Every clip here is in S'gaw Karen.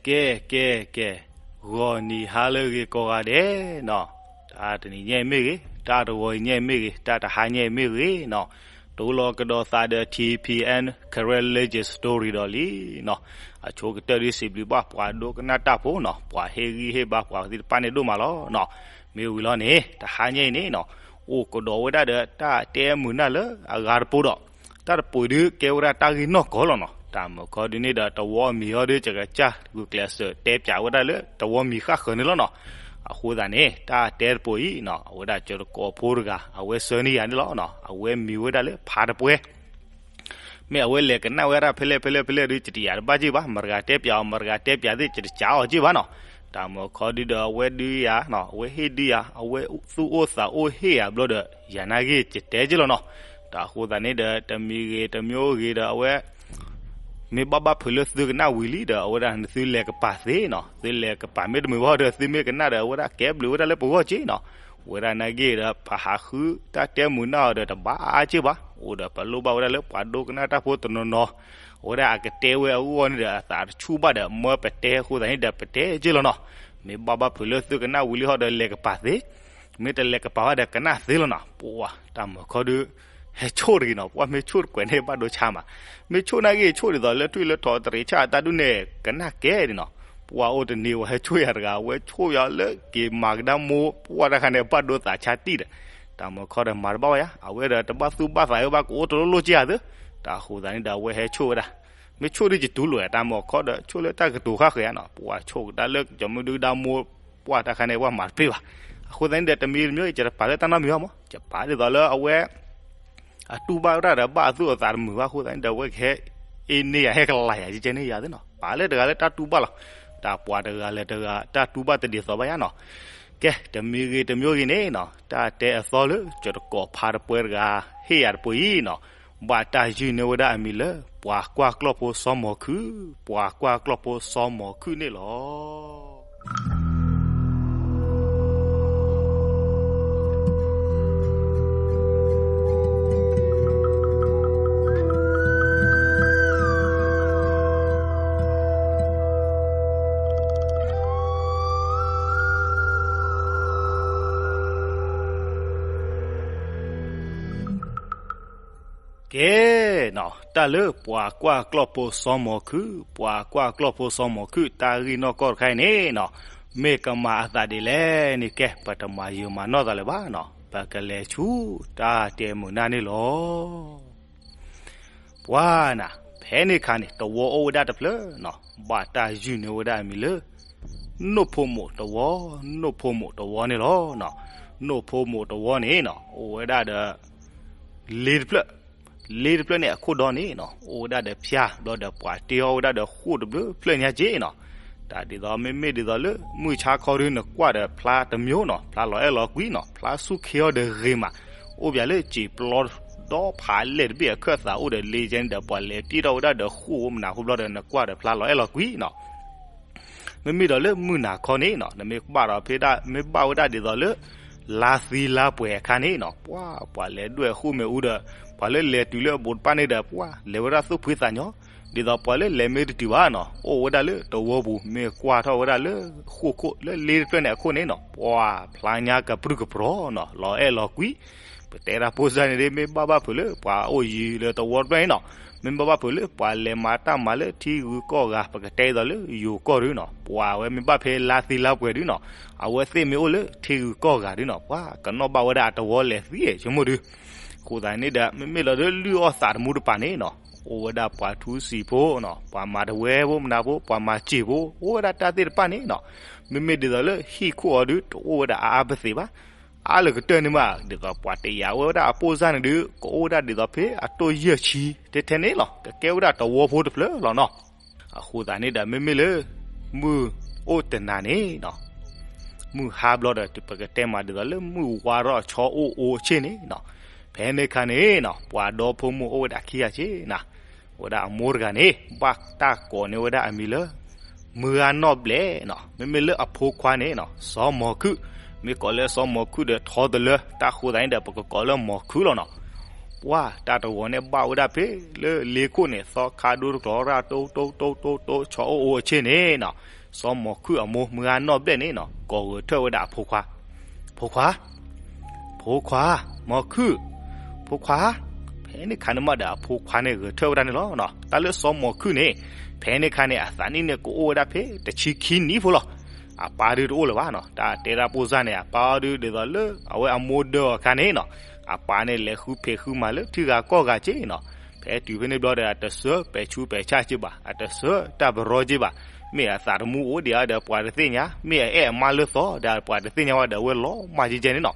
ကဲ ကဲ ကဲ, ဂီၤနံၤဟါလၢအဂ့ၤကိးဂၤဒဲးနီၤ, တၢ်တနံၤညါအံၤမ့ၢ်ဂ့ၤ, တၢ်တဂီၤအံၤညါအံၤမ့ၢ်ဂ့ၤ, တၢ်တဟါညါအံၤမ့ၢ်ဂ့ၤနီၤ, တိလီၤကဒီးသးဒီး ထံၣ်ဖံၣ်အဲၣ် Karen Legend Story ဒီးလံနီၤ, အဆိကတၢၢ်ဒ်စံးဘျုးဘၣ်ပှၤဒိကနၣ်တၢ်ဖိနီၤ, ပှၤဟ့ၣ်ဂံၢ်ဟ့ၣ်ဘါပှၤသ့ၣ်တဖၣ်န့ၣ်ဒိၣ်မးလီၤနီၤ, မ့ၢ်ဝံၤလီၤန့ၣ် တဟါညါအံၤန့ၣ်နီၤ, အိၣ်ကဒီးဝဲဒၣ်ဒီးတၢ်တဲမုာ်နၢ်လၢအဂၤတပိၤဒီး တၢ်တပိၤဒုးကဲဝဲဒၣ်တၢ်ဂ့ၢ်နီၢ်ကီၢ်လီၤနီၤ, တၢ်မုာ်ခီဒုးန့ၣ်ဒီးတဝီအမံၤအီၤဒုး ယကစၢ်ဂုာ်ကျဲးစၢးတဲပၠးဝဲဒၣ်လၢတဝီမံၤဃၣ်ဃၢၤန့ၣ်လီၤနီၤ, အဃိသတးန့ၣ် တၢ်တဲတပိၤအံၤနီၤ အဝဲဒၣ်ကၠီတကိးဖိတဂၤ အဝဲဆှၢန့ၢ်ယၤန့ၣ်လီၤနီၤ, အဝဲမံၤဝဲဒၣ်လၢဖးတပှဲ မ့ၢ်အဝဲလဲၤကနၣ်ဝဲဒၣ်ဖဲလဲၣ်ဖဲလဲၣ်ဖဲလဲၣ်ဒုး ယတယၤတဘၣ်က့ၢ်ဘၣ်, မတၤတဂၤတဲပၠးအီၤ မတၤတဂၤတဲပၠးသ့ၣ် ယတကးအီၤက့ၢ်ဘၣ်နီၤ, တၢ်မုာ်ခီဒုးဒီးအဝဲဒုးယၤနီၤ, အဝဲဟ့ၣ်ဒုးယၤ အဝဲသူၣ်အိၣ်သးအိၣ်ဟ့ၣ်ယၤဘျီဒီး ယၤနာ်က့ၢ်ယတဲက့ၢ်လီၤနီၤ, တၢ်အဃိသတးန့ၣ်ဒီး တမံၤဂ့ၤတမံၤဂ့ၤဒီးအဝဲ မ့ၢ်ဘၣ်ဘၣ်ဖုးလၢသုကနၣ်ဝံၤလံဒီး အဝဲဒၣ်နသုလဲၤကပၤသ့နီၤ, သုလဲၤကပၤမ့ၢ်တမုာ်ဘၣ်ဒီး သုမ့ၢ်ကနၣ်ဒီး အဝဲဒၣ်ကဲဘျုးဝဲဒၣ်လၢပဂီၢ်က့ၢ်နီၤ, ဝဲဒၣ်နာ်က့ၢ်ဒီး ပဟးဃုတၢ်တဲမုာ်နၢ်အီၤဒီးတဘၣ်အါက့ၢ်ဘၣ်, အိၣ်ဒီးပလိၣ်ဘၣ်ဝဲဒၣ်လၢပှၤဒိကနၣ်တၢ်ဖိတနီၤနီၤ, အဝဲဒၣ်အကတဲဝဲအဂီၢ်န့ၣ်ဒီး အသးတဆူၣ်ဘၣ်ဒီး မၢပတဲအဃိသတးန့ၣ်ဒီး ပတဲက့ၢ်လီၤနီၤ, မ့ၢ်ဘၣ်ဘၣ်ဖုးလၢသုကနၣ်ဝံၤလံဟီဒီးလဲၤကပၤသ့ မ့ၢ်တလဲၤကပၤဘၣ်ဒီးကနၣ်သ့လီၤနီၤ, ပှၤတၢ်မုာ်ခီဒုး ဟဲဆိၣ်တဂ့ၤနီၤ, ပှၤမ့ၢ်ဆိၣ်တကွဲးန့ၣ်ဘၣ်ဒိဆါမး, မ့ၢ်ဆိၣ်နာ်က့ၢ်ဆိၣ်ဒ်သိးလၢထွံၣ်လၢထိးတရံးဆၣ်အတၢ်ဒုးန့ၣ် ကနၣ်ကဲဒံးနီၤ, ပှၤအိၣ်တနံၤဝဲဟဲဆိၣ်ယၤတဂၤ အဝဲဆိၣ်ယၤလၢက့ၤမၤကဒါမိၢ် ပှၤတၢ်ခါန့ၣ်ဘၣ်ဒိသးဆါတံၢ်ဒီး, တၢ်မုာ်ခီဒီးမၤတဘၣ်ဝဲယါ အဝဲဒီးတဘၣ်သူၣ်ဘၣ်သးဝဲဘၣ် ကအိၣ်တလိၣ်လိၣ်က့ၢ်ဧါသ့, တၢ်အဃိသတးန့ၣ်ဒီးအဝဲဟဲဆိၣ်ဝဲဒၣ် မ့ၢ်ဆိၣ်ဒုးယတူၢ်လိာ် တၢ်မုာ်ခီဒီးဆိၣ်လၢတၢ်ကတိၤဃၣ်ဃၢၤဧါနီၤ, ပှၤဆိၣ်ကဒါလၢကၠီၤမုၢ်ဒုကဒါမိၢ် ပှၤတၢ်ခါန့ၣ် ပှၤမၤတပ့ၢ်ဘၣ်, အဃိသတးန့ၣ်ဒီး တမံၤတမံၤ ယတပာ်လၢတၢ်နီတမံၤဘၣ်မး, ယပာ်ဒ်သိးလၢအဝဲ အတူၢ်ဘၣ်ဝဲဒၣ်ဒီးဘၣ်အသူၣ်အသးတမုာ်ဘၣ်အဃိသတးန့ၣ်ဒီး အဝဲကဟဲ အ့န့ၢ်ယၤ ဟဲကလၤယၤ ကကဲန့ၢ်ယၤသ့နီၤ, ပာ်လၢတဂၤလၢတၢ်တူၢ်ဘၣ်လီၤ, တၢ်ပှၤတဂၤလၢတဂၤ တၢ်တူၢ်ဘၣ်တဒ်သိးဘၣ်ယါနီၤ, ကဲ တမံၤဂ့ၤတမံၤဂ့ၤန့ၣ်နီၤ, တၢ်တဲအသီလၢ ကၠီၤတကိးဖးတပှဲတဂၤ ဟ့ၣ်ယၤတပှဲၤအံၤနီၤ, ဘၣ်တၢ်ယုၢ်န့ၢ်ဝဲဒၣ်အမံၤလၢ ပှၤကွၢ်ကျီၢ်ဖိစီၤမီၤခုၣ်, ပှၤကွၢ်ကျီၢ်ဖိစီၤမီၤခုၣ်န့ၣ်လီၤ. ကဲနီၤ, တၢ်လၢပှၤကွၢ်ကျီၢ်ဖိစီၤမီၤခုၣ်, ပှၤကွၢ်ကျီၢ်ဖိစီၤမီၤခုၣ် တၢ်ဂ့ၢ်နီၢ်ကီၢ်တခါအံၤန့ၣ်နီၤ, မ့ၢ်ကမၤအသးဒ်လဲၣ်န့ၣ် ကဲ ပတမၤယုာ်မၤနီၢ်သးလၢၤဘၣ်နီၤ, ပကလဲၤဆူတၢ်တဲမုာ်နၢ်န့ၣ်လီၤ. ပှၤနၤ, ဖဲန့ၣ်ခါန့ၣ် တဝီအိၣ်ဝဲဒၣ်တဖျၢၣ်နီၤ, ဘၣ်တၢ်ယုၢ်န့ၢ်ဝဲဒၣ်အမံၤလၢ နိၣ်ဖိမိးတဝီ, နိၣ်ဖိမိးတဝီန့ၣ်လီၤ. နိၣ်ဖိမိးတဝီန့ၣ်နီၤ အိၣ်ဝဲဒၣ်ဒီး လ့တဖျၢၣ်, လ့တဖျၢၣ်န့ၣ်အခိၣ်ဒီန့ၣ်နီၤ အိၣ်ဝဲဒၣ်ဒီးဖၠါ ဘျီဒီးပှၤတ့အီၣ်ဝဲဒၣ်ဒီးဃိၣ်တဘျုးဖျၢၣ်ညါက့နီၤ. တၢ်ဒ်သိးမ့မ့ၢ်ဒ်သိးလၢ မုၢ်ဆါခီဒုးနကွၢ်ဒီးဖျါတမျိုးနီၤ, ဖျါလီၤအဲၣ်လီၤကွံနီၤ, ဖျါဆူၣ်ခ့အီၤဒီးဂ့ၤမး, အိၣ်ပၠးလၢစံာ်ပျီဒီဖးလဲၢ်တဘ့ၣ်အခၢၣ်သးအိၣ်ဒီးလ့ကဲန့ၣ်ဒီး ပှၤလဲၤတ့ထီၣ်ဝဲဒၣ်ဒီးဃိၣ်ဝဲမနၤဃိဘျီဒီး နကွၢ်ဒီးဖျါလီၤအဲၣ်လီၤကွံနီၤ. မ့မ့ၢ်ဒီးလၢမုၢ်နၤခီန့ၣ်နီၤ နမ့ၢ်ကဘၣ်ဒီးဖဲဒၣ် မ့ၢ်ဘၣ်ဝဲဒၣ်ဒ်သိးလၢ လါသံလါပှဲၤအခါန့ၣ်နီၤ ပှၤ ပှၤလဲၤဒွဲၣ်ဃိၣ်မ့ၣ်အူဒီး ပှၤလၢလဲၤတုၤလၢအဘူးတဖၣ်န့ၣ်ဒီး ပှၤလဲၤဝဲဒၣ်သူၣ်ဖှံသးညီ, ဒ်သိးပှၤလၢလဲၤမ့ၢ်တတုၤဘၣ်နီၤ အိၣ်ဝဲဒၣ်လၢတဝီပူၤ မ့ၢ်ကွၢ်ထီၣ်ဝဲဒၣ်လၢဃိၣ်ခိၣ်လၢလ့တဖျၢၣ်န့ၣ်အခိၣ်န့ၣ်နီၤ ပှၤဖျါညါကပြုၢ်ကပြီၤနီၤ လီၤအဲၣ်လီၤကွံ ပတဲတၢ်ဖိစၢ်န့ၣ်ဒ် မ့ၢ်ဘၣ်ဘၣ်ဖုးလၢပှၤအိၣ်ယံၤလၢတဝီတဖျၢၣ်န့ၣ်နီၤ မ့ၢ်ဘၣ်ဘၣ်ဖုးလၢပှၤလဲၤမၤတၢ်မၤလၢထံဂုၤကီၢ်ဂၤ ပကတဲဒ်သိးလၢယိၤကီၢ်ဒုနီၤ ပှၤဝဲမ့ၢ်ဘၣ်ဖဲလါသံလါပှဲၤဒုနီၤ အဝဲသ့ၣ်မ့ၢ်အိၣ်လၢထံဂုၤကီၢ်ဂၤဒုနီၤ ပှၤကနီၣ်ဘၣ်ဝဲဒၣ်အတဝီလဲၤသံဆိကမိၣ်ဒု အဃိသတးန့ၣ်ဒီး မ့မ့ၢ်လီၤဒုးလုၢ်အီၣ်သးတမူတပၤန့ၣ်နီၤ အိၣ်ဝဲဒၣ်ပှၤထူစံာ်ဖိနီၤ ပှၤမၤတဝဲဖိမနၤဖိ ပှၤမၤစ့ၢ်ဖိ အိၣ်ဝဲဒၣ်တၢ်သ့ၣ်တဖၣ်န့ၣ်နီၤ မ့မ့ၢ်ဒ်သိးလၢဟံၣ်ခိၣ်အီၤဒု တအိၣ်ဝဲဒၣ်အါအါပသ့ၣ်ဘၣ် အါလၢကတၢၢ်န့ၣ်မး ဒ်သိးပှၤတယာ်ဝဲဒၣ်အပိၢ်စၢ်န့ၣ်ဒု ကအိၣ်ဝဲဒၣ်ဒ်သိးဖဲအတိၢ်ယဲၢ်ဆံ ထဲထဲန့ၣ်လီၤ ကကဲဝဲဒၣ်တဝီဖိတဖျၢၣ်လီၤနီၤ အဃိသတးန့ၣ်ဒီး မ့မ့ၢ်လၢ မုၢ်အိၣ်တနၤန့ၣ်နီၤ မုၢ်ဟါဘျီဒီး ပကတဲမးဒ်သိးလၢမုၢ်ဝါထီၣ်ဆီအိၣ်အိဆ့ၣ်န့ၣ်နီၤ ဖဲန့ၣ်ခါန့ၣ်နီၤ ပှၤဒီဖိမိၢ်အိၣ်ဝဲဒၣ်ခံဂၤဆ့နီၤ ဝဲဒၣ်အမိၢ်တဂၤန့ၣ် ဘၣ်တၢ်ကိးန့ၢ်ဝဲဒၣ်အမံၤလၢ မုၢ်ဂၤနီၢ်ဘျဲၣ်နီၤ မ့မ့ၢ်လၢအဖိခွါန့ၣ်နီၤ စီၤမီၤခုၣ် မ့ၢ်ကိးလၢစီၤမီၤခုၣ်ဒီးထီတလၢ တၢ်ဃိသတးန့ၣ်ဒီး ပကကိးလၢမီၤခုၣ်လီၤနီၤ. ဝါ တၢ်တဂီၤန့ၣ်ဘၣ်ဝဲဒၣ်ဖဲလၢလ့ခိၣ်န့ၣ် သီခါဒိတကျိၤရၣ်တိတိတိတိတိ ဆီအိၣ်အိၣ်အဆ့ၣ်န့ၣ်နီၤ, စီၤမီၤခုၣ်အမိၢ်မုၢ်ဂၤနီၢ်ဘျဲၣ်န့ၣ်နီၤ ကိးဂဲၤထၢၣ်ဝဲဒၣ်အဖိခွါ, ဖိခွါ, ဖိခွါ, မီၤခုၣ်, ဖိခွါ, ဖဲန့ၣ်ခါန့ၣ်မးဒီးအဖိခွါန့ၣ်ဂဲၤထၢၣ်ဝဲဒၣ်န့ၣ်လီၤ. တၢ်လၢစီၤမီၤခုၣ်န့ၣ် ဖဲန့ၣ်ခါန့ၣ် အသးနံၣ်န့ၣ်ကအိၣ်ဝဲဒၣ်ဖဲတဆံခံနံၣ်ဖိလီၤ. အပၢ်ဒုးတအိၣ်လၢၤဘၣ်နီၤ, တၢ်တဲတၢ်ပိၢ်စၢ်န့ၣ် အပၢ်ဒုးဒ်သိးလၢအဝဲအမိၢ်ဒၢအီၤအခါန့ၣ်နီၤ, အပၢ်န့ၣ်လဲၤဃုဖံးဃုမၤလၢထံဂၤကီၢ်ဂၤက့နီၤ, ဖဲတုၤဖဲန့ၣ်ဘျီဒီး အတစၢၤပဲာ်ဆူးပဲာ်ဆၣ်က့ဘၣ်, အတစၢၤတၢ်ပရီက့ဘၣ်, မ့ၢ်အသးတမူအိၣ်ဒံးဧါဒီးပှၤတသ့ၣ်ညါ, မ့ၢ်အအဲၣ်အမါလၢသီဒီးပှၤတသ့ၣ်ညါဝဲဒီးအဝဲလီၤမၢ်ကဲကဲန့ၣ်နီၤ,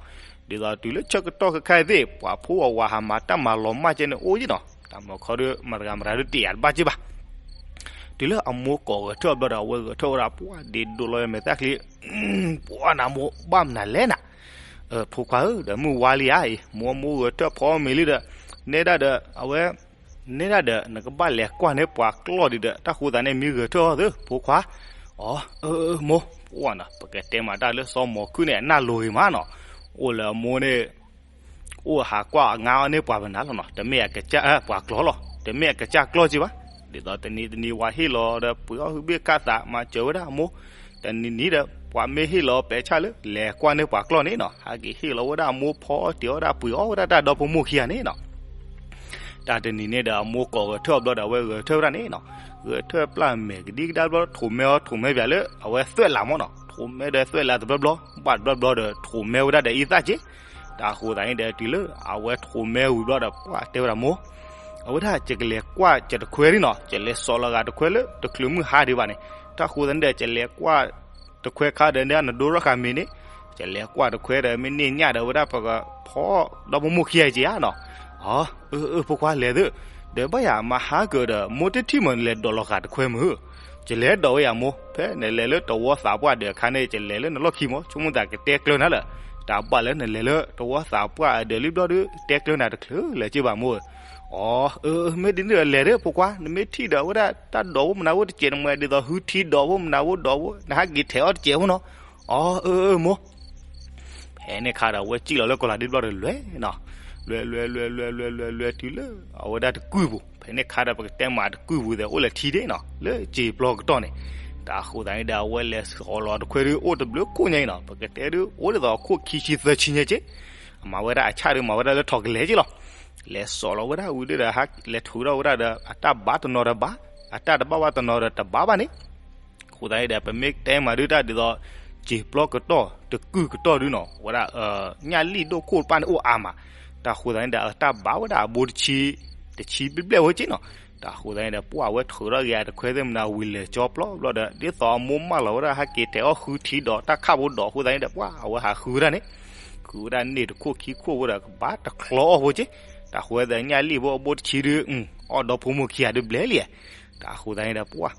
ဒ်သိးတုၤလၢဆၢကတီၢ်ခဲခါသ့ၣ် ပှၤဖိအဝၤဟးမၤတၢ်မၤလီၤမၢ်ကဲန့ၣ်အိၣ်က့နီၤ, တၢ်မၤခီဒုး မတဂၤမတဂၤဒုးတယာ်တဘၣ်က့ဘၣ်. တုၤလၢအမိၢ်ကိးဂဲၤထၢၣ်ဘျီဒီး အဝဲဂဲၤထၢၣ်ဝဲဒၣ်ပှၢ်ဒ့ဒိးလီၤဝဲမဲာ်သၣ်ချံ, ပှၢ်နမိၢ်ဘၣ်မနုၤလဲၣ်နၤ, ဖိခွါဧၢ ဒီးမုၢ်ဝါလံဧါအံၤ မိၢ်မိၢ်ဂဲၤထၢၣ်ဖီမ့ၤလံဒီး, နဲဒၣ်ဒီး အဝဲ နဲဒၣ်ဒီး နကဘၣ်လဲၤကွၢ်န့ၢ်ပှၤကျီၢ်ဒံးဒီး တၢ်ဃိသးန့ၣ်မ့ၢ်ဂဲၤထၢၣ်အီၤသ့ ဖိခွါ, အၢ အၢ မိၢ်, ပှၢ်နၤ ပကတဲမးတၢ်လၢစီၤမီၤခုၣ်န့ၣ် အနၢ်လိၤဂ့ၤမးနီၤ, အိၣ်လၢအမိၢ်န့ၣ် အိၣ်ဟးကွၢ်အငါအီၣ်န့ၢ်ပှၤပနၤလီၤနီၤ, တမ့ၢ်အကစၢ်ပှၤကျီၢ်လီၤ, တမ့ၢ်အကစၢ်ကျီၢ်က့ဘၣ်, ဒ်သိးတနံၤတနံၤဝဲဟ့ၣ်လီၤဒီးပှ့ၤအီၣ်ဟုဘ့ၣ်ကၣ်သးမၤစၢၤဝဲဒၣ်အမိၢ်, တနံၤနံၤဒီး ပှၤမ့ၢ်ဟ့ၣ်လီၤပဲာ်ဆၣ်လၢ လဲၤကွၢ်န့ၢ်ပှၤကျီၢ်န့ၣ်နီၤ, ဟဲက့ၤဟ့ၣ်လီၤဝဲဒၣ်အမိၢ်ဖီအီၣ်တ့ၤအီၣ်ဝဲဒၣ် ပှ့ၤအီၣ်ဝဲဒၣ်တၢ်ဒီဖိမိၢ်ခံဂၤန့ၣ်နီၤ. တၢ်တနံၤန့ၣ်ဒီး အမိၢ်ကိးဂဲၤထၢၣ်အီၤဘျီဒီး အဝဲဂဲၤထၢၣ်ဝဲဒၣ်န့ၣ်နီၤ, ဂဲၤထၢၣ်ပျၢ်မဲာ်ကဒံကဒါဘျီ ထိးမဲအီၤ ထိးမဲပၠးလၢအဝဲသွဲၣ်လးမးနီၤ, ထိးမဲဒီးသွဲၣ်လးတဘျီဘျီ ဘၣ်တဘျီဘျီဒီး ထိးမဲဝဲဒၣ်ဒီးအံသၣ်က့, တၢ်ဃိသးန့ၣ်ဒီး တုၤလၢအဝဲထိးမဲဝံၤဘျီဒီး ပှၢ်တဲဝဲဒၣ်မိၢ်, အဝဲဒၣ် ယကလဲၤကွၢ်ယတခွဲဒံးနီၤ, ယလဲၤစိာ်လီၤဂာ်တခွဲလၢတချုးမုၢ်ဟါဒံးဘၣ်န့ၣ်, တၢ်ဃိသးန့ၣ်ဒီး ယလဲၤကွၢ်တခွဲခါဒီးန့ၣ် နဒိထီၣ်ဃာ်မ့ၤန့ၣ်, ယလဲၤကွၢ်တခွဲဒီး မ့ၢ်န့ၢ်ညၣ်ဒီး ဝဲဒၣ်ပကဖီဒီဖိမိၢ်ခံဂၤက့ဧါနီၤ. အၢ အၢ ဖိခွါလဲၤသ့, ဒီးဘၣ်ယၤမၤဟါကၢၤဒီး မိၢ်တထံၣ်မး နလဲၤဒိးလီၤဃာ်တခွဲမုၢ်, ယလဲၤဒိးဝဲယၤမိၢ်, ဖဲနလဲၤလၢတဝီသးပှၢ်ဒၢးအခါန့ၣ် ယလဲၤလၢနလီၢ်ခံမး ဆိကမိၣ်သးကတဲကျၢၤနၤလၢာ်, တၢ်ဘၣ်လၢနလဲၤလၢတဝီသးပှၢ်အဒၢးလံဘျီဒီး တဲကျၢၤနၤတချုးလၢၤက့ဘၣ်မိၢ်ဧၢ. အၢ အၢ မ့ၢ်ဒ်န့ၣ်ဒီးလဲၤသ့ ဖိခွါ, နမ့ၢ်ထံၣ်ဒီး အဝဲဒၣ်တၢ်ဒိးဖိမနၤဖိတစဲးတမှဲ ဒ်သိးဟုထံဒိးဖိမနၤဖိဒိးဖိ နဟဲက့ၤထဲးအီၣ်တစဲးဖိနီၤ. အၢ အၢ အၢ မိၢ် ဖဲန့ၣ်ခါဒီး အဝဲစံၣ်လီၤလၢကီၤလၤဒ့ဘျီဒီးလဲၤနီၤ, လဲၤ လဲၤ လဲၤ လဲၤ လဲၤ လဲၤ လဲၤ တုၤလၢအဝဲဒၣ်တကုၢ်ပူၤ, ဖဲန့ၣ်ခါဒီး ပကတဲမးတကုၢ်ပူၤသဲး အိၣ်လၢထံဒ့နီၤ, လၢစံာ်ပျီကတီၢ်န့ၣ်, တၢ်ဃိသးန့ၣ်ဒီး အဝဲလဲၤစိာ်လီၤတခွဲဒုး အိၣ်တဘျုးခိၣ်ညါအံၤနီၤ, ပကတဲဒုး အိၣ်ဒ်သိးအခိၣ်ခံဆံသၢဆံညါက့, အမၤဝဲဒၣ်အဆၣ်ဒီး မၤဝဲဒၣ်လၢထိးကလဲၤက့လီၤ. လဲၤစိာ်လီၤဝဲဒၣ်ဝံၤဒီး လဲၤထုးထီၣ်ဝဲဒၣ်ဒီး အတၢ်ဘါတနီၤဒီးဘါ, အတၢ်တဘၣ်ဘၣ်တနီၤဒီးတဘါဘၣ်န့ၣ် အဃိသတးန့ၣ်ဒီး ပမ့ၢ်တဲမးဒုးတၢ်ဒ်သိး စံာ်ပျီကတီၢ် တကုၢ်ကတီၢ်ဒုးနီၤ, ဝဲဒၣ် ညၣ်လံၣ်ဒိၣ်ခိၣ်တဖၣ်န့ၣ်အိၣ်အါမး, တၢ်ဃိသတးန့ၣ်ဒီး အတၢ်ဘါဝဲဒၣ်အဘိတဆံ, တဆံဘျဲၣ်ဘျဲၣ်ဝဲက့နီၤ. တၢ်ဃိသတးန့ၣ်ဒီး ပှၢ်ဝဲထုးထီၣ်က့ၤအတခွဲသ့ၣ်မနၤဝံၤလဲၤကၠီပျီဘျီဒီး ဒ်သိးအမိၢ်မၢလီၤဝဲဒၣ် ဟဲက့ၤထဲးအီၣ်ဃုထံဒီး တၢ်ခၣ်ဖိဒီးအဃိသတးန့ၣ်ဒီး ပှၢ်အဝဲဟးဃုဝဲဒၣ်န့ၣ်, ဃုဝဲဒၣ်န့ၢ်တခိၣ်ခံခိၣ်ဖိဒီး ကဘၣ်တချီအီၣ်ဖိက့, တၢ်ဃိသတးညၣ်လံၣ်ဖိအဘိတဆံဒုး အီၣ်ဒီဖိမိၢ်ခံဂၤဒုးဘျဲၣ်လံ, တၢ်ဃိသတးန့ၣ်ဒီး ပှၢ်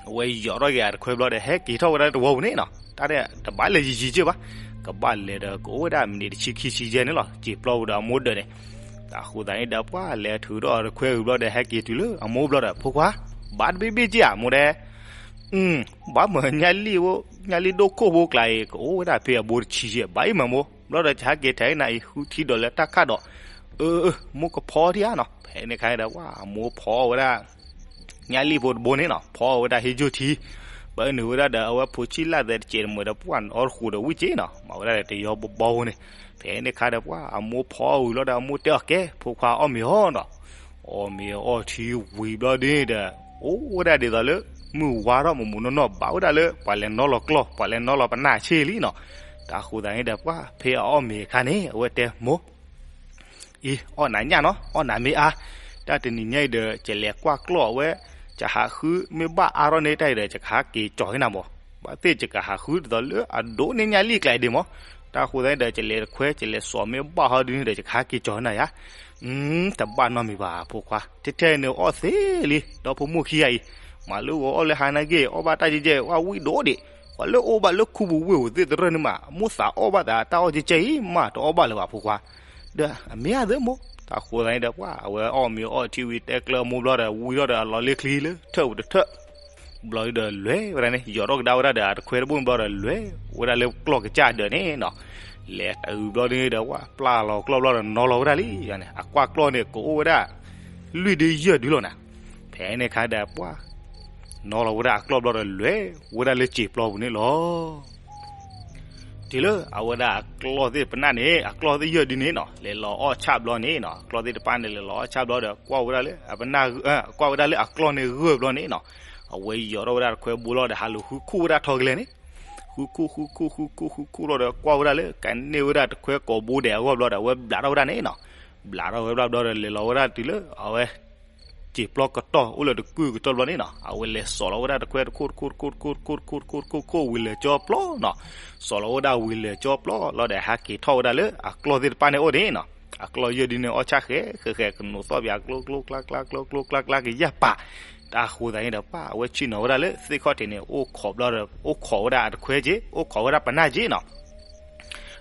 အဝဲယီၤထီၣ်က့ၤအတခွဲဘျီဒီး ဟဲက့ၤထီၣ်ဝဲဒၣ်တဝီပူၤန့ၣ်နီၤ, တၢ်ဒ်တဘၣ်လဲၤယံာ်ယံာ်က့ဘၣ်, ကဘၣ်လဲၤဒီးကအိၣ်ဝဲဒၣ်မံးနံးတဆံခံဆံယဲၢ်န့ၣ်လီၤ, စံာ်ပျီပူၤဒီးအမိၢ်ဒၢးန့ၣ်. တၢ်ဃိသတးန့ၣ်ဒီး ပှၢ်လဲၤထုးထီၣ်အတခွဲဝံၤဘျီဒီး ဟဲက့ၤတုၤလၢအမိၢ်ဘျီဒီး ဖိခွါ, ဘၣ်တဘ့ၣ်ဘ့ၣ်က့ဧါ မိၢ်ဒဲး, ဘၣ်မၢ ညၣ်လံၣ်ဖိ, ညၣ်လံၣ်ဒိၣ်ခိၣ်ဖိကျါအံၤ ကအိၣ်ဝဲဒၣ်ဖဲအဘိတဆံယဲၢ် ဘၣ်အံၤမၢမိၢ်, ဘျီဒီးယဟဲက့ၤထဲးနၤအံၤ ဃုထံဒီးလၢတၢ်ခၣ်ဒီး, အၢ အၢ မိၢ်ကဖီထံဧါနီၤ. ဖဲန့ၣ်ခါန့ၣ်ဒီး ပှၢ်အမိၢ်ဖီဝဲဒၣ် ညၣ်လံၣ်ဖိတဘိန့ၣ်နီၤ, ဖီဝဲဒၣ်ဟ့ၣ်ယိၣ်ထံ, ပၢနုာ်ဝဲဒၣ်ဒီး အဝဲဖိဆံၣ်လၣ်သဲးတစဲးတမှဲးဒီး ပှၢ်အီၣ်တဃူးဒီးဝံၣ်က့နီၤ, မၤဝဲဒၣ်ဒီးတယီဘီဘီဖိန့ၣ်. ဖဲန့ၣ်ခါဒီး ပှၢ်အမိၢ်ဖီဝံၤလီၤဒီး အမိၢ်တဲအီၤ ကဲ ဖိခွါအီၣ်မ့ၤအီၣ်ဒီး, အီၣ်မ့ၤအီၣ်ထံဝံၤဘျီဒ်န့ၣ်ဒီး အိၣ်ဝဲဒၣ်ဒ်သိးလၢ မုၢ်ဝါထီၣ်မုၢ်မုၢ်နီၢ်နီၢ် ဘၣ်ဝဲဒၣ်လၢ ပှၤလဲၤနီလီၤကျီၢ် ပှၤလဲၤနီလီၤပနၢ်ဆ့ၣ်လံနီၤ. တၢ်ဃိသတးန့ၣ်ဒီး ပှၢ်ဖဲအအီၣ်မ့ၤအခါန့ၣ် အဝဲတဲမိၢ် အံၤ အီၣ်နၤညၣ်နီၤ, အီၣ်နၤမ့ၢ်အါ, တၢ်တနံၤညါအံၤဒီး ကလဲၤကွၢ်ကျီၢ်အဝဲ, ကဟးဃု မ့ၢ်ဘၣ်အါထီၣ်န့ၢ်တၢ်အံၤဒီး ယကဟးက့ၤကၠီၤဟ့နၤမး, ဘၣ်သ့ၣ်ယကဟးဃုဒ်သိးလၢအဒိးန့ၢ်ညၣ်လံၣ်ကျါအံၤဒံးမး, တၢ်ဃိသတးန့ၣ်ဒီး ကလဲၤတခွဲ ကလဲၤစိာ်မ့ၢ်ဘၣ်ဟီဒ်န့ၣ်ဒီး ယကဟးက့ၤကၠီၤဟ့နၤယါ, တဘၣ်နီတမံၤဘၣ်ဖိခွါ, ထဲထဲန့ၣ်အီၣ်သ့လံ, ဒီဖိမိၢ်ခံဂၤအံၤ, မၤလၢဂီၤအီၣ်လၢဟါနာ်က့ၤ အီၣ်ဘၣ်တၢ်ယဲၢ်ယဲၢ် ဝဲဝံၣ်ဒိၣ်ဒံး, ပှၤလၢအိၣ်ဘၣ်လၢခူပူၤဝ့ၢ်ပူၤသ့ၣ်တရၢၢ်န့ၣ်မး မိၢ်သးအီၣ်ဘၣ်သးတၢ်အီၣ်ကဲကဲအံၤမး တအီၣ်ဘၣ်လၢၤဘၣ်ဖိခွါ, ဒီးအမ့ၢ်အသ့မိၢ်, တၢ်ဃိသတးန့ၣ်ဒီး ပှၢ်အဝဲအီၣ်မ့ၤအီၣ်ထံဝံၤ တဲကျၢၤအမိၢ်ဘျီဒီး ဝံၤထီၣ်ဒီးအလီၤလ့ချံလၢထၢၣ်ပူၤတထၢၣ် ဘျီဒီးလဲၤဝဲဒၣ်န့ၣ် ယီၤထီၣ်ကဒါဝဲဒၣ်ဒီး အတခွဲတဘိန့ၣ်ဘျီဒီး လဲၤဝဲဒၣ်လၢကျီၢ်ကစၢ်ဒၢးန့ၣ်နီၤ. လဲၤတုၤဘျီဒ်န့ၣ်ဒီး ပျၢ်လီၤကျီၢ်ဘျီဒီး နီၤလီၤဝဲဒၣ်လံန့ၣ်. အကွၢ်ကျီၢ်န့ၣ် ကအိၣ်ဝဲဒၣ် လွံၢ်ဒုယဲၢ်ဒုလီၤနၤ. ဖဲန့ၣ်အခါဒီးပှၢ် နီၤလီၤဝဲဒၣ်အကျီၢ်ဘျီဒီး လဲၤဝဲဒၣ်လၢစံာ်ပျီပူၤန့ၣ်လီၤ. တုၤလၢအဝဲဒၣ်အကျီၢ်သ့ၣ်တဖၣ်န့ၣ် အကျီၢ်သ့ၣ်ယဲၢ်ဒုန့ၣ်နီၤ လဲၤလီၤအီၣ်ဆၣ်ဘျီန့ၣ်နီၤ, အကျီၢ်သ့ၣ်တဖၣ်န့ၣ် လဲၤလီၤအီၣ်ဆၣ်ဘျီဒီး ကွၢ်ဝဲဒၣ်လၢအပနၢ် ကွၢ်ဝဲဒၣ်လၢအကျီၢ်န့ၣ်ဂၢၢ်ဘျီန့ၣ်နီၤ, အဝဲယီၤထီၣ်ဝဲဒၣ်တခွဲဘိလီၤဒီး ဟးလူၤဃုခူၣ်ဝဲဒၣ်ထီကလဲာ်န့ၣ်. ဃုခူၣ် ဃုခူၣ် ဃုခူၣ် ဃုခူၣ်လီၤဒီး ကွၢ်ဝဲဒၣ်လၢ ကန့ၢ်ဝဲဒၣ်တခွဲကိာ်ဘိဒဲးအဂီၢ်ဘျီဒီး အဝဲဘျးထီၣ်ဝဲဒၣ်န့ၣ်နီၤ. ဘျးထီၣ်ဝဲဘျီဒီး လဲၤလီၤဝဲဒၣ်တုၤလၢအဝဲ စံာ်ပျီကတီၢ်အိၣ်လၢတကုၢ်ကတီၢ်ဘျီန့ၣ်နီၤ, အဝဲလဲၤစိာ်လီၤဝဲဒၣ်တခွဲတခိၣ်တခိၣ်တခိၣ်တခိၣ်တခိၣ်တခိၣ်တခိၣ် ဝံၤလၢာ်ကၠီပျီနီၤ. စိာ်လီၤဝဲဒၣ်ဝံၤလၢာ်ကၠီပျီလီၤဒီး ဟးက့ၤထီၣ်ဝဲဒၣ်လၢအကျီၢ်သ့ၣ်တဖၣ်န့ၣ်အိၣ်န့ၣ်နီၤ. အကျီၢ်ယဲၢ်ဒုန့ၣ် အီၣ်ဆၣ်ဃဲဃဲဃဲ ကနိးသီၣ်ပၠးကျိကျိကျါကျါ ကျိကျိကျါကျါကယၢ်ပာ်. တၢ်ဃိသတးန့ၣ်ဒီး ပှၢ်အဝဲဆ့ၣ်နီၤဝဲဒၣ်လၢသ့ၣ်ခီၣ်ထံးန့ၣ် အိၣ်ခိးဘျီဒီး အိၣ်ခိးဝဲဒၣ်အတခွဲက့ၤ အိၣ်ခိးဝဲဒၣ်ပနၢ်က့ၤနီၤ.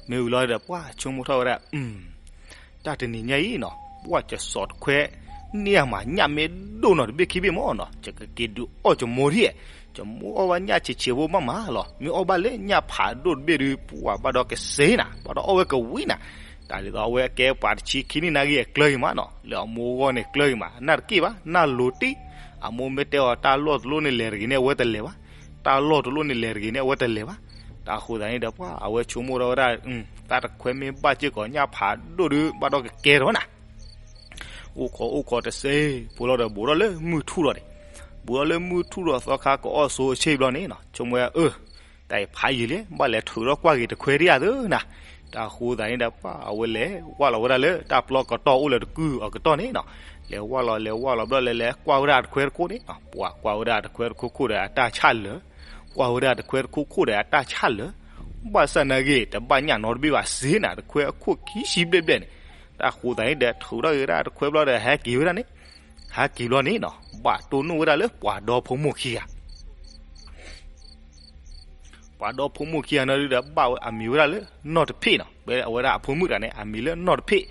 မ့ၢ်ဝံၤလီၤဒီး ပှၢ်ဆိကမိၣ်ထီၣ်ဝဲဒၣ် တၢ်တနံၤညါအံၤနီၤ ပှၢ်ကစီၣ်တခွဲ န့ၢ်အမၤညၣ်မ့ၢ်ဒိၣ်နီၤတဘ့ၣ်ခံဘ့ၣ်မ့ၢ်နီၤ ယကက့ၤဒုးအီၣ်ကမိၢ်ဒံး, ကမိၢ်အီၣ်ဘၣ်ညၣ်ဆံးဆံးဖိမးမးလီၤ. မ့ၢ်အီၣ်ဘၣ်လၢညၣ်ဖးဒိၣ်တဘ့ၣ်ဒုး ပှၢ်ဘၣ်ဒီးကစ့နၤ ဘၣ်ဒီးအီၣ်ဝဲကဝံနၤ. တၢ်ဒ်သိးအဝဲကဲပှၤတဆံခံနံၣ်နာ်က့အကျၢၤအံၤမးနီၤ လၢအမိၢ်အဂီၢ်န့ၣ်ကျၢၤအံၤမး နၢ်တက့ၢ်ဘၣ် နၢ်လိၤတံၢ်. အမိၢ်မ့ၢ်တဲအီၤ တၢ်လီၢ်တလီၢ်န့ၣ်လဲၤတဂ့ၤန့ၣ် အဝဲတလဲၤဘၣ်, တၢ်လီၢ်တလီၢ်န့ၣ်လဲၤတဂ့ၤန့ၣ် အဝဲတလဲၤဘၣ်. တၢ်ဃိသတးန့ၣ်ဒီး ပှၢ်အဝဲဆိကမိၣ်ထီၣ်ဝဲဒၣ် တၢ်တခွဲမ့ၢ်ဘၣ်စ့ၢ်ကီးညၣ်ဖးဒိၣ်ဒုး ဘၣ်ဒီးကကဲထီၣ်နၤ. အိၣ်ခိးအိၣ်ခိးတစဲးဖိလီၤဒီး ဘူးထီၣ်လၢမုၢ်ထူၣ်လီၤန့ၣ်, ဘူးထီၣ်လၢမုၢ်ထူၣ်လီၤ သီခါကအီၣ်ဆိအဆ့ဘျီန့ၣ်နီၤ ဆိကမိၣ်ဝဲ အၢ တၢ်အံၤဖးယံာ်လံ ဘၣ်လဲၤထုးထီၣ်ကွၢ်က့ၤတခွဲဒံးဧါသ့နၤ. တၢ်ဃိသတးန့ၣ်ဒီး ပှၢ်အဝဲလဲၤဝၢ်လီၤဝဲဒၣ်လၢ တၢ်ပျီကတီၢ်အိၣ်လၢတကုၢ်အကတီၢ်န့ၣ်နီၤ. လဲၤဝၢ်လီၤ လဲၤဝၢ်လီၤဘျီ လဲၤလဲၤကွၢ်ဝဲဒၣ်တခွဲတခိၣ်န့ၣ်နီၤ ပှၢ်ကွၢ်ဝဲဒၣ်တခွဲတခိၣ်ခိၣ်ဒီးအတၢ်ဆၣ်လၢာ်, ကွၢ်ဝဲဒၣ်တခွဲတခိၣ်ခိၣ်ဒီးအတၢ်ဆၣ်လၢာ်, ဘၣ်ဆၣ်နာ်က့ တဘၣ်ညၣ်နီတဘ့ၣ်ဘၣ်စ့နၤ တခွဲအခိၣ်ခံဆံဘျဲၣ်ဘျဲၣ်န့ၣ်. တၢ်ဃိသတးန့ၣ်ဒီး ထုးထီၣ်က့ၤဝဲဒၣ်တခွဲဘျီဒီး ဟဲက့ၤဝဲဒၣ်န့ၣ်, ဟဲက့ၤဘျီန့ၣ်နီၤ ဘၣ်တိၢ်နီၣ်ဝဲဒၣ်လၢပှၤဒီဖိမိၢ်ခံဂၤ ပှၤဒီဖိမိၢ်ခံဂၤန့ၣ်ဒီး ဘၣ်အမံၤဝဲဒၣ်လၢနီၢ်တဖ့ၣ်နီၤ, အဝဲဒၣ်အဖိမုၣ်တဂၤန့ၣ် အမံၤလၢနီၢ်တဖ့ၣ်,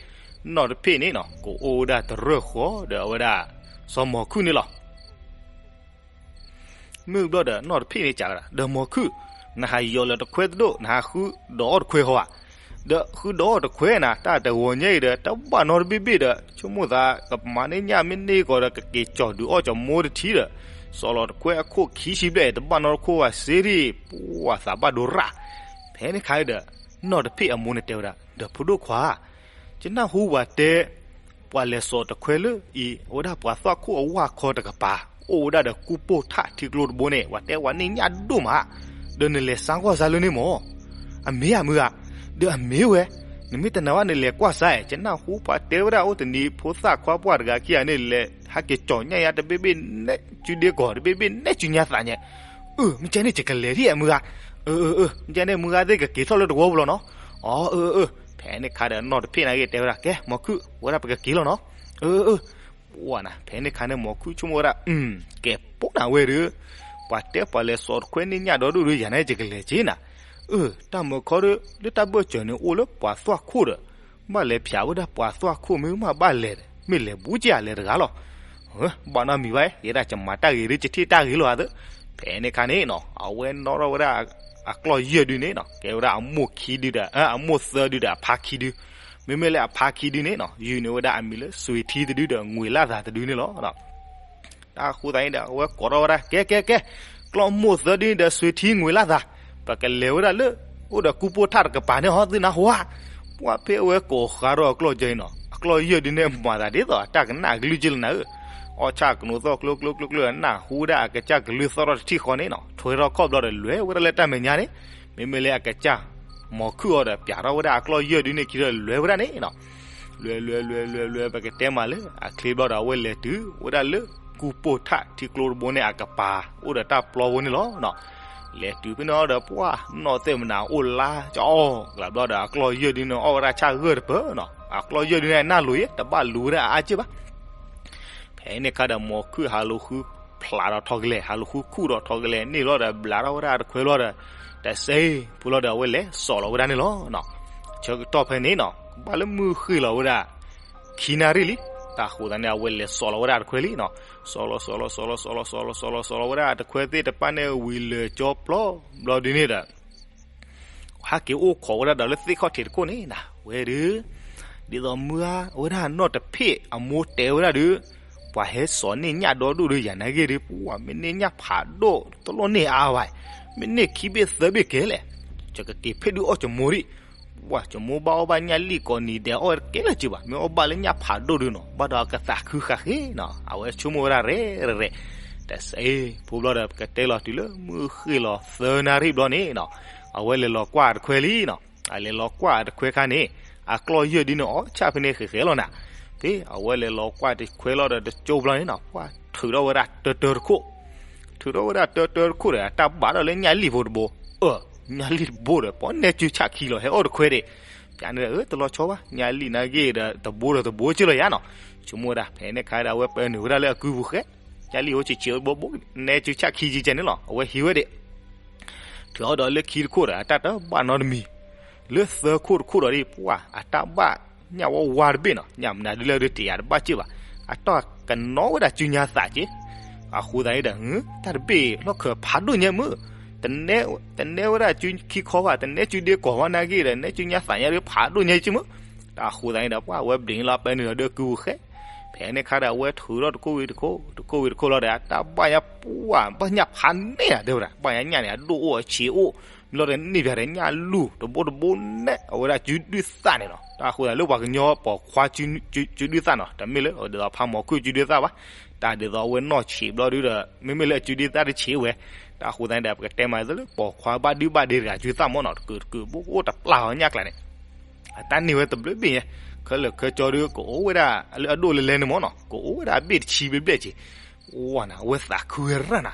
နီၢ်တဖ့ၣ်န့ၣ်နီၤ ကအိၣ်ဝဲဒၣ်တရၢၢ်ဃီဒီးအဝဲဒၣ် စီၤမီၤခုၣ်န့ၣ်လီၤ. မ့ၢ်ဘျီဒီးနီၢ်တဖ့ၣ်န့ၣ်စံးဝဲဒၣ် ဒီးမီၤခုၣ်, နဟးယီၤလၢတခွဲတဒိၣ် နဟးဃုဒီးအီၣ်တခွဲဃီဧါ, ဒီးဃုဒီးအီၣ်တခွဲနၤ တၢ်တဂီၤညါအံၤဒီး တဘၣ်နီတဘ့ၣ်ဘ့ၣ်ဒီး ဆိကမိၣ်သး ကမၤန့ၢ်ညၣ်မ့ၢ်န့ၢ်ကီးဒီး ကက့ၤကၠီၣ်ဒုးအီၣ်ကမိၢ်တထံဒီး စီၤလီၤတခွဲအခိၣ်ခံဆံဘျဲၣ် တဘၣ်နီတခိၣ်ဘၣ်စ့ဒံး ပှၢ်သးဘၣ်ဒိရၣ်. ဖဲန့ၣ်ခါဒီး နီၢ်တဖ့ၣ်အမိၢ်န့ၣ်တဲဝဲဒၣ် ဒီးဖိဒိၣ်ခွါ ယနၢ်ဟူပှၤတဲ ပှၤလဲၤစိာ်တခွဲလၢအံၤ အဝဲဒၣ်ပှၤသွၣ်ခိၣ်အဝၢ်ခီတကပၤ အိၣ်ဝဲဒၣ်ဒီးကူပိၢ်ထၣ်ထံကျိတဘိန့ၣ် ပှၤတဲဝဲန့ၢ်ညၣ်ဒိၣ်မး, ဒီးနလဲၤစါကွၢ်စါလၢန့ၣ်မး. အမ့ၢ်ဧါမုၢ်ဧါ, ဒီးအမ့ၢ်ဝဲ, နမ့ၢ်တနာ်ဘၣ်နလဲၤကွၢ်စါဧါ, ယနၢ်ဟူပှၤတဲဝဲဒၣ်အိၣ်တနံၤ ဖိသၣ်ခွါပှၢ်တဂၤခံဂၤန့ၣ် လဲၤဟးက့ၤကၠီၣ်ညၣ်ယါတဘ့ၣ်ဘ့ၣ်နဲၣ်စုဒ့ကီၢ် တဘ့ၣ်ဘ့ၣ်နဲၣ်စုညါသးညါ. အၢ မ့ၢ်ကဲန့ၣ် ယကလဲၤဒံးဧါမုၢ်ဧါ. အၢ အၢ အၢ မ့ၢ်ကဲန့ၣ် မုၢ်ဂၤသ့ၣ်ကက့ၤထီၣ်လၢတဝီပူၤလီၤနီၤ. အၢ အၢ အၢ ဖဲန့ၣ်ခါဒီးနီၢ်တဖ့ၣ်နာ်က့တဲဝဲဒၣ် ကဲ မီၤခုၣ် ဝဲဒၣ်ပကက့ၤလီၤနီၤ. အၢ အၢ အၢ ပှၢ်နၤ ဖဲန့ၣ်ခါန့ၣ် မီၤခုၣ်ဆိကမိၣ်ဝဲဒၣ် ကဲပိနၤဝဲဒီး ပှၤတဲပှၤလဲၤစိာ်တခွဲန့ၢ်ညၣ်ဒီဒိၣ်ဒီး ယၤန့ၣ်ယကလဲၤက့ၤနၤ. အၢ တၢ်မၢခီဒီး လၢတၢ်ဘၢၣ်စၢၤန့ၣ်အိၣ်လၢပှၤသွၣ်ခိၣ်ဒီး ဘၣ်လဲၤဖျါဝဲဒၣ်ပှၤသွၣ်ခိၣ်မ့ၢ်မးဘၣ်လဲၤဒီး မ့ၢ်လဲၤဘူးက့ၤလဲၤတဂၤလီၤ. ဘၣ်နီတမံၤဘၣ် ယဲဒၣ်ယမၤတၢ်ဂ့ၤဒီးယထံၣ်တၢ်ဂ့ၤလီၤဧါသ့. ဖဲန့ၣ်ခါန့ၣ်နီၤ အဝဲနီၣ်ထီၣ်ဝဲဒၣ်အကျီၢ်ယဲၢ်ဒုန့ၣ်နီၤ ကဲဝဲဒၣ်အမိၢ်ခံဒုဒီး အမိၢ်သၢဒုဒီးအဖါခံဒု. မ့မ့ၢ်လၢအဖါခံဒုန့ၣ်နီၤ ယုၢ်န့ၢ်ဝဲဒၣ်အမံၤလၢစွ့ၤထံတဒုဒီးငွေလၢ်သးတဒုန့ၣ်လီၤ. တၢ်ဃိသတးန့ၣ်ဒီး အဝဲကိးထီၣ်ဝဲဒၣ် ကဲ ကဲ ကဲ ကျီၢ်မိၢ်သၢဒုန့ၣ်ဒီးစွ့ၤထံငွေလၢ်သး ပကလဲၤဝဲဒၣ်လၢ အိၣ်ဒီးကူပိၢ်ထၣ်တကပၤန့ၣ်ဟီသုနၢ်ဟူဧါ. ပှၢ်ဖဲအဝဲကိးဃါထီၣ်အကျီၢ်ယဲၢ်အံၤနီၤ အကျီၢ်ယဲၢ်ဒုန့ၣ်မၤသးဒ်သိးအတၢ်ကနၣ်အကလုၢ်ကလုၢ်လၢနၤဧၢ. အီၣ်ဆၣ်ကနိးသီၣ်ကျိကျိကျိကျိ အနၢ်ဟူဝဲဒၣ်အကစၢ်ကလုၢ်သီၣ်ထီၣ်တထံၣ်ဃီန့ၣ်နီၤ ထွဲထီၣ်ခီၣ်ဘျီဒီးလဲၤဝဲဒၣ်လၢတၢ်မဲာ်ညါန့ၣ် မ့မ့ၢ်လၢအကစၢ် မီၤခုၣ်အီၤဒီး ပၠးထီၣ်ဝဲဒၣ်အကျီၢ်ယဲၢ်ဒုန့ၣ်ခံဒီးလဲၤဝဲဒၣ်န့ၣ်နီၤ လဲၤလဲၤလဲၤလဲၤလဲၤ ပကတဲမးလၢအချ့ဘျီဒီး အဝဲလဲၤတုၤဝဲဒၣ်လၢ ကူပိၢ်ထၣ်ထံကျိတဘိန့ၣ်အကပၤ အိၣ်ဒီးတၢ်ပျီဖိန့ၣ်လီၤ. လဲၤတုၤဖဲန့ၣ်ဒီး ပှၢ်နီၢ်သ့ၣ်မနၤအိၣ်လါ ကအီၣ်ကလးဘျီဒီး အကျီၢ်ယဲၢ်ဒုန့ၣ်အီၣ်ဝဲဒၣ်ဆၣ်ဂၢၢ်တပၢၢ်နီၤ အကျီၢ်ယဲၢ်ဒုန့ၣ်နၢ်လိၤယဲ တဘၣ်လူၤဝဲဒၣ်အအါကၢၢ်ဘၣ်. ဖဲန့ၣ်ခါဒီး မီၤခုၣ်ဟးလူၤဃုဖျးဒီးထီကလဲာ် ဟးလူၤဃုခူၣ်ဒီးထီကလဲာ်န့ၣ်လီၤဒီး ဘျးထီၣ်ဝဲဒၣ်တခွဲလီၤဒီး တစဲးဖိလီၤဒီး အဝဲလဲၤစိာ်လီၤဝဲဒၣ်န့ၣ်လီၤ. ဆၢကတီၢ်ဖဲန့ၣ်နီၤ ဘၣ်လၢမုၢ်ဃ့ၢ်လီၤဝဲဒၣ် ခံနၣ်ရံၣ်လံ. တၢ်ဃိသတးန့ၣ် အဝဲလဲၤစိာ်လီၤဝဲဒၣ်တခွဲလံနီၤ. စိာ်လီၤစိာ်လီၤစိာ်လီၤစိာ်လီၤစိာ်လီၤစိာ်လီၤစိာ်လီၤဝဲဒၣ်တခွဲသ့ၣ်တဖၣ်န့ၣ် ဝံၤလၢာ်ကၠီပျီဘျီဒုန့ၣ်ဒီး ဟဲက့ၤအိၣ်ခိးဝဲဒၣ်ဒီးလၢသ့ၣ်ခီၣ်ထံးတခိၣ်န့ၣ်နၤ ဝဲဒုး ဒ်သိးမုၢ်အါဝဲဒၣ်နီၢ်တဖ့ၣ်အမိၢ်တဲဝဲဒၣ်ဒီး ပှၤဟဲစိာ်န့ၢ်ညၣ်ဒီဒိၣ်ဒီးယၤနာ်က့ဒီး ပှၤမ့ၢ်န့ၢ်ညၣ်ဖးဒိၣ်တလိၣ်န့ၢ်အါဘၣ်, မ့ၢ်န့ၢ်ခံဘ့ၣ်သၢဘ့ၣ်ကဲလဲၣ်, ယကက့ၤဖဲဒုးအီၣ်ယမိၢ်ဒံး, ပှၤယမိၢ်ဘၣ်အီၣ်ဘၣ်ညၣ်လံၣ်ကိးနံၤဒဲးအီၣ်ဝဲတကဲလၢၤက့ၤဘၣ်, မ့ၢ်အီၣ်ဘၣ်လၢညၣ်ဖးဒိၣ်ဒုးနီၤ ဘၣ်ဒီးအကသးခုဃာ်ဃ့နီၤ အဝဲဆိကမိၣ်ဝဲဒၣ်ရဲၣ်ရဲၣ်, တစဲး ဖိဘျီဒီး ပကတဲလီၤတုၤလၢမုၢ်ဃ့ၢ်လီၤသၢနၣ်ရံၣ်ဘျီန့ၣ်နီၤ အဝဲလဲၤလီၤကွၢ်တခွဲလံနီၤ, အလဲၤလီၤကွၢ်တခွဲခါန့ၣ် အကျီၢ်ယဲၢ်ဒုန့ၣ်အီၣ်ဆၣ်ဖဲန့ၣ်ဃဲးဃဲးလီၤနၤ, ဖဲအဝဲလဲၤလီၤကွၢ်တခွဲလီၤဒီးတကၠိဘျီန့ၣ်နီၤ ပှၤထုးထီၣ်ဝဲဒၣ်တၢတၢတခိၣ်, ထုးထီၣ်ဝဲဒၣ်တၢတၢတခိၣ်ဒီး အတၢ်ဘၣ်ထီၣ်လၢညၣ်လံၣ်ဖိတဘိ, အၢ ညၣ်လံၣ်တဘိဒီး ပှၤနဲၣ်စုဆၣ်ခံလီၤ ဟဲအီၣ်တခွဲဒံး, ပျးန့ၣ်ဒီး အၢ တလီၤဆီဘၣ် ညၣ်လံၣ်နာ်က့ဒီး တဘိဒီးတဘိက့လီၤယၤနီၤ, ဆိကမိၣ်ဝဲဒၣ် ဖဲန့ၣ်ခါဒီး အဝဲပၢနုာ်ဝဲဒၣ်လၢအကုပူၤဃဲး, ညၣ်လံၣ်အိၣ်ဆံးဆံးတဘိဘိ နဲၣ်စုဆၣ်ခံကကဲန့ၣ်လီၤ အဝဲဟံးဝဲဒံး ထုးအီၤဒီးလၢခံတခိၣ်ဒီး အတၢ်တဘၣ်နီတမံၤ, လၢသၢခိၣ်တခိၣ်ဒီးဒ်ပှၤ အတၢ်ဘၣ်ညၣ်ဝါဝါတဘ့ၣ်နီၤ, ညၣ်မနုၤဒ်လဲၣ်ဒုးတယာ်တဘၣ်စ့ၢ်ဘၣ်, အတၢ်ကနီၣ်ဝဲဒၣ်စုညါသးက့, အဃိသတးန့ၣ်ဒီး တၢ်တဘ့ၣ်လီၢ်ခၢးဖးဒိၣ်ညါမုၢ်, တနဲၣ်ဝဲဒၣ်စုခံခီဘၣ်, တနဲၣ်စုဒ့ကီၢ်ဘၣ်နာ်က့ဒီး နဲၣ်စုညါသးညါဒုးဖးဒိၣ်ညါက့မုၢ်, တၢ်အဃိသတးန့ၣ်ဒီး ပှၤအဝဲဘျံးလီၤပၢနုာ်လီၤဒီးကုပူၤဃဲး ဖဲန့ၣ်ခါဒီး အဝဲထုးထီၣ်တခိၣ်ဝံၤတခိၣ် တခိၣ်ဝံၤတခိၣ်လီၤဒီး အတၢ်ဘၣ်ညၣ်ပှၢ် ဘၣ်ညၣ်ဖးန့ၢ်နၤတဲဝဲဒၣ် ဘၣ်ညၣ်ညၣ်န့ၣ် အဒိၣ်အိၣ်အဆံးအိၣ်, မ့ၢ်လီၤဒီးန့ၢ်ဘၣ်ဒီးညၣ်လူၢ် တဘိတဘိနဲၣ် အဝဲဒၣ်စုဒုၣ်သၣ်န့ၣ်လီၤ. တၢ်အဃိသတးလၢပှၤကညီပိာ်ခွါစုဒုၣ်သၣ်နီၤ တမ့ၢ်လၢဒ်သိးဖးမီၤခုၣ်စုဒုၣ်သၣ်ဘၣ်, တၢ်ဒ်သိးအဝဲနီၢ်ဆံးဘျီဒုဒီး မ့မ့ၢ်လၢအစုဒုၣ်သၣ်တဆံးဝဲ, တၢ်အဃိသတးန့ၣ်ဒီး ပကတဲမးလၢပှၤပိာ်ခွါဘၣ်ဒုဘၣ်ဒ့တဂၤစုသၣ်မီၢ်နီၤ တကုာ်တကုာ် ဘိကအိၣ်တပျၢ်အီၤညၣ်ကျါန့ၣ် အတၢ်န့ၢ်ဝဲတဘျုးဘ့ၣ်ညါ, ခဲလၢာ်ခဲကၠီဒု ကအိၣ်ဝဲဒၣ်လၢအဒိၣ်လဲၤလဲၤန့ၣ်မီၢ်နီၤ ကအိၣ်ဝဲဒၣ်အဘ့ၣ်တဆံဘျဲၣ်ဘျဲၣ်က့ၤ, ဝဲနၤ အဝဲသးခုဝဲရၣ်နၤ,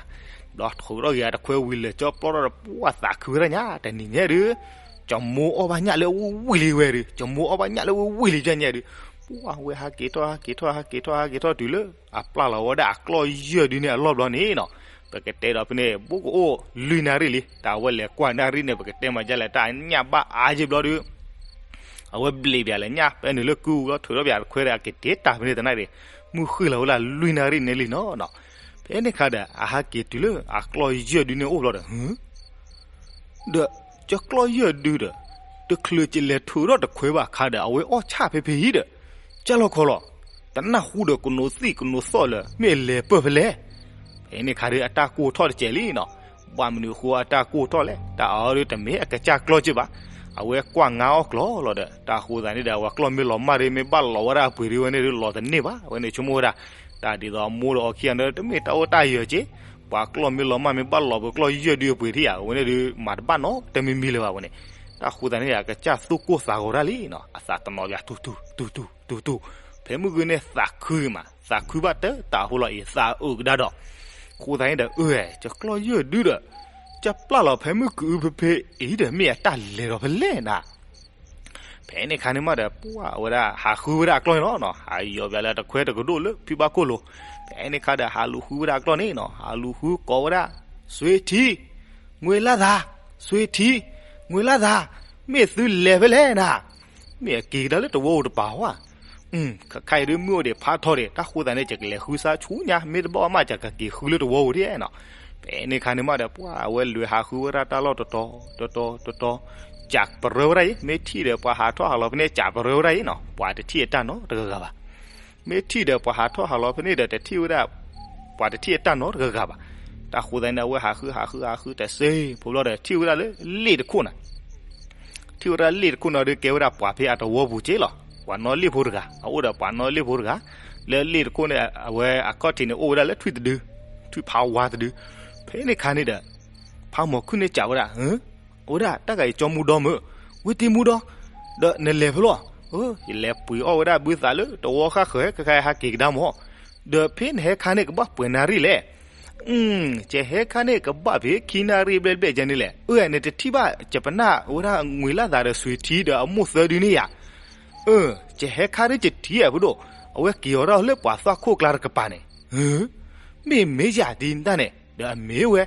ဘျီထုးထီၣ်က့ၤအတခွဲဝံၤလဲၤကၠီပျီထီၣ်ဒီး ပှၤသးခုဝဲရၣ်ညါ တနံၤညါဒု ကမိၢ်အီၣ်ဘၣ်ညၣ်လၢဝံၣ်လံဝဲဒု ကမိၢ်အီၣ်ဘၣ်ညၣ်လၢဝံၣ်လံကညါဒု, ပှၤဝဲဟးက့ၤထီၣ်ဟးက့ၤထီၣ်ဟးက့ၤထီၣ်ဟးက့ၤထီၣ်တုၤလၢ အပျၢ်လီၤဝဲဒၣ်အကျီၢ်ယဲၢ်ဒုန့ၣ်အလီၢ်ဘျီန့ၣ်နီၤ, ပကတဲဒီးဖဲန့ၣ် ဘိကအိၣ်လွံၢ်နၣ်ရံၣ်လံ, တၢ်အဝဲလဲၤကွၢ်နၣ်ရံၣ်န့ၣ် ပကတဲမးဒ်လဲၣ် တၢ်ညၣ်ဘၣ်အါယ့ၢ်ဘျီဒု အဝဲဘျံးဘၣ်လဲၤညၣ်ပၢနုာ်လၢကုပူၤလီၤ ထုးထီၣ်ဘၣ်အတခွဲဒီး အက့ၤတ့ၢ်တၢ်ဖဲန့ၣ်တနၣ်ရံၣ်, မုၢ်ဃ့ၢ်လီၤဝဲလၢလွံၢ်နၣ်ရံၣ်န့ၣ်လံနီၤနီၤ, ဖဲန့ၣ်ခါဒီး အဟးက့ၤတုၤလၢအကျီၢ်ယဲၢ်ဒုန့ၣ်အိၣ်ဘျီဒီး ဒီးကကျီၢ်ယဲၢ်ဒုဒီး တချုးကလဲၤထုးထီၣ်တခွဲဘၣ်ခါဒီး အဝဲအီၣ်ဆၣ်ဖဲဖဲအံၤဒီး ကၢ်လီၤခီလီၤ, တနၢ်ဟူဒီးကနိးသံၣ်ကနိးသီၣ်လၢ မ့ၢ်အလဲၤပၢၢ်ဖဲလဲၣ်, ဖဲန့ၣ်ခါဒီး အတၢ်ကိၢ်ထီၣ်တစဲးလံနီၤ, ဘၣ်မနုၤအဃိအတၢ်ကိၢ်ထီၣ်လဲၣ်, တၢ်အီၤဒုတမ့ၢ်အကစၢ်ကျီၢ်က့ဘၣ်, အဝဲကွၢ်ငါအီၣ်ကျီၢ်လီၤဒီး တၢ်အဃိသတးန့ၣ်ဒီး အဝဲကျီၢ်မ့ၢ်လီၤမၢ်ဒီး မ့ၢ်ဘၣ်လီၤဝဲဒၣ်အပှ့ၤဒုဝဲန့ၣ်ဒု လီၤတန့ၢ်ဘၣ်, အဝဲန့ၣ်ဆိကမိၣ်ဝဲဒၣ် တၢ်ဒ်သိးအမိၢ်ဒီးအီခံဂၤန့ၣ် တမ့ၢ်တၢ်အိၣ်တၢ်ယၢၤက့, ပှၤကျီၢ်မ့ၢ်လီၤမၢ်မ့ၢ်ဘၣ်လီၤပှ့ၤကျီၢ်ယဲၢ်ဒုအပှ့ၤထံၣ်ဧါ, အဝဲန့ၣ်ဒု မၤတဘၣ်နီတမံၤမံၤလၢၤဘၣ်ဝဲန့ၣ်, တၢ်အဃိသတးန့ၣ်ဒီး အကစၢ်သူၣ်ကိၢ်သးဂီၤတၢ်လံနီၤ, အသးတနီၤဘၣ် တူၢ်တူၢ်တူၢ်တူၢ်တူၢ်, ဖဲမုၢ်ဂ့ၤန့ၣ်သးခုဂ့ၤမး, သးခုဘၣ်တၢ်တၢ်အဃိလီၤအံၤ သးအုးကဒါဒီး, အဃိသတးန့ၣ်ဒီး အၢ ကကျီၢ်ယဲၢ်ဒုဒီး ကပျၢ်လီၤဖဲမုၢ်ကအုဖဲဖဲအံၤဒီး မ့ၢ်အတၢ်လဲၤဒီးဖဲလဲၣ်နၤ ဖဲန့ၣ်ခါန့ၣ်မးဒီး ပှၤဝဲဒၣ်ဟးဃုဝဲဒၣ်အကျီၢ်န့ၣ်လီၤနီၤ, ဟးယီၤဘၣ်လၢတခွဲတကဒိၣ်လၢဖံဘၣ်ခိၣ်လိၤ, ဖဲန့ၣ်ခါဒီး ဟးလူၤဃုဝဲဒၣ်အကျီၢ်န့ၣ်နီၤ, ဟးလူၤဃုကိးဝဲဒၣ်, ဆွေထီ, ငွေလသာ, ဆွေထီ, ငွေလသာ, မ့ၢ်သုလဲၤဖဲလဲၣ်နၤ, မ့ၢ်အက့ၤကဒါလၢတဝီဧိၤတပၤဧါ, ခဲခါအံၤဒုးမုၢ်အိၣ်ဒံးဖးထီဒံး တၢ်ဃိသတးန့ၣ် ယကလဲၤဃုဆါဆူညါ မ့ၢ်တဘၣ်အီၤမး ယကက့ၤဃုလၢတဝီဧိၤဒံးနီၤ, ဖဲန့ၣ်ခါန့ၣ်မးဒီး ပှၤအဝဲလဲၤဟးဃုဝဲဒၣ်တၢ်လီၢ်တတီၤတတီၤတတီၤ, ကးပရၢဝဲဒၣ်အံၤ မ့ၢ်ထံၣ်ဒီးပှၤဟးထီၣ်ဟးလီၤဖဲန့ၣ် ကးပရၢဝဲဒၣ်အံၤနီၤ, ပှၤတထံၣ်အတၢ်နီတဂၤဂၤဘၣ် မ့ၢ်ထံၣ်ဒီးပှၤဟးထီၣ်ဟးလီၤဖဲန့ၣ်ဒီး တထံၣ်ဝဲဒၣ်, ပှၤတထံၣ်အတၢ်နီတဂၤဂၤဘၣ်. တၢ်ဃိသတးန့ၣ် အဝဲဟးဃုဟးဃုဟးဃုတစ့ ဖိလီၤဒီး ထံၣ်ဝဲဒၣ်လၢလ့ၣ်တခိၣ်နၤ, ထံၣ်ဝဲဒၣ်လ့ၣ်တခိၣ်န့ၣ်ဒီး ကဲဝဲဒၣ်ပှၤဖဲအတဝီပူၤက့လီၤ. ပှၤနီၣ်လ့ၣ်ဖိတဂၤ, အအိၣ်ဒီးပှၤနီၣ်လ့ၣ်ဖိတဂၤ, လၢလ့ၣ်တခိၣ်န့ၣ် အဝဲအခီၣ်ထံးန့ၣ် အိၣ်ဝဲဒၣ်လၢထွံၣ်တဒု, ထွံၣ်ဖးဝါတဒု. ဖဲန့ၣ်ခါန့ၣ်ဒီး ဖးမီၤခုၣ်န့ၣ်စံးဝဲဒၣ် အဝဲဒၣ်တၢ်ဂၤအံၤကၠီမူဒီမုၢ်, ဝ့ၢ်တံမူဒီ, ဒီးနလဲၤဖဲလဲၣ်, ယလဲၤပှ့ၤအီၣ်ဝဲဒၣ်ဘုသးလၢတဝီဃၣ်ဃၢၤ ခဲခါဟဲက့ၤကဒါမး, ဒီးဖဲနဟဲခါန့ၣ်ကဘၣ်ပှဲၤနၣ်ရံၣ်လဲၣ်. ကဟဲခါန့ၣ်ကဘၣ်ဖဲခံနၣ်ရံၣ်ဘျဲၣ်ဘျဲၣ်ကဲန့ၣ်လဲၣ်. အၢ နတထံၣ်ဘၣ် ယပနၢ်ဝဲဒၣ်ငွေလၢ်သးဒီးစွ့ၤထံဒီးအမိၢ်သၢဒုန့ၣ်ယၤ. အၢ ယဟဲခါဒ်ယထံၣ်ဧါဖုဒိၣ်, အဝဲက့ၤအီၤဒၣ်လၢပှၤသွၣ်ခိၣ်ကျါတကပၤန့ၣ်. မ့ၢ်မ့ၢ်ယၤဒ်နတၢ်န့ၣ် ဒီးအမ့ၢ်ဝဲ,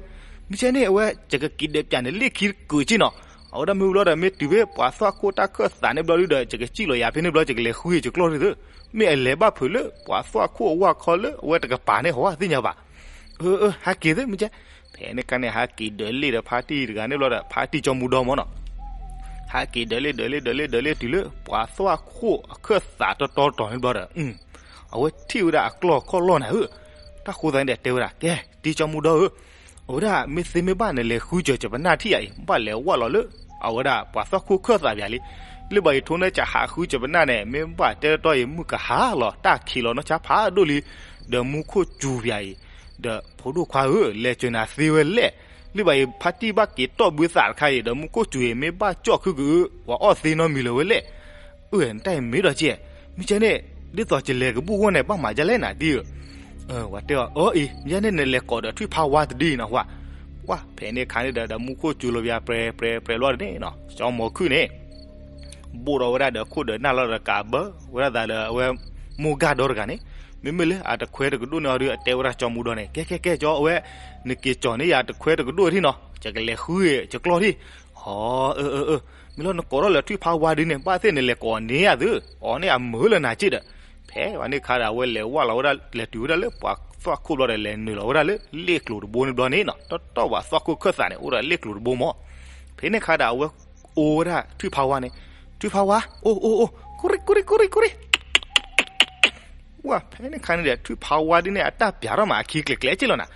မ့ၢ်ကဲန့ၣ် အဝဲယကက့ၤဒုးပျးန့ၣ်လ့ၣ်ခံတကုာ်က့နီၤ. အဝဲဒၣ်မ့ၢ်ဝံၤလီၤဒီး မ့ၢ်တုၤဖဲပှၤသွၣ်ခိၣ်တၢ်ခၢၣ်သးန့ၣ်ဘျီဒုဒီး ယကစံၣ်လီၤယၤဖဲန့ၣ်ဘျီ ယကလဲၤဃုယကျီၢ်ဒုး, မ့ၢ်အလဲၤဘၣ်ဖုးလၢပှၤသွၣ်ခိၣ်အဝၢ်ခီလၢအဝဲတကပၤန့ၣ် ဟီသ့ၣ်ညါဘၣ်. အၢ အၢ ဟဲက့ၤသ့ မ့ၢ်ကဲ. ဖဲန့ၣ်ခါန့ၣ် ဟဲက့ၤဒုးလ့ၣ်ဒီးဖါတံၢ်တဂၤန့ၣ်ဘျီဒီး ဖါတံၢ်ကၠီမူဒီမးနီၤ. ဟဲက့ၤဒၢးလ့ဒၢးလ့ဒၢးလ့ဒၢးလ့တုၤလၢ ပှၤသွၣ်ခိၣ်အခၢၣ်သးတီတီတီၤန့ၣ်ဘျီဒီး အဝဲထံၣ်ဝဲဒၣ်အကျီၢ်ခီၣ်လီၢ်နၤဧၢ, တၢ်ဃိသတးန့ၣ်ဒီးတဲဝဲဒၣ် ကဲ တံကၠီမူဒီဧၢ, အဝဲဒၣ်မ့ၢ်သ့မ့ၢ်ဘၣ်နလဲၤဃုစၢၤကပနၢ်ထံၣ်ယၤအံၤ ဘၣ်လဲၤဝၢ်လီၤလၢ အဝဲဒၣ်ပှၤသွၣ်ခိၣ်ခၢၣ်သးပၠးလံ, လၢဘၣ်အံၤထိၣ်န့ၣ်ကဟးဃုစၢၤပနၢ်န့ၣ် မ့ၢ်ဘၣ်တဲတီတီအံၤ မုၢ်ကဟါလီၤ တၢ်ခံးလီၤနီၢ်ဆါဖးဒိၣ်လံ, ဒီးမူခိၣ်စူၤပၠးအံၤ, ဒီးဖိဒိၣ်ခွါဧၢ လဲၤစၢၤနၤသ့ဝဲလဲၣ်, လၢဘၣ်အံၤဖါတံၢ်ဘၣ်က့ၤတီၢ်ဘုသးတခါအံၤ ဒီးမူခိၣ်စူၤအံၤ မ့ၢ်ဘၣ်ကၠီၣ်ခုကဧၢ ပှၤအီၣ်သ့နီတမံၤလၢၤဝဲလဲၣ်, အၢ နတၢ်အံၤမ့ၢ်ဒီးကဲ, မ့ၢ်ကဲန့ၣ် ဒ်သိးကလဲၤကဘူၣ်အဂီၢ်န့ၣ် ဘၣ်မၤဒ်လဲၣ်နၤတံၢ်ဧၢ, ဝဲတဲအီၤ အၢအံၤ မ့ၢ်ကဲန့ၣ် နလဲၤကိးဒီးထွံၣ်ဖးဝါတဒုအံၤနီၤ ဝဲ, ဝဲ ဖဲန့ၣ်ခါန့ၣ်ဒီး ဒီးမူခိၣ်စူၤလီၤပၠးပြဲၤပြဲၤပြဲၤလီၤန့ၣ်နီၤ ကၠီမီၤခုၣ်န့ၣ် ဘိၣ်ဒီးဝဲဒၣ်ဒီးခိၣ်ဒီးနၢ်လီၤဒီးကးဘၢဝဲဒၣ်သးဒီးအဝဲ မိၢ်ဂၢ်ဒီတဂၤန့ၣ်, မ့မ့ၢ်လၢအတခွဲတကဒိၣ်န့ၣ်အီၤဒီး အတဲဝဲဒၣ်ကၠီမူဒီန့ၣ် ကဲကဲကဲကၠီ အဝဲ နက့ၤကၠီၤန့ၢ်ယၤတခွဲတကဒိၣ်ထံၣ်နီၤ ယကလဲၤဃုကၠီကျီၢ်ထံၣ်, အီ အၢ အၢ အၢ မ့ၢ်လီၤနကိးထီၣ်လၢထွံၣ်ဖးဝါဒုန့ၣ် ဘၣ်သ့ၣ်နလဲၤကိးန့ၢ်ယၤသု, အီန့ၣ်အမုာ်လၢနၤက့ဒီး, ဖဲဝဲန့ၣ်ခါဒီး အဝဲလဲၤဝဲလီၤဝဲဒၣ် လဲၤတုၤဝဲဒၣ်လၢပှၤသွၣ်ခိၣ်ဘျီဒီး လဲၤနုာ်လီၤဝဲဒၣ်လၢလ့ၣ်ကျိၤတဘိန့ၣ်ဘျီန့ၣ်နီၤ တီတီပှၤသွၣ်ခိၣ်ခၢၣ်သးန့ၣ် အိၣ်ဒီးလ့ၣ်ကျိၤတဘိမး, ဖဲန့ၣ်ခါဒီး အဝဲအိၣ်ဝဲဒၣ်ထွံၣ်ဖးဝါန့ၣ်, ထွံၣ်ဖးဝါ အိၣ်အိၣ်အိၣ် ကူရံကူရံကူရံကူရံ ဝဲ ဖဲန့ၣ်ခါန့ၣ်ဒီး ထွံၣ်ဖးဝါဒုန့ၣ် အတၢ်ပၠးထီၣ်မးအခံကျဲၤကျဲၤက့လီၤနၤ,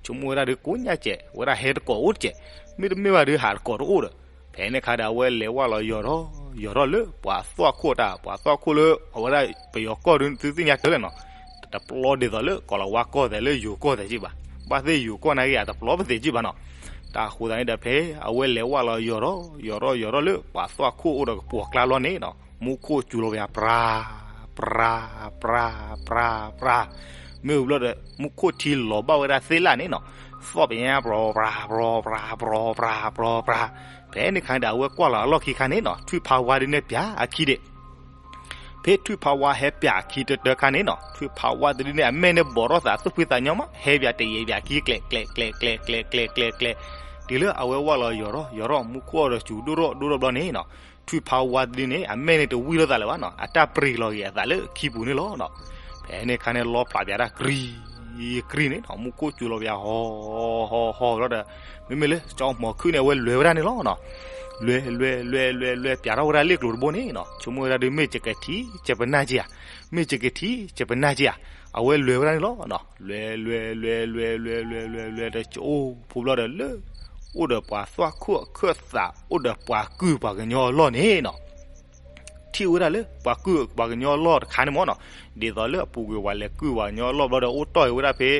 ဆိကမိၣ်ဝဲဒၣ်ဒီး ကိးညါကဲး ဝဲဒၣ်ဟဲတကိးအိၣ်တကဲး, မ့တမ့ၢ်ဘၣ်ဒီးဟးတကိးတအိၣ်ဒီး, ဖဲန့ၣ်ခါဒီး အဝဲလဲၤဝဲလီၤယီၤထီၣ် ယီၤထီၣ်လၢပှၤသွၣ်ခိၣ်တၢ် ပှၤသွၣ်ခိၣ်လၢ အဝဲဒၣ်ပယီၤကီၢ်ဒုသုသ့ၣ်ညါတၢ်လဲၣ်နီၤ, တပျီဒ်သိးလၢကီၤလၤဝါကီၢ်သဲးလၢယိၤကီၢ်သဲးက့ဘၣ်, ဘၣ်သ့ၣ်ယိၤကီၢ်နာ်က့ အတပျီပသ့းက့ဘၣ်နီၤ, တၢ်ဃိသတးန့ၣ်ဒီး ဖဲအဝဲလဲၤဝဲလီၤယီၤထီၣ် ယီၤထီၣ်ယီၤထီၣ်လၢပှၤသွၣ်ခိၣ်အိၣ်ဒီးကပိာ်ကျါလီၤန့ၣ်နီၤ မူခိၣ်စူၤလီၤပၠး ပြၤ ပြၤ ပြၤ ပြၤ ပြၤ, မ့ၢ်ဝံၤဘျီဒီး မူခိၣ်ထံလီၤဘၣ်ဝဲဒၣ်သ့ၣ်လၣ်န့ၣ်နီၤ, သီၣ်ပညါ ပြၤ ပြၤ ပြၤ ပြၤ ပြၤ ပြၤ ပြၤ, ဖဲန့ၣ်ခါန့ၣ်ဒီး အဝဲကွၢ်လီၤအလီၢ်ခံခါန့ၣ်နီၤ ထွံၣ်ဖးဝါဒုန့ၣ်ပၠးအခံဒံး ဖဲထွံၣ်ဖးဝါဟဲပၠးအခံတတၢခါန့ၣ်နီၤ ထွံၣ်ဖးဝါတဒုန့ၣ် အမဲာ်န့ၣ်ဘီးထီၣ်သးသူၣ်ဖှံသးညီမး ဟဲပၠးတယံာ်ပၠးခံ ကျဲးကျဲးကျဲးကျဲးကျဲးကျဲးကျဲးကျဲးကျဲး, တုၤလၢအဝဲဝဲလီၤယီၤထီၣ်ယီၤထီၣ် မူခိၣ်အီၤဒီးစူၤဒိၣ်ထီၣ်ဒိၣ်ထီၣ်ဘျီန့ၣ်နီၤ, ထွံၣ်ဖးဝါတဒုန့ၣ် အမဲာ်န့ၣ်တဝံၣ်ထီၣ်သးလၢၤဘၣ်နီၤ အတၢ်ပြံၤလီၤက့ၤအသးလၢခံပူၤန့ၣ်လီၤနီၤ, ဖဲန့ၣ်ခါန့ၣ် လီဖျးပၠးတၢ် ကြံ ကြံန့ၣ်နီၤ မူခိၣ်စူၤလီၤပၠး ဟီ ဟီ ဟီ ဟီလီၤဒီး မ့မ့ၢ်လၢကၠီမီၤခုၣ်န့ၣ် အဝဲလဲၤဝဲဒၣ်န့ၣ်လီၤနီၤ, လဲၤ လဲၤ လဲၤ လဲၤ လဲၤ ပၠးထီၣ်ဝဲဒၣ်လ့ၣ်ကျိၤတဘိန့ၣ်နီၤ ဆိကမိၣ်ဝဲဒၣ်ဒီး မ့ၢ်ယကထံၣ်ယပနၢ်က့ဧါ, မ့ၢ်ယကထံၣ်ယပနၢ်က့ဧါ, အဝဲလဲၤဝဲဒၣ်န့ၣ်လီၤနီၤ, လဲၤ လဲၤ လဲၤ လဲၤ လဲၤ လဲၤ လဲၤ လဲၤ လဲၤ လဲၤ ဒီးကၠိဖိဘျီဒီးလၢ အိၣ်ဒီးပှၤသွၣ်ခိၣ်အခၢၣ်သး အိၣ်ဒီးပှၤကုၢ်ပှၤကညီအလီၢ်န့ၣ်နီၤ ထံၣ်ဝဲဒၣ်လၢပှၤကုၢ်ပှၤကညီအလီၢ်တခါန့ၣ်မ့ၢ်နီၤ, ဒ်သိးလၢအပူၤကွံာ်ပှၤလဲၤကုၢ်ပှၤကညီအလီၢ်ဘျီဒီး အိၣ်တီၢ်ဝဲဒၣ်ဖဲ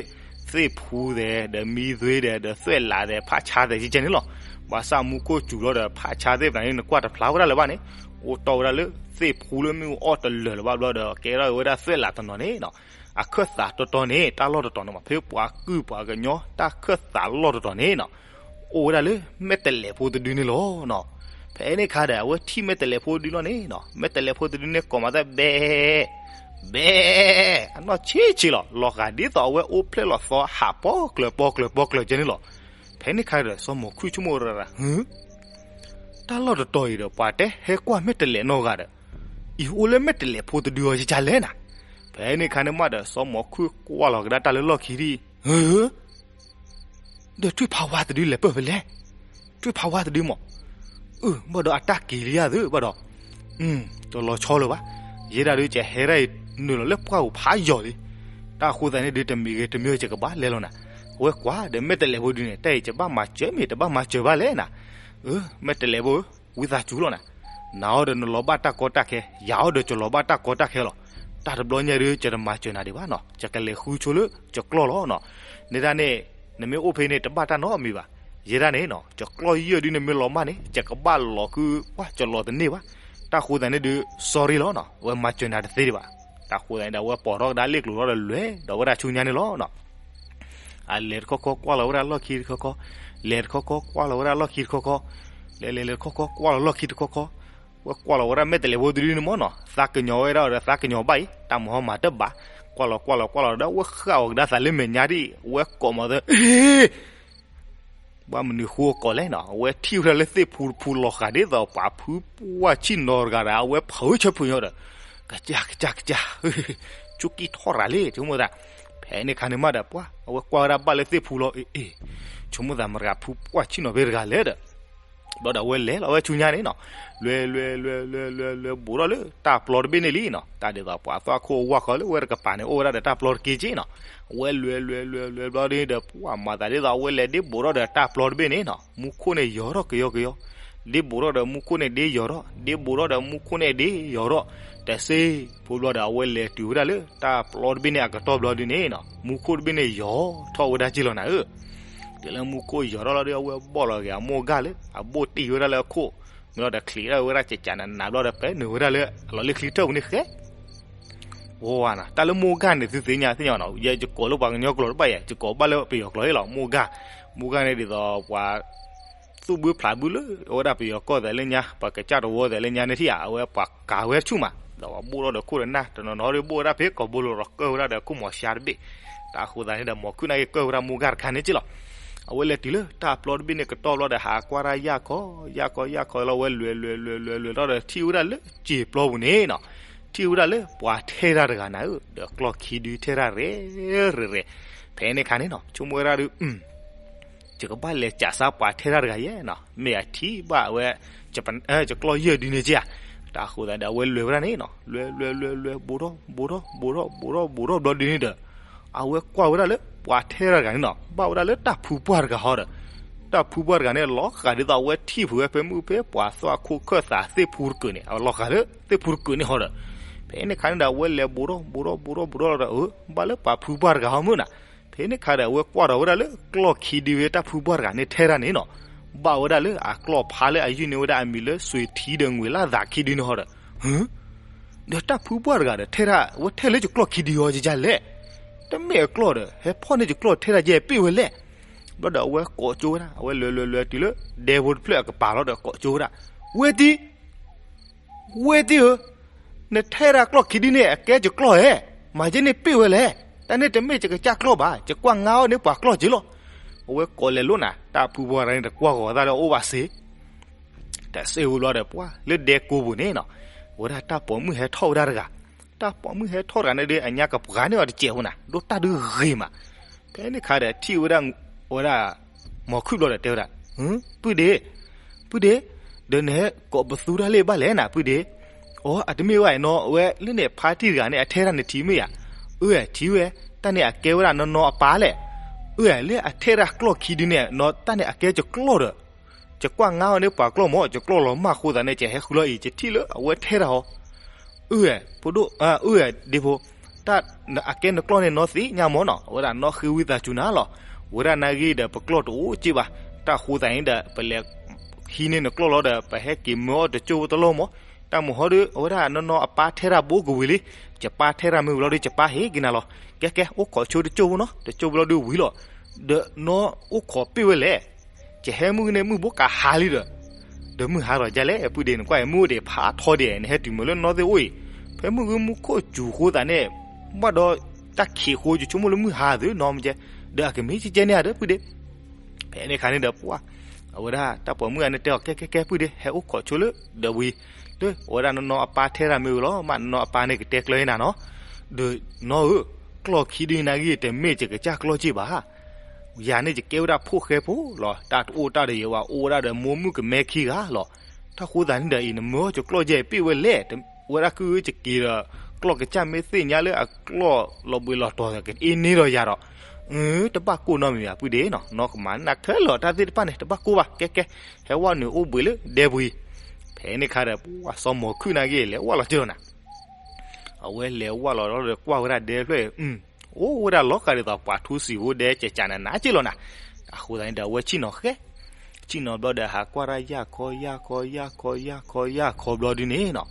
သ့ၣ်ဖူသဲး ဒီးမံသွ့ဒီး ဒီးသွဲၣ်လးသဲး ဖးဆါသဲးကဲကဲန့ၣ်လီၤ. ဘၣ်ဆၣ်မူခိၣ်စူၤလီၤဒီး ဖးဆါသ့ၣ်တဖၣ်န့ၣ် နကွၢ်တဖျါဝဲဒၣ်လၢၤဘၣ်န့ၣ်, အိၣ်တီၢ်ဝဲဒၣ်လၢသ့ၣ်ဖူလၢမ့ၣ်အူအီၣ်တလၢာ်လၢၤဘၣ်ဘျီဒီး ကဲထီၣ်ဝဲဒၣ်သွဲၣ်လးတနီၤန့ၣ်နီၤ, အခၢၣ်သးတီတီန့ၣ် တၢ်လီၢ်တတီၤန့ၣ်မး ဖဲပှၤကုၢ်ပှၤကညီ တၢ်ခၢၣ်သးလီၢ်တတီၤန့ၣ်နီၤ အိၣ်ဝဲဒၣ်လၢမဲာ်တဲးလဲးဖိတဒုန့ၣ်လီၤနီၤ. ဖဲန့ၣ်အခါဒီး အဝဲထံၣ်မဲာ်တဲးလဲးဖိတဒုလီၤန့ၣ်နီၤ, မဲာ်တဲးလဲးဖိတဒုန့ၣ် ကိးမၤသးဘဲ ဘဲ အနီၢ်ဆံးဆံးလီၤ. လီၤဂာ်ဒ်သိးအဝဲအိၣ်ဖျဲၣ်လီၤသီဟးပီကျၢၤပီကျၢၤပီကျၢၤကဲန့ၣ်လီၤ. ဖဲန့ၣ်အခါဒီး စီၤမီၤခုၣ်ဆိကမိၣ်ဝဲဒၣ်, ဟု တၢ်လီၢ်တတီၤအံၤဒီး ပှၤတဲဟဲကွၢ်မဲာ်တဲးလဲးနီၢ်ဂၤဒီး အံၤအိၣ်လၢမဲာ်တဲးလဲးဖိတဒုအီၤယကလဲၣ်နၤ. ဖဲန့ၣ်အခါန့ၣ်မးဒီး စီၤမီၤခုၣ်ကွၢ်လီၤကဒါတၢ်လၢလီၢ်ခံဒ်အံၤ, ဟု ဒီးထွံၣ်ဖးဝါတဒုလဲၤပၢၢ်ဖဲလဲၣ်, ထွံၣ်ဖးဝါတဒုမး, အၢ ဘၣ်ဒီးအတၢ်က့ၤလံယၤသုဘၣ်ဒီး, တလီၤဆီလၢၤဘၣ်, ယဲဒၣ်ဒုးကဟဲဒၣ်အံၤ နုာ်လီၤလၢပှၢ်ပူၤဖးယီၤလံ. တၢ်ဃိသတးန့ၣ်ဒုး တမံၤဂ့ၤတမံၤဂ့ၤ ယကဘၣ်လဲၤလီၤနၤ. အဝဲကွၢ်ဒီးမဲာ်တဲးလဲးဖိဒုန့ၣ် တၢ်အံၤယဘၣ်မၤစၢၤမ့ၢ်တဘၣ်မၤစၢၤဘၣ်လဲၣ်နၤ. အၢ မဲာ်တဲးလဲးဖိ ဝံသးစူၤလီၤနၤ, နၤအီၤဒီးနလီၤဘၣ်တၢ်ကီတၢ်ခဲ, ယၤအီၤဒီးယလီၤဘၣ်တၢ်ကီတၢ်ခဲလီၤ. တၢ်တဘျီညါဒုး ယတမၤစၢၤနၤဒံးဘၣ်နီၤ, ယကလဲၤဃုဆိလၢယကျီၢ်လီၤနီၤ. န့ၣ်ဒၣ်န့ၣ် နမ့ၢ်အိၣ်ဖဲန့ၣ် တဘၣ်တၢ်နီတမံၤဘၣ်. ယဲဒၣ်န့ၣ်နီၤ ယကျီၢ်ယဲၢ်ဒုး နမ့ၢ်လီၤမၢ်န့ၣ် ယကဘၣ်လီၤဃုာ်ကွၢ် ယလီၤတန့ၢ်ဘၣ်. တၢ်ဃိသတးန့ၣ်ဒုး sorry လီၤနီၤ, အဝဲမၤစၢၤနၤတသ့ဒံးဘၣ်. တၢ်ဃိသတးန့ၣ်ဒီး အဝဲပိာ်ထီၣ်ကဒါလ့ၣ်ကျိၤထီၣ်ဒီးလဲၤဒီးဝဲဒၣ်ဆူညါန့ၣ်လီၤနီၤ. အလဲၤတခီခီကွၢ်လီၤဝဲဒၣ်လီၢ်ခံတခီခီ, လဲၤတခီခီကွၢ်လီၤဝဲဒၣ်လီၢ်ခံတခီခီ, လဲၤလဲၤလဲၤတခီခီကွၢ်လီၤလီၢ်ခံတခီခီ, ဝဲကွၢ်လီၤဝဲဒၣ်မဲာ်တဲးလဲးဖိတဒုန့ၣ်မ့ၢ်နီၤ, သးကညီၤဝဲဒၣ်ဒီးသးကညီၤဘၣ်အံၤ တၢ်မၤဟီမၤတဘၣ်, ကွၢ်လီၤကွၢ်လီၤကွၢ်လီၤဒီး ဝဲဃၣ်အီၤကဒါသးလၢမဲာ်ညါဒ်အံၤ ဝဲကိးမၤသၢ ဘၣ်မနုၤဃိကိးလဲၣ်နီၤ, အဝဲထံၣ်ဝဲဒၣ်လၢသ့ၣ်ဖူတဖူလီၤဃာ်ဒ်သိးပှၤဖုပှၢ်ဆံၣ်နီၤတဂၤဒီး အဝဲဖုဆၢဖုညီဒီး ကစၢ်ကစၢ်ကစၢ် ဆိကံၢ်ထီၣ်ရၤလံ ဆိကမိၣ်သး. ဖဲန့ၣ်ခါန့ၣ်မးဒီး ပှၤအဝဲကွၢ်ဝဲဒၣ်ဘၣ်လၢသ့ၣ်ဖူလီၤ အ့ အ့ ဆိကမိၣ်သးမတၤဖုပှၢ်ဆံၣ်နီၤဖဲတဂၤလဲၣ်ဒီး ဘျီဒီးအဝဲလဲၤလီၤဝဲဆူညါန့ၣ်နီၤ, လွဲလွဲလွဲလွဲလွဲလွဲ ဘူးထီၣ်လၢတၢ်ပျီတဘ့ၣ်န့ၣ်လံနီၤ, တၢ်ဒ်သိးပှၤသွၣ်ခိၣ်ဝၢ်ဃီလၢဝဲတကပၤန့ၣ် အိၣ်ဝဲဒၣ်ဒီးတၢ်ပျီတက့ၢ်က့ၢ်နီၤ, အဝဲလွဲလွဲလွဲလွဲဘျီဒ်န့ၣ်ဒီး ပှၤမၤသးဒ်သိးအဝဲလဲၤဒ့ဘူးထီၣ်ဒီးတၢ်ပျီတဘ့ၣ်န့ၣ်နီၤ, မူခိၣ်န့ၣ်ယီၤထီၣ်ကယီကယီ, ဒ့ဘူးထီၣ်ဒီးမူခိၣ်န့ၣ်ဒ့ယီၤထီၣ်, ဒ့ဘူးထီၣ်ဒီးမူခိၣ်န့ၣ်ဒ့ယီၤထီၣ်, တစ့ဖိဘျီဒီး အဝဲလဲၤတုၤဝဲဒၣ်လၢတၢ်ပျီတဘ့ၣ်န့ၣ်အကတီၢ်ဘျီဒ်န့ၣ်နီၤ, မူခိၣ်တဘ့ၣ်န့ၣ်ယီၤထီၣ်ဝဲဒၣ်က့ၢ်လီၤနၤဧၢ တုၤလၢမူခိၣ်ယီၤထီၣ်လီၤဒီး အဝဲဘီၣ်လီၤက့ၤအမိၢ်ဂၢ်လၢ အဘိၣ်တံၢ်ဝဲဒၣ်လၢအခိၣ်, မ့ၢ်လီၤဒီးချံးဒၣ်ဝဲဒၣ်ကကးနးနးဘျီဒီး ပဲနုာ်ဝဲဒၣ်လၢအလီၢ်လၢချံထၢၣ်ပူၤန့ၣ်ဃဲ ဝါနၤ, တၢ်လၢမိၢ်ဂၢ်န့ၣ် သုသ့ၣ်ညါသ့ၣ်ညါနီၤ, ယဲယကိးလၢပှၤကညီကျိာ်တဘၣ်ယဲ, ယကိးဘၣ်လၢပယီၤကျိာ်အံၤလီၤ, မိၢ်ဂၢ်, မိၢ်ဂၢ်န့ၣ်ဒ်သိးပှၤ သူၣ်ဘုဖျးဘုလၢ အဝဲဒၣ်ပယီၤကီၢ်သဲးလၢညါ, ပှၤကစၢ်တဝီသဲးလၢညါန့ၣ်ထံၣ်ဧါ, အဝဲပှၤကၤဝဲဆူၣ်မး, ဒီးပှၤဘိၣ်ထီၣ်ဒီးခိၣ်ဒီးနၢ်, တနီၤနီၤဒီးဘိၣ်ဝဲဒၣ်ဖဲကီၢ်ဘိလိၤဒီးကၢၢ်ဝဲဒၣ်ဒီးခိၣ်မီၤရှါတဘ့ၣ်, တၢ်အဃိသတးန့ၣ်ဒီး မီၤခုၣ်န့ၣ်က့ၤကၢၢ်ဝဲဒၣ်မိၢ်ဂၢ်တခါန့ၣ်က့ၢ်လီၤ. အဝဲလဲၤတုၤလၢတၢ်ပျီတဘ့ၣ်န့ၣ်ကတီၢ်ဘျီဒီး ဟးကွၢ်တၢ်ယၢ်ခီ ယၢ်ခီ ယၢ်ခီလီၤ, အဝဲလွဲလွဲလွဲလွဲလွဲထီၣ်ဒီး ထံၣ်ဝဲဒၣ်လၢစံာ်ပျီပူၤန့ၣ်နီၤ, ထံၣ်ဝဲဒၣ်လၢပှၤထဲတၢ်တဂၤနၤဧၢ, ဒီးကျီၢ်ခံဒုထဲတၢ်ရဲၣ်ရဲၣ်ရဲၣ်, ဖဲန့ၣ်အခါန့ၣ်နီၤ ဆိကမိၣ်ဝဲဒၣ်ဒီး ယကဘၣ်လဲၤစးစၢ်ပှၤထဲတၢ်တဂၤယဲနီၤ, မ့ၢ်အထံၣ်ဘၣ်အဝဲ ယကျီၢ်ယဲၢ်ဒုန့ၣ်က့ဧါ, တၢ်အဃိသတးဒီး အဝဲလဲၤဝဲဒၣ်န့ၣ်နီၤ, လဲၤလဲၤလဲၤလဲၤ ဘူးထီၣ်ဘူးထီၣ်ဘူးထီၣ်ဘူးထီၣ်ဘူးထီၣ်ဘူးထီၣ်ဘျီဒ်န့ၣ်ဒီး အဝဲကွၢ်ဝဲဒၣ်လၢပှၤထဲတၢ်တဂၤန့ၣ်နီၤ, ဘၣ်ဝဲဒၣ်လၢတၢ်ဖုပှၢ်တဂၤဟီဒီး, တၢ်ဖုပှၢ်တဂၤန့ၣ် လီၤဃာ်ဒ်သိးအဝဲထံၣ်ဖုးဝဲဖဲမုၢ်ဖဲပှၤသွၣ်ခိၣ်ခၢၣ်သးသ့ၣ်ဖူတကုာ်န့ၣ်, အဝဲလီၤဃာ်လၢသ့ၣ်ဖူတကုာ်န့ၣ်ဟီဒီး, ဖဲန့ၣ်အခါန့ၣ်ဒီး အဝဲလဲၤဘူးထီၣ်ဘူးထီၣ်ဘူးထီၣ်ဘူးထီၣ်ဒီး အၢ ဘၣ်လၢပှၤဖုပှၢ်တဂၤဟီမုၢ်နၤ, ဖဲန့ၣ်အခါဒီး အဝဲကွၢ်ထီၣ်ဝဲဒၣ်လၢကျီၢ်ခံဒုဝဲတၢ်ဖုပှၢ်တဂၤန့ၣ်ထဲတၢ်န့ၣ်နီၤ, ဘၣ်ဝဲဒၣ်လၢအကျီၢ်ဖးလၢအယုၢ်န့ၢ်ဝဲဒၣ်အမံၤလၢစွ့ၤထံဒီးငွေလၢသးခံဒုန့ၣ်ဟီဒီး, ဒီးတၢ်ဖုပှၢ်တဂၤဒီးထဲတၢ် အဝဲထဲလၢယကျီၢ်ခံဒုအီၤယလဲၣ်, တမ့ၢ်အကျီၢ်ဒီး ဟဲဖီၣ်န့ၢ်ယကျီၢ်ထဲတၢ်ယဲၢ်ပ့ၢ်ဝဲလဲၣ်, ဘျီဒီးအဝဲကိးကၠိဝဲဒၣ် အဝဲလဲၤလဲၤလဲၤတုၤလၢ ဒဲဖိတဖျၢၣ်အကပၤလီၤဒီးကိးကၠိဝဲဒၣ်, ဝ့ၢ်တံၢ် ဝ့ၢ်တံၢ်ဧၢ, နထဲဒၣ်ကျီၢ်ခံဒုန့ၣ် အကဲယကျီၢ်ဧဲ, မၤယဲန့ၣ်ပ့ၢ်ဝဲလဲၣ်, တၢ်န့ၣ်တမ့ၢ်ယကစၢ်ကျီၢ်ဘၣ်, ယကွၢ်ငါအီၤန့ၣ်ပှၤကျီၢ်က့လီၤ. အဝဲကိးလဲၤလိာ်နၤ တၢ်ဖုပှၢ်တဂၤန့ၣ် တကွၢ်ဂီၤသးလၢအအိၣ်ဘၣ်စ့ၢ် တၢ်စ့ၢ်ဝံၤဘျီဒီးပှၢ်လၢဒဲကိပူၤန့ၣ်နီၤ, အဝဲဒၣ်တၢ်ပိာ်မုၣ်ဟဲထီၣ်ဝဲဒၣ်တဂၤ, တၢ်ပိာ်မုၣ်ဟဲထီၣ်တဂၤန့ၣ်ဒီး အညါကပှၤန့ၢ်အီၤတစဲးဖိနၤ, ဒိၣ်တၢ်ဒုးဂ့ၤမး, ဖဲန့ၣ်ခါဒီးထံၣ်ဝဲဒၣ် အဝဲဒၣ် မီၤခုၣ်ဘျီဒီးတဲဝဲဒၣ်, ပုၢ်ဒ့, ပုၢ်ဒ့, ဒီးနဟဲကိးပသူတၢ်လၢဘၣ်လဲၣ်နၤ ပုၢ်ဒ့, အိ အတမ့ၢ်ဝဲနီၤ အဝဲလၢန့ၣ်ဖါတံၢ်တဂၤန့ၣ် အထဲတၢ်နထံၣ်မ့ၢ်ဧါ, အၢ ထံၣ်ဝဲ, တၢ်န့ၣ်အကဲဝဲဒၣ်နီၢ်နီၢ်အပၢ်လဲၣ်, အၢ လၢအထဲတၢ်ကျီၢ်ခံဒုန့ၣ် နီၢ်တၢ်န့ၣ်အကဲယကျီၢ်ဒီး ယကွၢ်ငါအီၤန့ၣ်ပှၤကျီၢ်မး ယကျီၢ်လီၤမၢ်အဃိသတးန့ၣ် ယဟဲဃုလီၤအံၤ ယထံၣ်လၢအဝဲထဲတၢ်ဟီ, အၢ ဖိဒိၣ် အၢ ဒ့ဖိ, တၢ်အကဲနကျီၢ်န့ၣ်နီၢ်သ့ၣ်ညါမးနီၤ အဝဲဒၣ်နီၢ်ဃ့ဝံသးစူၤနၤလီၤ, ဝဲဒၣ်နာ်ဂ့ၤဒီးပကျီၢ်တအိၣ်က့ဘၣ်, တၢ်ဃိသတးန့ၣ်ဒီး ပလဲၤဟံးန့ၢ်နကျီၢ်လီၤဒီး ပဟဲက့ၤမၢအီၤတကၠိၢ်ဖိတလီၢ်မး, တၢ်မုၢ်ဟီဒီး အဝဲဒၣ်နီၢ်နီၢ်အပၢ်ထဲတၢ်ဘိကဝံၤလံ, ယပၢ်ထဲတၢ်မ့ၢ်ဝံၤလီၤဒီး ယပၢ်ဟ့ၣ်က့ၤနၤလီၤ, ကဲကဲ အိၣ်ခိးဆိတကၠိၢ်ဖိနီၤ တကၠိၢ်ဖိလီၤဒီးဝံၤလီၤ, ဒီးနီၢ်အိၣ်ခိးပ့ၢ်ဝဲလဲၣ် ယဟဲမုၢ်န့ၣ်မုၢ်ဘိကဟါလံဒီး, ဒီးမုၢ်ဟါထီၣ်ဒ်လဲၣ် ပုၢ်ဒ့ နကွၢ်အံၤမုၢ်အိၣ်ဒံးဖးထီဒံး နဟဲတုၤမုၢ်လၢနီၢ်သ့ၣ်အိၣ်အံၤ, ဖဲမုၢ်ဂ့ၤမူခိၣ်စူၤဃိသးန့ၣ်, ဘၣ်ဒီးတၢ်ခံးဃိ ယဆိကမိၣ်လၢမုၢ်ဟါသုနီၢ်မကဲ, ဒီးအကမ့ၢ်ကဲကဲန့ၣ်ဧါဒီး ပုၢ်ဒ့, ဖဲန့ၣ်အခါန့ၣ်ဒီးပှၢ်, အဝဲဒၣ်တၢ်ပိာ်မုၣ်ဂၤန့ၣ်တဲအီၤ ကဲကဲကဲ ပုၢ်ဒ့ ဟဲအိၣ်ခိးဆိလၢဒီးဝံၤ, လၢအဝဲဒၣ်နီၢ်နီၢ်အပၢ်ထဲတၢ်မ့ၢ်ဝံၤလီၤ မ့ၢ်နီၢ်နီၢ်အပၢ်န့ၣ်ကတဲကျၢၤနၤနီၤ, ဒီးနီၢ်ဧၢ, ကျီၢ်ခံဒုန့ၣ်ဂ့ၤ တမ့ၢ်ယကစၢ်ကျီၢ်က့ဘၣ် ယၤန့ၣ်ယကဲဝဲဒၣ်ဖိၣ်ဃဲဖိလီၤ, တၢ်တအိၣ်တၢ်တယၢၤဘၣ် အိၣ်ဝဲဒၣ်ဒီးမိၢ်မုၣ်ကမဲခံဂၤလီၤ. တၢ်ဃိသတးန့ၣ်ဒီးအံၤ နမၢယကျီၢ်ယဲၢ်ပ့ၢ်ဝဲလဲၣ်, ဝဲဒၣ်ကုယက့ၤဒီး ကျီၢ်ကစၢ်မ့ၢ်သ့ၣ်ညါလၢအကျီၢ်လီၤဘှံးလီၤတီၤ ကအ့န့ၢ်ဒီးယၤဒီး, တဘၣ်ကိၢ်နီတမံၤဘၣ် ပုၢ်ဒ့နီၤ, နီၢ်ကမၤနၢ်ခဲလၢာ်တၢ်သ့ၣ်တဖၣ်န့ၣ် တဘၣ်ကိၢ်ဘၣ် ကဲကဲ, ဟဲဝဲနုာ်အိၣ်ဘှံးလၢဒဲပူၤအံၤ, ဖဲန့ၣ်ခါဒီး ပှၢ်စီၤမီၤခုၣ်န့ၣ်ဂ့ၤ လဲၤဝဲလီၤကၢၢ်နၤ အဝဲလဲၤဝဲလီၤဒီးကွၢ်ဝဲဒၣ်ဒဲဖျၢၣ်အံၤ, အိၣ်ဝဲဒၣ်လီၤဃာ်ဒ်သိးပှၤထူစံာ်ဖိဒဲကကးနးနးက့လီၤနၤ, အဃိသတးန့ၣ်ဒီး အဝဲဆ့ၣ်နီၤဃဲ, ဆ့ၣ်နီၤဘျီဒီး ဟးကွၢ်တၢ်ယၢ်ခီယၢ်ခီယၢ်ခီယၢ်ခီယၢ်ခီဘျီဒုန့ၣ်နီၤ,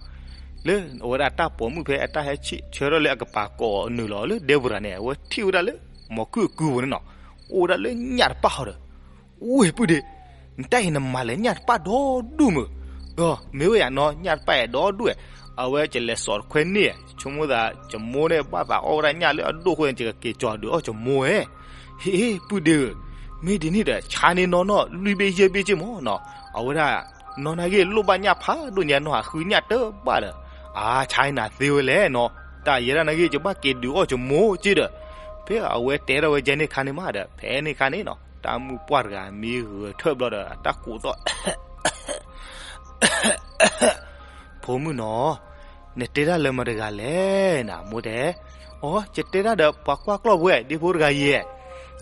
လၢအဝဲဒၣ်တၢ်ပိာ်မုၣ်ဖဲအတၢ်ဟဲဆၢထၢၣ်လၢအကပၤကိးအီၤနုာ်လီၤလၢဒဲပူၤတဂၤန့ၣ် အဝဲထံၣ်ဝဲဒၣ်လၢ မီၤခုၣ်အကုပူၤန့ၣ်နီၤ, အိၣ်ဝဲဒၣ်လၢညၣ်တပၣ်ဟီဒီး ဝ့ၢ်ပုၢ်ဒ့, နတၢ်အံၤနမၤလဲၣ်ညၣ်တပၣ်ဒီဒူၣ်မုၢ်, မ့ၢ်ဝဲယၤနီၤ ညၣ်တပၣ်အဲၣ်ဒီဒူၣ်ဝဲ, အဝဲကလဲၤစိာ်တခွဲန့ၣ်, ဆိကမိၣ်သး ကမိၢ်န့ၣ် ဘၣ်သးအီၣ်ဝဲဒၣ်ညၣ်လၢအဒိၣ်အဃိန့ၣ် ကက့ၤကၠီၤဒုးအီၣ်ကမိၢ်ဝဲ, ဟ့ၣ် ပုၢ်ဒ့ဧၢ, မ့ၢ်ဒ်န့ၣ်ဒီး ဆါန့ၢ်နီၢ်နီၢ် လွံၢ်ဘ့ၣ်ယဲၢ်ဘ့ၣ်က့ၢ်မးနီၤ, အဝဲဒၣ် နီၢ်နၤဂ့ၢ်လိၣ်ဘၣ်ညၣ်ဖးဒိၣ်ညါ နီၢ်ဟးဃုညၣ်တဘၣ်ဒီး, အါ ဆါနၤသ့ဝဲလဲၣ်နီၤ, တၢ်ယဲဒၣ်နၤဂ့ၢ် ယဘၣ်က့ၤဒုးအီၣ်ကမိၢ်က့ဒီး, ဖဲအဝဲတဲထီၣ်ဝဲကဲန့ၣ်ခါန့ၣ်မးဒီး ဖဲန့ၣ်ခါန့ၣ်နီၤ တၢ်မုၢ်ပှၢ်တဂၤမ့ၢ်ဂဲၤထၢၣ်ဘျီဒီး အတၢ်ကူးသီၣ် ဖိမုၣ်နီၤ, နတဲတၢ်လၢမတၤတဂၤလဲၣ်နၤ မိၢ်တဲ. အိ ယတဲတၢ်ဒီးပှၤကွၢ်ကျီၢ်ပှဲၤ ဒ့ဖိတဂၤယဲ.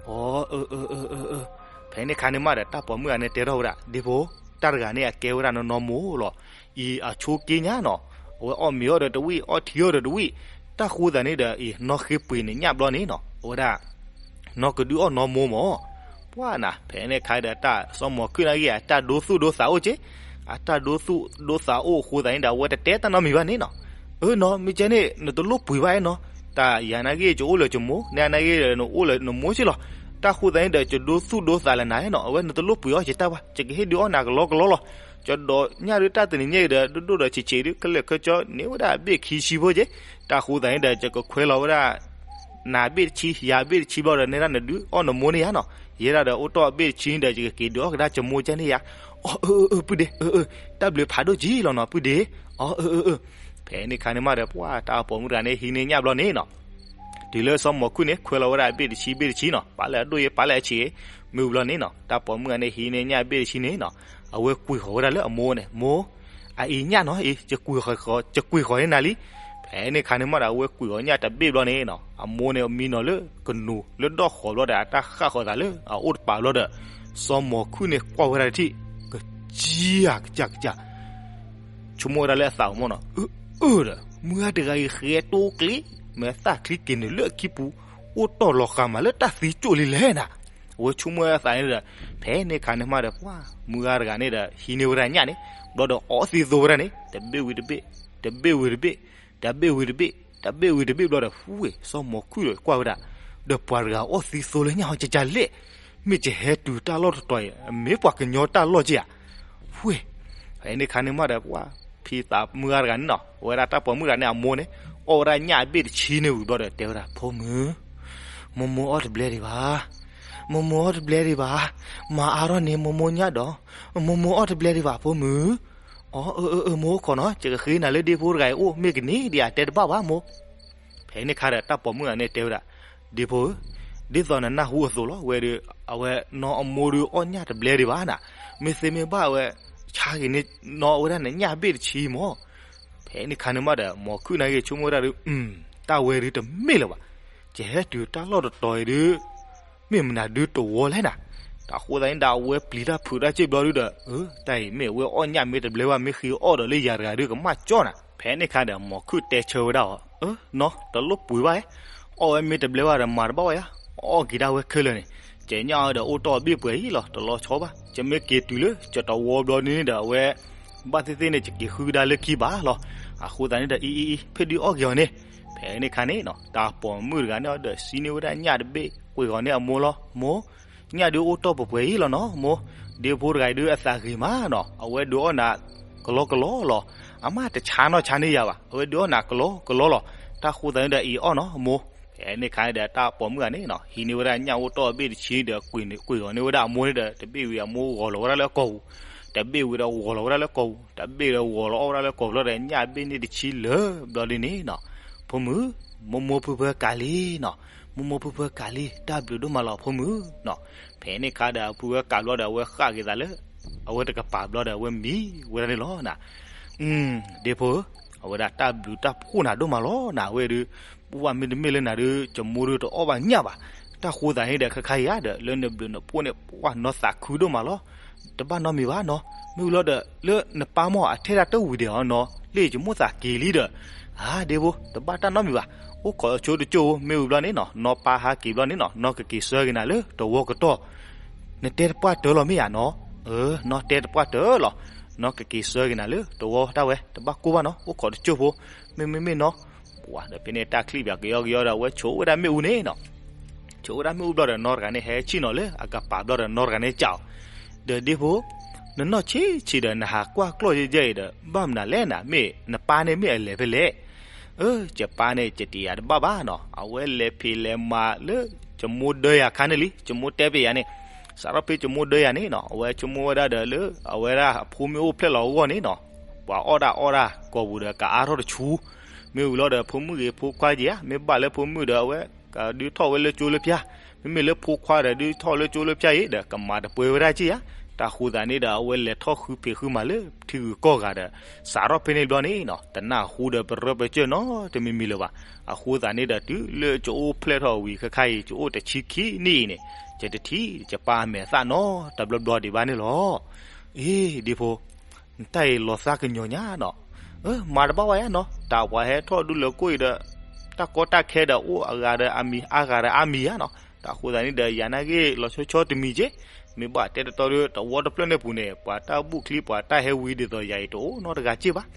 အိ အၢအၢအၢအၢ, ဖဲန့ၣ်ခါန့ၣ်မးဒီး တၢ်ပိာ်မုၣ်ဂၤန့ၣ်တဲထီၣ်ဝဲဒၣ် ဒ့ဖိ, တၢ်တဂၤန့ၣ် အကဲဝဲဒၣ်နနီၢ်မိၢ်လီၤ. အံၤအဆိက့ညါနီၤ, အဝဲအီၣ်မ့ၤအီၣ်ဒီးတဝံၣ် အီၣ်ထံအီၣ်ဒီးတဝံၣ်, တၢ်ဃိသးန့ၣ်ဒီး အံၤနီၢ်ဃ့ပှ့ၤန့ၣ်ညၣ်ဘျီန့ၣ်နီၤ, အဝဲဒၣ် နီၢ်ကဒုးအီၣ်နီၢ်မိၢ်မၢ်. ပှၢ်နၤ ဖဲန့ၣ်ခါဒီး တၢ်စီၤမီၤခုၣ်နာ်က့ အတၢ်ဒိသူၣ်ဒိသးအိၣ်က့, အတၢ်ဒိသူၣ်ဒိသးအိၣ်အဃိသတးန့ၣ်ဒီး အဝဲတတဲတၢ်နီတမံၤဘၣ်န့ၣ်နီၤ. အၢနီၤ မ့ၢ်ကဲန့ၣ် နတလိၣ်ပှ့ၤဘၣ်နီၤ, တၢ်ယၤနာ်က့ ယအိၣ်လၢယမိၢ်, နနာ်က့ဒီး နအိၣ်လၢနမိၢ်က့လီၤ. တၢ်ဃိသတးန့ၣ်ဒီး ယဒိသူၣ်ဒိသးလၢနၤနီၤ, အဝဲနတလိၣ်ပှ့ၤအီၣ်ယတၢ်ဘၣ်, ယကဟ့ၣ်ဒုးအီၣ်နၤကလီကလီလီၤ. ယဒိးညၣ်ဒုးတၢ်တနံၤညါအံၤဒီး ဒိၣ်ဒိၣ်ဒီးဆံးဆံးဒုး ခဲလၢာ်ခဲဆ့န့ၢ်ဝဲဒၣ်အဘ့ၣ်ခံဆံဖိက့, တၢ်ဃိသတးန့ၣ်ဒီး ယကခွဲလီၤဝဲဒၣ် နၤဘ့ၣ်တဆံ ယၤဘ့ၣ်တဆံဘျီဒီး နဲဒၣ်နဒုးအီၣ်နမိၢ်န့ၢ်ယၤနီၤ, ယဲဒၣ်ဒီးအိၣ်တ့ၢ်အဘ့ၣ်တဆံဒီး ယကက့ၤဒုးအီၣ်ကဒါယမိၢ်ကဲန့ၢ်ယၤ. အိ အၢအၢအၢ ပုၢ်ဒ့ အၢအၢ, တၢ်ဘျုးဖးဒိၣ်က့လီၤနီၤ ပုၢ်ဒ့. အိ အၢအၢအၢ, ဖဲန့ၣ်ခါန့ၣ်မးဒီး ပှၢ်တၢ်ပိာ်မုၣ်တဂၤန့ၣ် ဟံးန့ၢ်ညၣ်ဘျီန့ၣ်နီၤ, တုၤလၢစီၤမီၤခုၣ်န့ၣ် ခွဲလီၤဝဲဒၣ်အဘ့ၣ်တဆံဘ့ၣ်တဆံနီၤ, ပာ်လၢအဒိၣ်ယဲ ပာ်လၢအဆံး, မ့ၢ်ဝံၤဘျီန့ၣ်နီၤ တၢ်ပိာ်မုၣ်ဂၤန့ၣ် ဟံးန့ၢ်ညၣ်အဘ့ၣ်တဆံန့ၣ်နီၤ, အဝဲကွံာ်ဃီၤဝဲဒၣ်လၢအမိၢ်န့ၣ်, မိၢ်, အအံၤညၣ်နီၤအံၤ ယကွံာ်ဃီၤန့ၢ်နၤလံ. ဖဲန့ၣ်ခါန့ၣ်မးဒီး အဝဲကွံာ်ဃီၤညၣ်တဘ့ၣ်ဘျီန့ၣ်နီၤ, အမိၢ်န့ၣ်မံနီၤလၢကနူၤလၢဒီၣ်ဃီၤဘျီဒီး အတၢ်ဃၣ်ဃီၤသးလၢအအိၣ်တပၤဘျီဒီး စီၤမီၤခုၣ်န့ၣ်ကွၢ်ဝဲဒၣ်တထံၣ်, ကစံယၤကစၢ်ကစၢ် ဆိကမိၣ်ဝဲဒၣ်လၢအသးပူၤမၢ်နီၤ, အၢ အၢဒီး မုၢ်ဂၤတဂၤအံၤဃဲတိကျ့, မ့ၢ်သၣ်ချံက့ၤနုာ်လၢအခံပူၤ, အိၣ်တ့ၢ်လီၤဃာ်မးလၢတၢ်သံကၠိၣ်လံလဲၣ်နၤ. အဝဲဆိကမိၣ်ဝဲဒၣ်အသးန့ၣ်ဒီး ဖဲန့ၣ်ခါန့ၣ်မးဒီး ပှၢ်မုၢ်ဂၤတဂၤန့ၣ်ဒီး ဟံးန့ၢ်ဝဲဒၣ်ညၣ်န့ၣ်, ဘျီဒီးအီၣ်သံသိဝဲဒၣ်န့ၣ် တဘ့ၣ်ဝံၤတဘ့ၣ်, တဘ့ၣ်ဝံၤတဘ့ၣ်, တဘ့ၣ်ဝံၤတဘ့ၣ်, တဘ့ၣ်ဝံၤတဘ့ၣ်ဘျီဒီး ဝ့ၢ် စီၤမီၤခုၣ်ဒီးကွၢ်ဝဲဒၣ်, ဒီးပှၤတဂၤအီၣ်သံသိလၢညၣ်ဟီကကလဲၣ်, မ့ၢ်ယဟဲတုၤတၢ်လီၢ်တတီၤအံၤ မ့ၢ်ပှၤကညီတၢ်လီၢ်က့ဧါ. ဝ့ၢ် ဖဲန့ၣ်ခါန့ၣ်မးဒီး ပှၢ်ဖံသးမုၢ်ဂၤတဂၤန့ၣ်နီၤ, အဝဲဒၣ်တၢ်ပိာ်မုၣ်တဂၤန့ၣ်အမိၢ်န့ၣ် အီၣ်ဝဲဒၣ်ညၣ်အဘ့ၣ်တဆံန့ၣ်ဝံၤဘျီဒီး တဲဝဲဒၣ် ဖိမုၣ်, မိၢ်မိၢ်အီၣ်တဘျဲဒံးဘၣ်, မိၢ်မိၢ်အီၣ်တဘျဲဒံးဘၣ်, မၤအါထီၣ်န့ၢ်မိၢ်မိၢ်ညၣ်ဒီး, မိၢ်မိၢ်အီၣ်တဘျဲဒံးဘၣ် ဖိမုၣ်. အိ အၢအၢအၢ မိၢ်အိၣ်ခိးနီၤ, ယကဃ့နၤလၢဒ့ဖိတဂၤအံၤအိၣ် မ့ၢ်ကန့ၢ်ဒံးဧါ တဲတဘၣ်ဘၣ်မိၢ်. ဖဲန့ၣ်ခါဒီး တၢ်ပိာ်မုၣ်ဂၤန့ၣ်တဲဝဲဒၣ်, ဒ့ဖိဧၢ, ဒ်သိးနနၢ်ဟူအသိးလီၤ, ဝဲဒီး အဝဲနီၢ်အမိၢ်ဒီးအီၣ်ညၣ်တဘျဲဒံးဘၣ်နၤ, မ့ၢ်သ့မ့ၢ်ဘၣ်ဝဲ ဆါက့ၤန့ၢ်နီၢ်ဝဲဒၣ်နညၣ်ဘ့ၣ်တဆံမၢ်. ဖဲန့ၣ်ခါန့ၣ်မးဒီး မီၤခုၣ်နာ်က့ ဆိကမိၣ်ဝဲဒၣ်ဒီး တၢ်ဝဲဒုးတမ့ၢ်လၢၤဘၣ်, ယဟဲတုၤတၢ်လီၢ်တတီၤအံၤဒုး မ့ၢ်မနုၤဒုးတဝီလဲၣ်နၤ. တၢ်ဃိသတးန့ၣ်ဒီး အဝဲပျံၤတၢ်ဖုးတၢ်စ့ၢ်ဘျီဒုးဒီး အၢ တၢ်အံၤမ့ၢ်အဝဲအီၣ်ညၣ်မ့ၢ်တဘျဲဘၣ် မ့ၢ်ဃ့အီၣ်ဒီးလၢယၤတဂၤဒုးကမၣ်ကၠီနၤ. ဖဲန့ၣ်ခါဒီး မီၤခုၣ်တဲဆၢဝဲဒၣ်အီၤ, အၢ နီၢ် တလိၣ်ပှ့ၤဘၣ်, အီၣ်ဝဲမ့ၢ်တဘျဲဘၣ်ဒီးမၤတဘၣ်ဝဲယါ, အီၣ်က့ၤဒၣ်ဝဲခဲလၢာ်န့ၣ်, ယညၣ်အီၤဒီးအိၣ်တ့ၢ်အဘ့ၣ်ပှဲၤအံၤလီၤ တလီၤဆီဘၣ်. ယမ့ၢ်က့ၤတုၤလၢယတဝီဘျီဒုးန့ၣ်ဒီး အဝဲ ဘၣ်သ့ၣ်သ့ၣ်န့ၣ် ယက့ၤဃုကဒါလၢခံဘၣ်လီၤ. အဃိသတးန့ၣ်ဒီး အံၤအံၤအံၤ ဖဲဒုးအီၣ်က့ၤအီၤန့ၣ်. ဖဲန့ၣ်ခါန့ၣ်နီၤ တၢ်ပိာ်မုၣ်တဂၤန့ၣ်ဒီး စံးန့ၢ်ဝဲဒၣ်ညၣ်တဘ့ၣ် ကွံာ်အီၤန့ၢ်အမိၢ်လီၤ. မိၢ်, ညၣ်ဒုးအိၣ်တ့ၢ်ပှဲၤပှဲၤအံၤလီၤနီၤ မိၢ်. ဒ့ဖိတဂၤအံၤဒုးအသးဂ့ၤမးနီၤ အဝဲဒုးအီၣ်နၤကလီကလီလီၤ. အမ့ၢ်တဆါနီၢ်ဆါန့ၢ်ယၤဘၣ် အဝဲဒုးအီၣ်နၤကလီကလီလီၤ. တၢ်ဃိသတးန့ၣ်ဒီးအံၤအီၣ်နီၤ မိၢ်. ဖဲန့ၣ်ခါန့ၣ်ဒီး တၢ်ပိာ်မုၣ်တဂၤန့ၣ်နီၤ ဟံးန့ၢ်ဝဲဒၣ်ညၣ်အိၣ်တ့ၢ်အဘ့ၣ်တဆံဒီး ကွံာ်အီၤန့ၢ်ဝဲဒၣ်အမိၢ်န့ၣ်ဒီး တဘ့ၣ်ဝံၤအမိၢ်ဂီၤလီၤဝဲဒၣ်လၢကီၢ်ပူၤ, တဘ့ၣ်ဝံၤဒီးဂီၤလီၤဝဲဒၣ်လၢကီၢ်ပူၤ, တဘ့ၣ်ဒီးဂီၤလီၤအီၣ်ဝဲဒၣ်လၢကီၢ်ပူၤလီၤဒီး ညၣ်အဘ့ၣ်န့ၣ်တဆံလၢာ်ဘျီဒုးန့ၣ်နီၤ ဖိမုၣ်, မိၢ်မိၢ်ဖုဖၢကးလံနီၤ, မိၢ်မိၢ်ဖုဖၢကးလံ တၢ်ဘျုးဒိၣ်မးလီၤဖိမုၣ်နီၤ. ဖဲန့ၣ်ခါဒီး ဖုဖၢကးဘျီဒီး အဝဲဃၣ်က့ၤသးလၢ အဝဲတကပၤဘျီဒီး အဝဲမံဝဲဒၣ်န့ၣ်လီၤနၤ. ဒ့ဖိဧၢ, အဝဲဒၣ်တၢ်ဘျုးတၢ်ဖှိၣ်နၤဒိၣ်မးလီၤနၤ အဝဲဒုး ပှၢ်မ့တမ့ၢ်လၢနၤဒုး ယမိၢ်ဒုးတအီၣ်ဘၣ်ညၣ်ဘၣ်. တၢ်ဃိသတးန့ၣ်ဒီး ခဲခါအံၤဧါဒီး လၢနဘျုးနဖှိၣ်န့ၣ် ပှၢ်နီၢ်သးခုဒိၣ်မးလီၤ. တဘၣ်နီတမံၤဘၣ်နီၤ. မ့ၢ်ဝံၤလီၤဒီး လၢနပၢ်မ့ၢ် အထဲဒၣ်တဝံၤဒံးအီၤနီၤ လၢယမိၢ်သးက့ၤလံဒီး ဧါ ဒ့ဖိ တဘၣ်တၢ်နီတမံၤဘၣ်. အိၣ်ခိးဆိတကၠိၢ်ဖိ မ့ၢ်ဝံၤဘျီန့ၣ်နီၤ နီၢ်ပၢ်ဟးက့ၤဘျီန့ၣ်နီၤ နီၢ်ကက့ၤဆှၢက့ၤနၤလၢတဝီကတီၢ် နတဲတပှၢ်တၢၢ်လီၤမ့ၢ်ဧါနီၤ. အၢ နီၢ်တဲတပှၢ်တၢၢ်လီၤ. နီၢ်ကက့ၤဆှၢက့ၤနၤလၢတဝီတၢ်ဝဲ တဘၣ်ကိၢ်ဘၣ်နီၤ အိၣ်ခိးတကၠိၢ်ဖိ မ့မ့မ့ၢ်နီၤ. ပှၤဒီးဖဲန့ၣ် တၢ်ချံၣ်ပၠးကယီကယီဒီး အဝဲဆိးဝဲဒၣ်မ့ၣ်အူန့ၣ်နီၤ. ဆိးဝဲဒၣ်မ့ၣ်အူဘျီဒီး နီၢ်တဂၤန့ၣ် ဟဲဆ့ၣ်နီၤလၢအကပၤဘျီဒီး နီၢ်တဂၤန့ၣ်စံးအီၤ, ဒီးဒ့ဖိ နနီၢ်ဆံးဆံးဒီး နဟးကွၢ်ကျီၢ်ယဲၢ်ယဲၢ်အံၤဒီး ဘၣ်မနုၤလဲၣ်နၤ မ့ၢ်နပၢ်န့ၣ်မ့ၢ်အလဲၤဖဲလဲၣ်. အၢ ယပၢ်န့ၣ် ယတယၤတဘၣ်ဘၣ်နီၤ အဝဲလဲၤဖံးလဲၤမၤလၢ ယမိၢ်ဒၢယၤခါန့ၣ်လံ ယမိၢ်တဲပယၤန့ၣ် စးထီၣ်ဖဲယမိၢ်ဒၢယၤန့ၣ်နီၤ အဝဲဆိကမိၣ်ဝဲဒၣ်ဒီးလၢ အဝဲဒၣ်အဖိမ့ၢ်အိၣ်ဖျဲၣ်လီၤအဂီၢ်န့ၣ်နီၤ ပှၤအီၣ်တၢ်အီတၢ်ကိာ်ပူၤဒီး ကအါထီၣ်တဆူ မ့ၢ်ဝံၤလီၤဒီး ဖိမုၣ်ဂ့ၤဖိခွါက့ၤဧါ မ့ၢ်ဘၣ်လၢဖိမုၣ်ဒီး အဝဲကဒုးထီၣ်ဝဲလၢကၠိလၢဖၠါ, မ့မ့ၢ်လၢဖိခွါဒီး ဒုးထီၣ်လၢကၠိလၢဖၠါအံၤဒီး ကမၤတပှဲၤဝဲဒၣ်က့ၤဧါ. တၢ်ဃိသးန့ၣ်ဒီး အဝဲလဲၤထီၣ်ဃုဖံးဃုမၤလၢထံဂုၤကီၢ်ဂၤဒီး စးထီၣ်ဖဲန့ၣ်ဘျီန့ၣ်နီၤ တနၢ်ဟူဒီးပရၢပကျၢၢ်နီတမံၤမံၤလၢၤဘၣ်. အဃိသးန့ၣ်ဒီး တုၤလၢကအိၣ်ဖျဲၣ်ထီၣ်ဝံၤခဲခါအံၤ ကအိၣ်တဆံခံနံၣ်အံၤန့ၣ် ကတထံၣ်ကပၢ်အမဲာ်သၣ်နီတဘျီဘျီဒံးဘၣ်န့ၣ်လီၤ. အ့ ဒ့ဖိ, နတၢ်အံၤလီၤသးကညီၤညါနီၤ. အၢ မၤတဘၣ်ဝဲယါနီၤ, တၢ်ပှၤဟဲထီၣ်ဒူလၢကိၣ်အံၤဒီး တၢ်ကီတၢ်ခဲဒီးအိၣ်အဂၤဒီးအါမံၤ အါဂၤဒီးအါမံၤယါနီၤ. တၢ်ဃိသးန့ၣ်ဒီး ယၤနာ်ဂ့ၢ်လီၤဆီဆီတမံၤက့, မ့ၢ်ဘၣ်တဲတတီဒီး တဝီတဖျၢၣ်န့ၣ်ပူၤန့ၣ် ပှၤတၢ်ဘူၣ်ချံ ပှၤတၢ်ဟဲဝံၤဒ်သိးယၤအံၤတအိၣ်နီတဂၤက့ဘၣ်.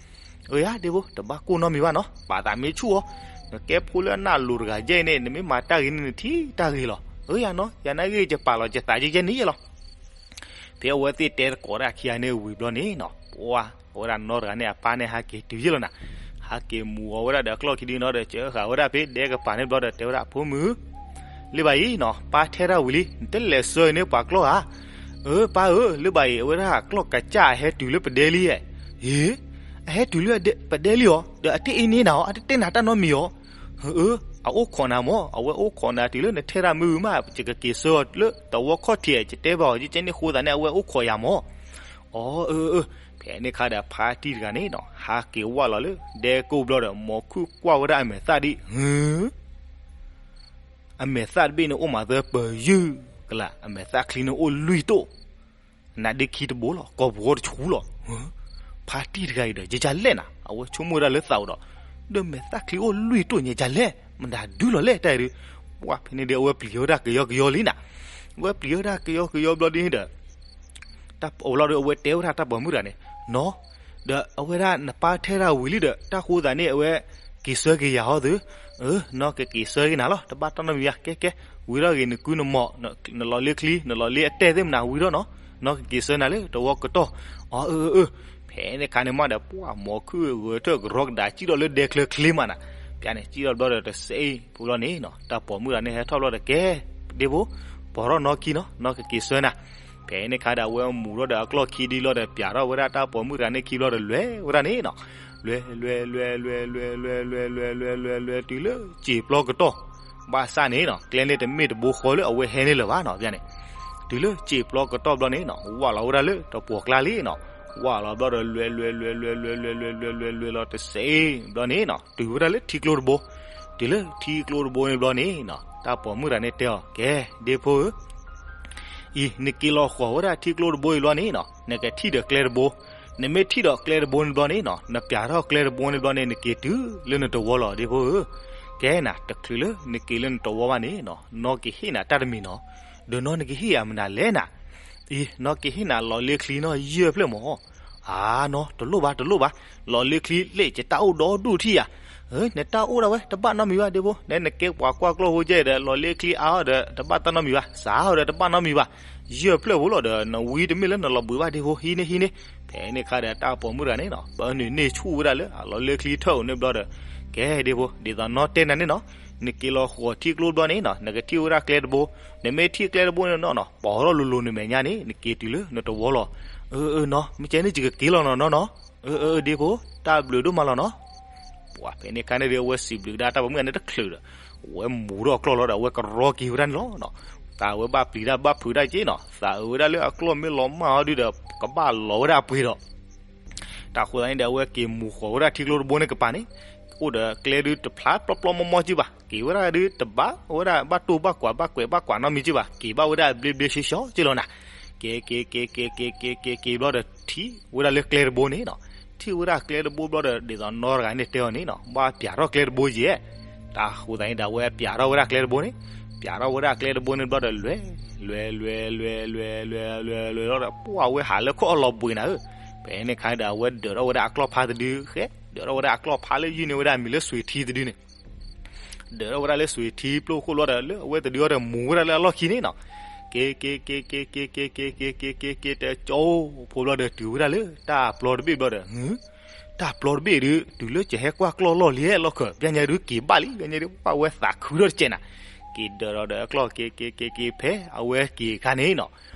အၢ ယါဒ့ဖိ, တဘၣ်ကိၢ်နီတမံၤဘၣ်နီၤ, ပာ်သးမ့ၢ်ဆူၣ်အီၤ, နကဲဖိလၢအနၢ်လိၤတဂၤကဲအံၤန့ၣ် နမ့ၢ်မၤတၢ်ဂ့ၤန့ၣ် နထံၣ်တၢ်ဂ့ၤလီၤ. အၢ ယါနီၤ, ယၤနာ်ဂ့ၢ်ယပာ်လီၤယသးကဲကဲန့ၣ်ယဲလီၤ. ဖဲအဝဲသ့ၣ်တဲသကိးတၢ်ခံဂၤန့ၣ်ဝံၤဘျီန့ၣ်နီၤ, ပှၤ အဝဲဒၣ်နီတဂၤန့ၣ် အပၢ်န့ၣ်ဟးက့ၤတုၤယဲလီၤနၤ, ဟးက့ၤမူၤအီၤဝဲဒၣ်ဒီးအကျီၢ်ခံဒုနီၤဒီး ကဟးဝဲဒၣ်ဖဲဒဲကပၤန့ၣ်ဘျီဒီး တဲဝဲဒၣ် ဖိမုၣ်, လၢဘၣ်အံၤနီၤ ပၢ်ထဲတၢ်ဝံၤလံ နတလဲၤဆှၢအံၤန့ၣ်ပှၤကျီၢ်ဧါ. အၢ ပၢ်ဧၢ, လၢဘၣ်အံၤ အဝဲဒၣ်ကျီၢ်ကစၢ်အဟဲတုၤလၢပဒဲလံဧါ. အ့ အဟဲတုၤလၢပဒဲလံအီၤ, ဒီးအတ့ၢ်အံၤန့ၣ်နၤအီၤ အတတဲနၤတၢ်နီတမံၤအီၤ. အၢ အအိၣ်ခိးနၤမၢ်, အဝဲအိၣ်ခိးနၤတုၤလၢနထဲတၢ်မုၢ်မး ယကက့ၤဆှၢအီၤလၢတဝီခီၣ်ထံး ယတဲဘၣ်အီၤ ယကဲန့ၣ်ဃိသးန့ၣ် အဝဲအိၣ်ခိးယၤမၢ်. အၢ အၢ အၢ, ဖဲန့ၣ်ခါဒီးဖါတံၢ်တဂၤန့ၣ်နီၤ ဟးက့ၤဝၢ်လီၤလၢဒဲကိၣ်ဘျီဒီး မိၢ်ခုၣ်ကွၢ်ဝဲဒၣ်အမဲာ်သၣ်ဒံး, အမဲာ်သၣ်တဘ့ၣ်န့ၣ်အိၣ်မးသၢပယုၢ်ကလး, အမဲာ်သၣ်ချံန့ၣ်အိၣ်လွံၢ်တိၣ်, နါဒ့ခံတဘိလီၤ, ကိာ်ပူၤဃီတဆူလီၤ. ဖါတံၢ်တဂၤအံၤဒီး ယကလဲၣ်နၤ, အဝဲဆိကမိၣ်ဝဲဒၣ်လၢသးအိၣ်ဒီး, ဒီးမဲာ်သၣ်ချံအိၣ်လွံၢ်တိၣ်ညါ ယလဲၣ်, မတၤဒုလီၤလဲၣ်တၢ်အံၤဒုး. ပှၤဖဲန့ၣ်ဒီး အဝဲပျံၤဝဲဒၣ်ကယီကယီလံနၤ, အဝဲပျံၤဝဲဒၣ်ကယီကယီဘျီဒ်န့ၣ်ဒီး တၢ်ပီးလီၤဒီး အဝဲတဲဝဲဒၣ်တၢ်ပိာ်မုၣ်တဂၤန့ၣ်, နီၤ, ဒီးအဝဲဒၣ်နပၢ်ထဲတၢ်ဝံၤလံဒီး တၢ်ဃိသးန့ၣ် အဝဲက့ၤဆှၢက့ၤယၤဟီသု, အၢ နီၢ်ကက့ၤဆှၢက့ၤနၤလီၤ, တဘၣ်တၢ်နီတမံၤဘၣ်, ကဲကဲ, ဝံၤထီၣ်ဂ့ၤ နကုနမီၢ်, နလီၤလ့ချံ နလီၤလ့အတဲသ့ၣ်မနၤ ဝံၤထီၣ်နီၤ, နီၢ်ကက့ၤဆှၢနၤလၢတဝီကတီၢ်. အၢ အၢ အၢ ဖဲန့ၣ်ခါန့ၣ်မးဒီး ပှၤမိၢ်ခုၣ်ဂဲၤထၢၣ်ကရီကဒါ စံၣ်ထီၣ်လၢဒဲချၢချ့မးနၤ, ပျဲန့ၣ် စံၣ်ထီၣ်ဘျီဒီးတစဲးဖိလီၤန့ၣ်နီၤ, တၢ်ပိာ်မုၣ်တဂၤန့ၣ် ဟဲထီၣ်ဘျီဒီး ကဲ ဒ့ဖိ, ပိာ်ထီၣ်နီၢ်ခံနီၤ, နီၢ်ကက့ၤဆှၢနၤ. ဖဲန့ၣ်ခါဒီး အဝဲမူၤထီၣ်ဒီးအကျီၢ်ခံဒ်လီၤဒီး ပျးထီၣ်ဝဲဒၣ်တၢ်ပိာ်မုၣ်တဂၤန့ၣ်ခံဘျီဒီး လဲၤဝဲဒၣ်န့ၣ်နီၤ, လဲၤ လဲၤ လဲၤ လဲၤ လဲၤ လဲၤ လဲၤ လဲၤ လဲၤ လဲၤ လဲၤ တုၤလၢစံာ်ပျီကတီၢ်, ဘၣ်ဆၣ်န့ၣ်နီၤ ကျဲန့ၣ်တမ့ၢ်တဘိဃီလၢအဝဲဟဲန့ၣ်လၢၤဘၣ်နီၤ, ပျဲန့ၣ် တုၤလၢစံာ်ပျီကတီၢ်ဘျီန့ၣ်နီၤ ဝၢ်လီၤဝဲဒၣ်လၢတပှီၢ်ကျါလံနီၤ, ဝၢ်လီၤဘျီဒီး လဲၤ လဲၤ လဲၤ လဲၤ လဲၤ လဲၤ လဲၤ လဲၤ လဲၤ လဲၤ လဲၤလီၤတစဲးဘျီန့ၣ်နီၤ တုၤဝဲဒၣ်လၢထံကျိတဘိ, တုၤလၢထံကျိတဘိန့ၣ်ဘျီန့ၣ်နီၤ တၢ်ပိာ်မုၣ်တဂၤန့ၣ်တဲအီၤ ကဲ ဒ့ဖိဧၢ, အံၤ နက့ၤလီၤဃီၤဝဲဒၣ်ထံကျိတဘိအံၤဘျီန့ၣ်နီၤ နကထံၣ်ဒီးကျဲတဘိ, နမ့ၢ်ထံၣ်ဒီးကျဲတဘိန့ၣ်ဘျီန့ၣ်နီၤ နပျးထီၣ်ကျဲတဘိန့ၣ်ဘျီန့ၣ် နက့ၤတုၤလၢနတဝီလီၤ ဒ့ဖိဧၢ, ကဲနၤ တချုးလၢနက့ၤလၢနတဝီဘၣ်န့ၣ်နီၤ နီၢ်ကဟ့ၣ်နၤတၢ်တမံၤနီၤ, ဒီးနီၢ်နကဟ့ၣ်ယၤမနုၤလဲၣ်နၤ, အံၤ နီၢ်ကဟ့ၣ်နၤလီၤလ့ချံနီၢ်ယဲၢ်ဖျၢၣ်မၢ်, အါနီၤ တလိၣ်ဘၣ်တလိၣ်ဘၣ်, လီၤလ့ချံလၢယတၢ်အိၣ်ဒီဒူၣ်ထံၣ်ယၤ, နတၢ်အိၣ်ဒၣ်ဝဲ တဘၣ်နီတမံၤဘၣ်ဒ့ဖိ, နကဲပှၤကွၢ်ကျီၢ်ဖိကဲဒီး လီၤလ့ချံအါအီၤဒီး တဘၣ်တၢ်နီတမံၤဘၣ်, စးအီၤဒီးတဘၣ်နီတမံၤဘၣ်, ယဲၢ်ဖျၢၣ်ဖိလီၤဒီး နဝံတမ့ၢ်လၢနလီၤဘှံးဘၣ်ဒ့ဖိ ဟံးန့ၢ်ဟံးန့ၢ်, ဖဲန့ၣ်ခါဒီးတၢ်ပိာ်မုၣ်တဂၤန့ၣ်နီၤ ပၢနုာ်န့ၢ်ဆူၣ်ဝဲဒၣ်လၢအလီၤလ့ချံထၢၣ်အိၣ်န့ၣ်ဘျီဒီး, ကဲဒ့ဖိ ဒ်သိးနီၢ်တဲနၤန့ၣ်နီၤ, နက့ၤလီၤဃီၤထံကျိတဘျီန့ၣ်နီၤ နကထံၣ်ဝဲဒၣ်ကျဲတဘိ, နမ့ၢ်ထံၣ်ကျဲတဘိန့ၣ်နီၤ ပိာ်ထီၣ်လိၤလိၤနမဲာ်ညါန့ၣ် နက့ၤတုၤလၢနတဝီလီၤ, အၢ အၢ နီၤ မ့ၢ်ကဲန့ၣ်ယကက့ၤလီၤနီၤနီၤနီၤ, အၢ အၢ ဒ့ဖိ တၢ်ဘျုးဒိၣ်မးလီၤနီၤ. ပှၤဖဲန့ၣ်ခါန့ၣ်ဒီး အဝဲစံးဘျုးကဒါတၢ်ပိာ်မုၣ်တဂၤန့ၣ်တချုးဒီး အဝဲမူၤထီၣ်အကျီၢ်လီၤဒီး အဝဲကရီက့ၤဝဲဒၣ်န့ၣ်လီၤ. သးဝဲဘၣ်ပျံၤတၢ်ဘၣ်ဖုးတၢ်က့နီၤ သးအုးဝဲဒၣ်လၢအကျီၢ်မ့ၢ်လီၤမၢ်အီၤဒုဒီး ကဘၣ်လီၤဝဲဒၣ်အပှ့ၤဒီး တၢ်ဃိသတးန့ၣ်ဒီး အဝဲက့ၤမူၤဃီၤဝဲဒၣ်ထံကျိတဘိန့ၣ်ကပၤန့ၣ် အိၣ်ဒီးကျဲဒုတဖျါပျီပျီမီမီက့ဘၣ်, က့ၤဝဲဒၣ်ဒုတဘၣ်ဝဲဒၣ်ဘၣ်တိၢ်ဘၣ်ကွၢ်ဘၣ်ကွဲးဘၣ်ကွၢ်နီတမံၤက့ဘၣ်, က့ၤဘၣ်ဝဲဒၣ်အဘျ့ဘျ့ဆှီဆှီက့လီၤနၤ. က့ၤက့ၤက့ၤက့ၤက့ၤက့ၤက့ၤက့ၤက့ၤဘျီဒီး ထံၣ်ဝဲဒၣ်လၢကျဲတဘိန့ၣ်နီၤ, ထံၣ်ဝဲဒၣ်ကျဲတဘိဘျီဒီး ဒ်သိးနီၢ်တဂၤန့ၣ်တဲအီၤန့ၣ်နီၤ ဘၣ်ပျးထီၣ်ကျဲတဘိယဲၢ်. တၢ်ဃိသတးန့ၣ်ဒီး အဝဲပျးထီၣ်ဝဲဒၣ်ကျဲတဘိန့ၣ်, ပျးထီၣ်ဝဲဒၣ်ကျဲတဘိန့ၣ်ဘျီဒီး လွဲ လွဲ လွဲ လွဲ လွဲ လွဲ လွဲ လွဲ လီၤဒီး ပှၢ်ဝဲဟးလၢခီၣ်အလီၤဘှံးနၤဧၢ. ဖဲန့ၣ်ခါဒီး အဝဲဒၢးထီၣ်ဝဲဒၣ်အကျီၢ်ဖါတဒုဃဲ, ဒၢးထီၣ်ဝဲဒၣ်အကျီၢ်ဖါလၢယုၢ်န့ၢ်ဝဲဒၣ်အမံၤလၢစွ့ၤထံတဒုန့ၣ် ဒၢးထီၣ်ဝဲဒၣ်လၢစွ့ၤထံပျိၢ်ခိၣ်လီၤဒီး လၢအဝဲတဒုအီၤဒီးမူၤဝဲဒၣ်လၢအလီၢ်ခံန့ၣ်နီၤ. က့ၤက့ၤက့ၤက့ၤက့ၤက့ၤက့ၤက့ၤက့ၤတဲကၠီဖိဘျီဒီး တုၤဝဲဒၣ်လၢတၢ်ပျီတဘ့ၣ်ဘျီဒီး တၢ်ပျီတဘ့ၣ်ဒုး တုၤလၢကဟဲကွၢ်ကျီၢ်လီၢ်လံဟဲလီၢ်ခၢၣ် ပျဲညါဒုးက့ၤဘၣ်လံ ပျဲညါဒုးပှၢ်ဝဲသးခုထီၣ်တကဲးနၤ. က့ၤဒၢးထီၣ်ဒီးအကျီၢ်က့ၤက့ၤက့ၤက့ၤဖဲအဝဲက့ၤအခါန့ၣ်နီၤ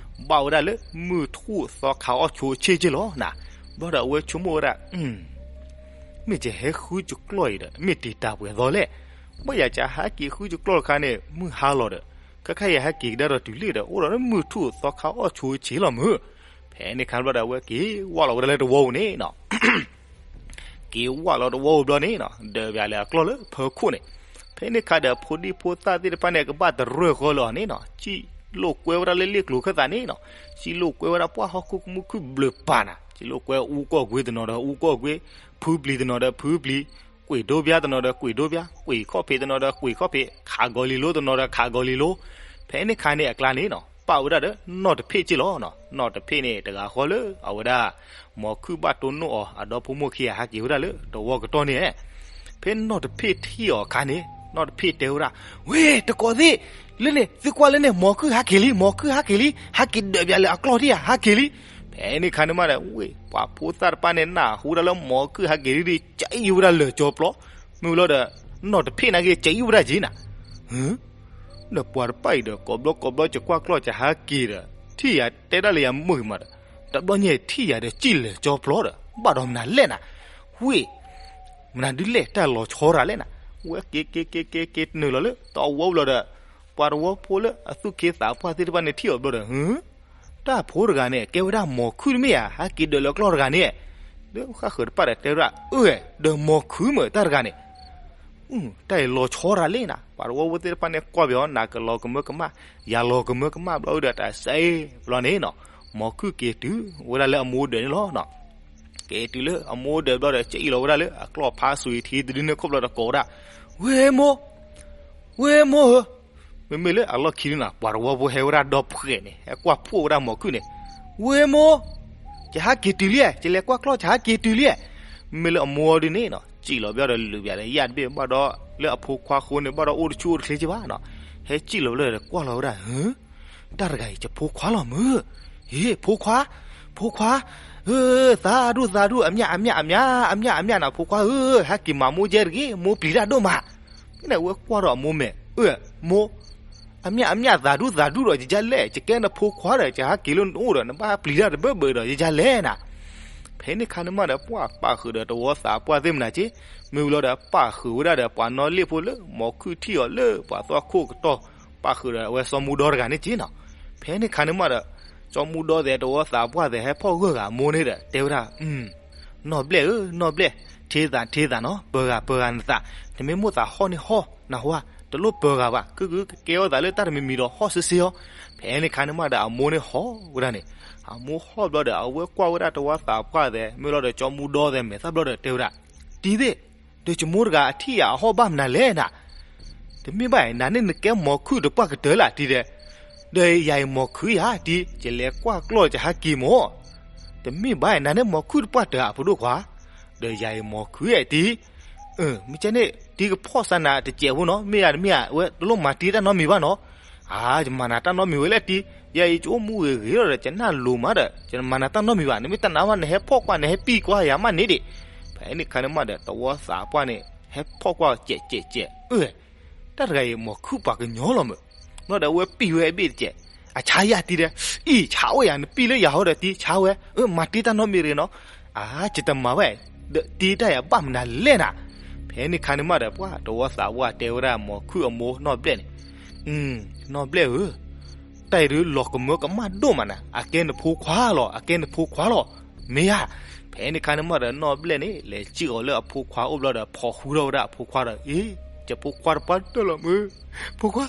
ဘၣ်ဝဲဒၣ်လၢမုၢ်ထူၣ်သီခါအီၣ်ဆိအဆ့က့လီၤနၤ. ဘျီဒီးအဝဲဆိကမိၣ်ဝဲဒၣ် မ့ၢ်ယဟဲဃုယကျီၢ်အံၤဒီး မ့ၢ်တံာ်တာ်ပှဲၤသီလဲၣ်. ဘၣ်ယၤကဟဲက့ၤဃုယကျီၢ်တခါန့ၣ် မုၢ်ဟါလီၤဒီး ခဲခါယဟဲက့ၤကဒါဒီးတုၤလ့ၣ်ဒီး အိၣ်ဒီးမုၢ်ထူၣ်သီခါအီၣ်ဆိအဆ့လီၤမုၢ်. ဖဲန့ၣ်အခါဘျီဒီး အဝဲက့ၤဝၢ်လီၤဝဲဒၣ်လၢတဝီပူၤန့ၣ်နီၤ. က့ၤဝၢ်လီၤတဝီပူၤဘျီန့ၣ်နီၤ, ဒၢးဘၣ်လၢအကျီၢ်လၢဖၢခိၣ်န့ၣ်. ဖဲန့ၣ်အခါဒီး ဖိဒံဖိသၣ်သ့ၣ်တဖၣ်န့ၣ် ကဘၣ်တရၢၢ်ဃီလၢအီၤန့ၣ်နီၤ, စံၣ်လိာ်ကွဲဝဲဒၣ်လၢလ့ၣ်ကျိၤခၢၣ်သးန့ၣ်နီၤ, စံၣ်လိာ်ကွဲဝဲဒၣ်ပှၢ်ဟီၣ်ခိၣ်ကမူၣ်ခုၣ်ဘျုးပၤနၤ, စံၣ်လိာ်ကွဲအူကီၢ်ကွ့တနီၤဒီးအူကီၢ်ကွ့, ဖုပျံၤတနီၤဒီးဖုပျံၤ, ကွံာ်ဒိဘျါတနီၤဒီးကွံာ်ဒိဘျါ, ကွံာ်ခီၣ်ဖံးတနီၤဒီးကွံာ်ခီၣ်ဖံး, ခးဂီၤလံၤလိတနီၤဒီးခးဂီၤလံၤလိ. ဖဲန့ၣ်အခါန့ၣ်အကျါန့ၣ်နီၤ, ပာ်ဝဲဒၣ်ဒီးနီၢ်တဖ့ၣ်က့ၢ်လီၤနီၤ. နီၢ်တဖ့ၣ်န့ၣ် တဂၤဃီလၢအဝဲဒၣ် မိၤခုၣ်ဘၣ်တိၢ်နီၣ်အီၤ အဒီဖိမိၢ်ခံဂၤဟဲက့ၤဝဲဒၣ်လၢတဝီကတီၢ်န့ၣ်. ဖဲနီၢ်တဖ့ၣ်ထံၣ်အီၤအခါန့ၣ်, နီၢ်တဖ့ၣ်တဲဝဲဒၣ်, ဝ့ၢ် တကိးသ့ၣ်, လၢန့ၣ် သုကွၢ်လၢန့ၣ် မိၤခုၣ်ဟဲက့ၤလံ, မိၤခုၣ်ဟဲက့ၤလံ, ဟဲက့ၤဒၢးဘၣ်လၢအကျီၢ်ဒံးဧါ, ဟဲက့ၤလံ. ဖဲန့ၣ်အခါန့ၣ်မးဒီး ဝ့ၢ် ပှၤဖိသၣ်တဖၣ်န့ၣ် နၢ်ဟူဒၣ်လၢမိၤခုၣ်ဟဲက့ၤဒံး ကအံၣ်ဝဲဒၣ်လၢာ်ကၠီပျီ, မ့ၢ်ဝံၤလီၤဒီး နီၢ်တဖ့ၣ်နာ်က့ ကအံၣ်ဝဲဒၣ်က့ၤနၤ. ဒီးပှၤတဖၣ်အံၤဒီး ကိးဘျီကိးဘျီ ယကွၢ်ကျီၢ် ယဟဲက့ၤဒီး ထံၣ်ယၤတဲဒၣ်လၢယမုာ်မးဒီး, တဘျီညါထံၣ်ယၤဒီး ကံၣ်လၢာ်ကၠီပျီဒီး ဘၣ်ဒီးမနုၤလဲၣ်နၤ, ဝ့ၢ် မနုၤဒုးလဲၣ် တၢ်လီၤဆီရၤလဲၣ်နၤ. ဝဲက့ၤက့ၤက့ၤက့ၤက့ၤ နုာ်လီၤလၢတဝီပူၤလီၤဒီး ပှၤတဝီဖိလၢအသူၣ်က့သးပှၢ်သ့ၣ်တဖၣ်န့ၣ် ထံၣ်အီၤဘျီဒီး တၢ်ဖိတဂၤန့ၣ် ကဲဝဲဒၣ်မိၤခုၣ်တမ့ၢ်ဧါ, ဟဲက့ၤဒၢးလၢအကျီၢ်တဂၤန့ၣ်. ဒီးဃၣ်ဃၢၤတဖၣ်ဒီးတဲဝဲဒၣ်, အၢ ဒီးမိၤခုၣ်မ့ၢ်တၢ်တဂၤန့ၣ် တၢ်အံၤလီၤဆီရၤလံနၤ. ပှၤတဝီဖိသ့ၣ်တဖၣ်န့ၣ် ကွၢ်ဘၣ်အီၤ နၤကလီၤကမၢကမၣ်, ယၤလီၤကမၢကမၣ်ဘျီဒီး တၢ်စဲအ့ၣ်ဘျီန့ၣ်နီၤ, မိၤခုၣ်က့ၤတုၤဝဲဒၣ်လၢအမိၢ်ဒၢးန့ၣ်လီၤ. က့ၤတုၤလၢအမိၢ်ဒၢးဘျီဒီး ကအံၣ်လီၤဝဲဒၣ်လၢအကျီၢ်ဖးစူၤအံၤထံတဒုန့ၣ် ခိၣ်ဘျီဒီးကိးဝဲဒၣ်, ဝ့ၢ်မိၢ်, ဝ့ၢ်မိၢ်ဧၢ, မ့မ့ၢ်လၢအလီၢ်ခံဒုနီၤ ပှၤတဝီဖိဟဲဝဲဒၣ်ဒီဖှဲးန့ၣ် ဟဲကွၢ်ဖှိၣ်ဝဲဒၣ်မိၤခုၣ်န့ၣ်, ဝ့ၢ်မိၢ်, ယဟဲက့ၤတုၤလံ, ယလဲၤကွၢ်ကျီၢ် ယဟဲက့ၤတုၤလံ. မ့မ့ၢ်လၢအမိၢ်အီၤဒုန့ၣ်နီၤ စံၣ်လီၤဘျီဒီး လူၤဘၣ်ဒီးယၣ်တဘ့ၣ် ဘၣ်ဒီးလၢအဖိခွါအဃိန့ၣ် ဘၣ်ဒီးအိၣ်တဆူၣ်အိၣ်တချ့က့ဘၣ်နီၤ. ဟဲစံၣ်လီၤဘျီဒီး ကွၢ်လီၤဝဲဒၣ်, တၢ်တဂၤအံၤ ယဖိခွါလီၤမုၢ်, ဟ့ၣ် ဖိခွါ, ဖိခွါ, သးဒူၣ်သးဒူၣ် အမျၢ်အမျၢ်အမျၢ် အမျၢ်အမျၢ်နီၤ ဖိခွါဧၢ, ဟဲက့ၤမၤမိၢ်ကဲတဂ့ၤ မိၢ်ပျံၤတၢ်ဒိၣ်မး. ဖဲန့ၣ် အဝဲကွၢ်ဒီးအမိၢ်မဲာ်, အၢ မိၢ်, အမျၢ်အမျၢ် သးဒူၣ်သးဒူၣ်ဒီး ယကလဲၣ်, ယကဲနဖိခွါဒီး ယဟဲက့ၤလၢနအိၣ်ဒီး နဘၣ်ပျံၤတၢ်တဘၢဘၢဒီး ယကလဲၣ်နၤ. ဖဲန့ၣ်ခါန့ၣ်မးဒီး ပှၤပာ်ဃုာ်ဒီးတဝီသးပှၢ်သ့ၣ်မနၤက့, မ့ၢ်ဝံၤလီၤဒီး ပာ်ဃုာ်ဝဲဒၣ်ဒီး ပှၤနီၣ်လ့ၣ်ဖိလၢ မိၤခုၣ်ထံၣ်အီၤလၢပှၤသွၣ်ခိၣ်ကတီၢ်, ပာ်ဃုာ်ဒီးအဝဲစီၤမူဒီတဂၤန့ၣ်က့နီၤ. ဖဲန့ၣ်ခါန့ၣ်မးဒီး စီၤမူဒီသဲးတဝီသးပှၢ်သဲး ဟဲဖီၣ်ဂၢၢ်ဂၤအမိၢ်န့ၣ်ဒီး တဲဝဲဒၣ်, နီၢ်ဘျဲၣ်ဧၢ, နီၢ်ဘျဲၣ်, ထံသးထံသးနီၤ, ပၢၤဂၤပၢၤဂၤနသး, နမ့ၢ်မိၣ်သးဟီၣ်န့ၣ်ဟီၣ်, နဟါ, တလိၣ်ပၢၤဂၤဘၣ်, ခုကကဲထီၣ်သးလၢတၢ်တမံၤမံၤဒီး ဟီၣ်စ့စ့အီၤ. ဖဲန့ၣ်ခါန့ၣ်မးဒီး အမိၢ်န့ၣ်ဟီၣ်ဝဲဒၣ်န့ၣ်, အမိၢ်ဟီၣ်ဘျီဒီး အဝဲကွၢ်ဝဲဒၣ်တဝီသးပှၢ်သဲး မ့ၢ်လီၤဒီး စီၤမူဒီသဲးမဲာ်သၣ်ဘျီဒီး တဲဝဲဒၣ်, တံၤသ့ၣ်, ဒီးယမိၢ်တဂၤအထံၣ်ယၤအဟီၣ်ဘၣ်မနုၤလဲၣ်နၤ. တမ့ၢ်ဘၣ်အံၤ နၤန့ၣ်နကဲမိၤခုၣ်တပှၢ်ကတၢၢ်လၢ်တံၤဒီး, ဒီးယၤအံၤမိၤခုၣ်ယၤတံၤ ယလဲၤကွၢ်ကျီၢ် ယဟဲက့ၤမၢ်. တမ့ၢ်ဘၣ်အံၤ နၤန့ၣ်မိၤခုၣ်တပှၢ်တၢၢ်ဧါ ဖိဒိၣ်ခွါ, ဒီးယၤအံၤမိၤခုၣ်ယၤတံၤ, မ့ၢ်ကဲန့ၣ် တံၤကဖီၣ်စၢနၤတစဲးဖိနီၤ, မ့ၢ်ယၤတမ့ၢ်ဧါ ဝဲတလိၣ်မၤတံၤတၢ်နီတမံၤဘၣ်နီၤ. အါ ယမၤနၤတၢ်နီတမံၤဝဲလၢတံၤ, ယဲအံၤ ယအိၣ်မူဂ့ၤဂ့ၤလီၤဒီး ယနၢ်လိၤမးဒီး ယမၤနၤတၢ်နီတမံၤဘၣ်, နမ့ၢ်တနာ်ဘၣ် နဟဲဖီၣ်ကွၢ် နဟဲပံၢ်ကွၢ်ယၤမးန့ၣ်ဒံး. ဖဲန့ၣ်ခါန့ၣ်မးဒီး တဝီသးပှၢ်န့ၣ် ဟဲဖီၣ်ကွၢ်စဲးစဲးစဲး, အၢ တၢ်တဂၤအံၤ မိၤခုၣ်ပှၤကညီလီၤမး. ဘျီဒီး အဝဲပံၢ်ဝဲအဘ့ၣ်တစဲး, အဆါယၤတံၤဒီး, အံၤ ဆါဝဲယၤ နပံၢ်လၢယၤဟီဒီးတံၤ ဆါဝဲ, အၢ မၤတံၤတၢ်နီတမံၤတဂ့ၤနီၤ. အါ ယတမၤဝဲ, ဒီးတံၤတၢ်ယၤဘၣ်မနုၤလဲၣ်နၤ. ဖဲန့ၣ်ခါန့ၣ်မးဒီး ပှၤတဝီသးပှၢ်တဲဝဲဒၣ် မိၤခုၣ်အမိၢ်နီၢ်ဘျဲၣ်န့ၣ်, နီၢ်ဘျဲၣ်ဧၢ, တၢ်အံၤဒုးလီၤကမၢကမၣ်ဒိၣ်မးနၤ, အကဲနဖိခွါလီၤ, အကဲနဖိခွါလီၤ, မ့ၢ်ဧါ. ဖဲန့ၣ်ခါန့ၣ်မးဒီး နီၢ်ဘျဲၣ်န့ၣ် လဲၤစံၣ်အီၤလၢအဖိခွါအိၣ်ဘျီဒီး ဖိးဃူထီၣ်ဝဲဒၣ်အဖိခွါဒီး, အ့ ယဖိခွါတပှၢ်တၢၢ်လီၤမး, ဖိခွါ,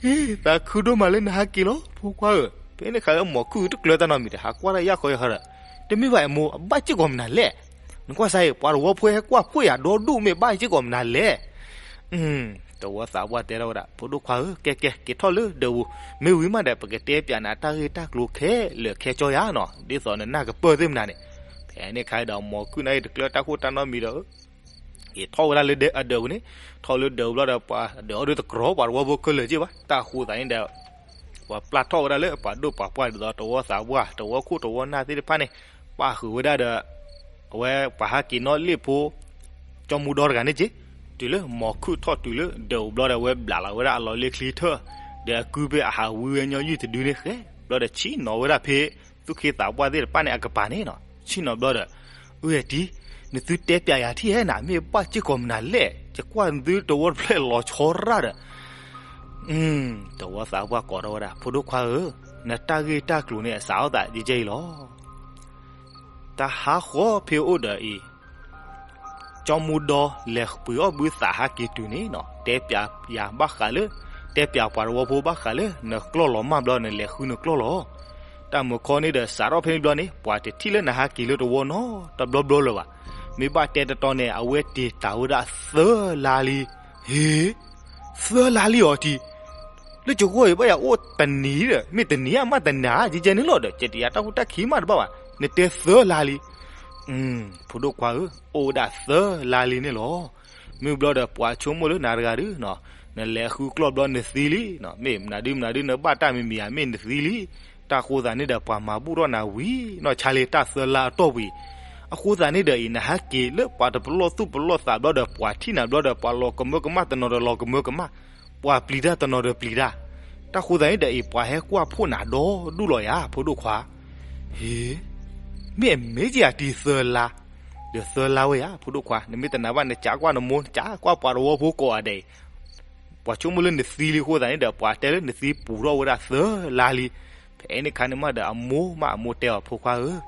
အ့ သးခုဒိၣ်မးလၢနဟဲက့ၤလီၤ ဖိခွါဧၢ. ဖဲန့ၣ်ခါလၢ မိၤခုၣ်တကျၢၤတၢ်နီတမံၤဒီး ဟးကွၢ်တၢ်ယၢ်ဃီယဃီဒီး, တမ့ၢ်ဘၣ်အမိၢ် အဘၣ်စ့ၢ်ကီးမနုၤလဲၣ်. နကွၢ်စၢ်အံၤ ပှၤတဝီဖိဟဲကွၢ်ဖှိၣ်ယၤဒီဒူၣ် မ့ၢ်ဘၣ်စ့ၢ်ကီးမနုၤလဲၣ်. တဝီသးပှၢ်တဲထီၣ်ဝဲဒၣ်, ဖိဒိၣ်ခွါဧၢ, ကဲကဲ က့ၤထီၣ်လၢဒၢးပူၤ, မ့ၢ်ဝံၤမးဒီး ပကတဲပၠးနၤတၢ်ဂ့ၢ်တၢ်ကျိၤခဲလၢာ်ခဲဆ့ယၤနီၤ, ဒ်သိးနနၢ်ကပၢၢ်သ့ၣ်မနၤန့ၣ်. ဖဲန့ၣ်ခါဒီး မိၤခုၣ်န့ၣ်တကျၢၤတၢ်ခိၣ်တၢ်နီတမံၤဒီး က့ၤထီၣ်ဝဲဒၣ်လၢအဒၢးပူၤန့ၣ်, ထီၣ်လၢဒၢးပူၤလီၤဒီး ပှၤဒၢးအီၤဒုးတကြီပှၤတဝီဖိခဲလၢာ်က့ဘၣ်, တၢ်ဃိသးန့ၣ်ဒီး ပှၤပျၢ်ထီၣ်ဝဲဒၣ်လၢပှၤဒိၣ်ပှၤပှၢ်ဒ်သိး တဝီသးပှၢ် တဝီခိၣ်တဝီနၢ်သ့ၣ်တဖၣ်န့ၣ်, ပာ်ဃုာ်ဝဲဒၣ်ဒီး အဝဲပှၤဟးက့ၤနီၣ်လ့ၣ်ဖိ ကၠီမူဒီတဂၤန့ၣ်က့, တုၤလၢမိၤခုၣ်ထီၣ်တုၤလၢဒၢးပူၤဘျီဒီး အဝဲဘျးလီၤဝဲဒၣ်အလီၢ်လ့ၣ်ချံထၢၣ်, ဒီးအကုပ့ၢ်အဟးဝံဝဲညီယုၢ်တဒုန့ၣ်ဃဲ, ဘျီဒီးဆ့ၣ်နီၤဝဲဒၣ်ဖဲ သူၣ်က့သးပှၢ်သ့ၣ်တဖၣ်န့ၣ်အကပၤန့ၣ်နီၤ, ဆ့ၣ်နီၤဘျီဒီး, အၢ ယတံၤ, နသုတဲပၠးယၤထံၣ်ဧါနၤ မ့ၢ်ဘၣ်စ့ၢ်ကီးမနုၤလဲၣ်, ယကွၢ်နသုတဝီတဖျၢၣ်လီၤဆီရၣ်ဒီး တဝီသးပှၢ်ကိးထီၣ်ဝဲဒၣ်, ဖိဒိၣ်ခွါဧၢ, နတၢ်ဂ့ၢ်တၢ်ကျိၤန့ၣ် အစးထီၣ်သးယဲယဲအံၤလီၤ. တၢ်ဟးဃီဖဲအိၣ်ဒီးအံၤ ကၠီမူဒီလဲၤဃုအီၣ်ဘုသးဟးက့ၤတုၤန့ၣ်နီၤ, တဲပျးယၤဘၣ်ဃးလၢ, တဲပျးပှၤတဝီဖိဘၣ်ဃးလၢ နကျီၢ်လီၤမၢ်ဘျီ နလဲၤဃုနကျီၢ်လီၤ. တၢ်မုၢ်ခီန့ၣ်ဒီး စးထီၣ်ဖဲန့ၣ်ဘျီန့ၣ် ပှၤတထံၣ်လၢနဟးက့ၤလၢတဝီနီတဘျီဘျီလၢၤဘၣ်. မ့ၢ်ဘၣ်တဲတတီန့ၣ် အဝဲတ့ၢ်တၢ်ဝဲဒၣ်သၢလါလံ. ဟ့, သၢလါလံအီၤထံ လၢကၠိဃီအံၤ ဘၣ်ယၤအိၣ်တနံၤဒီး မ့ၢ်တနံၤဧါ မ့ၢ်တနၤဧါ ကဲကဲန့ၣ်လီၤဒီး ကဲတယၤတၢ်ဟူးတၢ်ခံးမးတဘၣ်ဘၣ်, နတဲသၢလါလံ. ဖိဒိၣ်ခွါဧၢ, အိၣ်ဝဲဒၣ်သၢလါလံန့ၣ်လီၤ. မ့ၢ်ဘျီဒီး ပှၤဆိကမိၣ်လၢနၤတဂၤဒု, နလဲၤဃုကျီၢ်ဘျီနသံလံ, မ့ၢ်မနုၤဒုမနုၤဒု နဘၣ်တၢ်မံၤမံၤဧါ မ့ၢ်နသံလံ. တၢ်ဃိသးန့ၣ်ဒီး ပှၤမၤဘူၣ်ထီၣ်နၤဝံၤနီၢ်ဆါလံ တၢ်သၢလါအတီၢ်ပူၤအံၤ. အဃိသးန့ၣ်ဒီးအံၤ နဟဲက့ၤလၢပှၤတပလီၢ်သူၣ်ပလီၢ်သးဘျီဒီး ပှၤထံၣ်နၤဘျီဒီး ပှၤလီၤကမၢကမၣ်တနီၤဒီးလီၤကမၢကမၣ်, ပှၤပျံၤတၢ်တနီၤဒီးပျံၤတၢ်. တၢ်ဃိသးန့ၣ်ဒီးအံၤ ပှၤဟဲကွၢ်ဖှိၣ်နၤဒီဒူၣ်လီၤယၤ ဖိဒိၣ်ခွါ. ဟ့, မ့ၢ်အမ့ၢ်ကယၤတံၤသၢလါ, ဒီးသၢလါဝဲယၤ ဖိဒိၣ်ခွါ, နမ့ၢ်တနာ်ဘၣ် နကးကွၢ်နမိၢ် နကးကွၢ်ပှၤတဝီဖိကိးဂၤဒဲးအံၤ ပှၤဆိကမိၣ်လၢနသံလံအဃိသးန့ၣ်ဒီး ပှၤတဲလၢနသံပူၤထီၣ်ဝဲဒၣ်သၢလါလံ. ဖဲန့ၣ်ခါန့ၣ်မးဒီး အမိၢ်မးအမိၢ်တဲအီၤ ဖိခွါဧၢ, ဒ်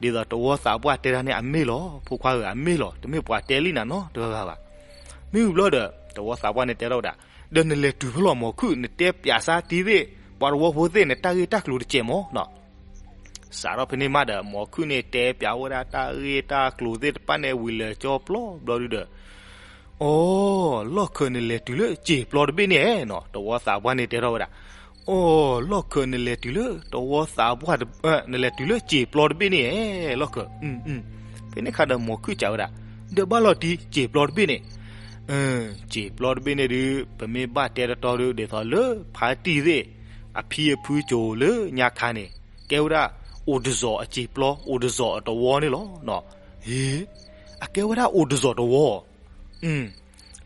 သိးတဝီသးပှၢ်တဲတၢ်န့ၣ် အမ့ၢ်လီၤ ဖိခွါဧၢ, အမ့ၢ်လီၤ, တမ့ၢ်ပှၤတဲလံနၤနီတဂၤဂၤဘၣ်. မ့ၢ်ဝံၤဘျီဒီး တဝီသးပှၢ်န့ၣ်တဲထီၣ်ဝဲဒၣ်, ဒီးနလဲၤတုၤဖဲလဲၣ် မိၢ်ခုၣ်, နတဲပျးစါတံၤသ့ၣ် ပှၤတဝီဖိသ့ၣ် နတၢ်ဂ့ၢ်တၢ်ကျိၤတကဲးမးနီၤ. စးထီၣ်ဖဲန့ၣ်မးဒီး မိၢ်ခုၣ်န့ၣ်တဲပျးဝဲဒၣ်တၢ်ဂ့ၢ်တၢ်ကျိၤသ့ၣ်တဖၣ်န့ၣ် ဝံၤလၢာ်ကၠီပျီဘျီဒုဒီး, အိ, လီၢ်ခၢး နလဲၤတုၤလၢစံာ်ပျီတဘ့ၣ်န့ၣ်နီၤ. တဝီသးပှၢ်န့ၣ်တဲထီၣ်ဝဲဒၣ်, အိ, လီၢ်ခၢး နလဲၤတုၤလၢတဝီသးပှၢ်, နလဲၤတုၤလၢစံာ်ပျီတဘ့ၣ်န့ၣ် လီၢ်ခၢး. ဖဲန့ၣ်ခါဒီး မိၢ်ခုၣ်စံးဝဲဒၣ်, ဒီးဘၣ်လီၤတံၢ် စံာ်ပျီတဘ့ၣ်န့ၣ် စံာ်ပျီတဘ့ၣ်န့ၣ်ဒုး ပမ့ၢ်ဘၣ်တဲတတီဒုး ဒ်သိးလၢဖါတံၢ်သ့ၣ် အဖံအဖုစိၤလၢညါခါန့ၣ် ကဲဝဲဒၣ်အိၣ်တစီၤအစံာ်ပျီ အိၣ်တစီၤအတဝီန့ၣ်လီၤ. ဟ့, အကဲဝဲဒၣ်အိၣ်တစီၤတဝီ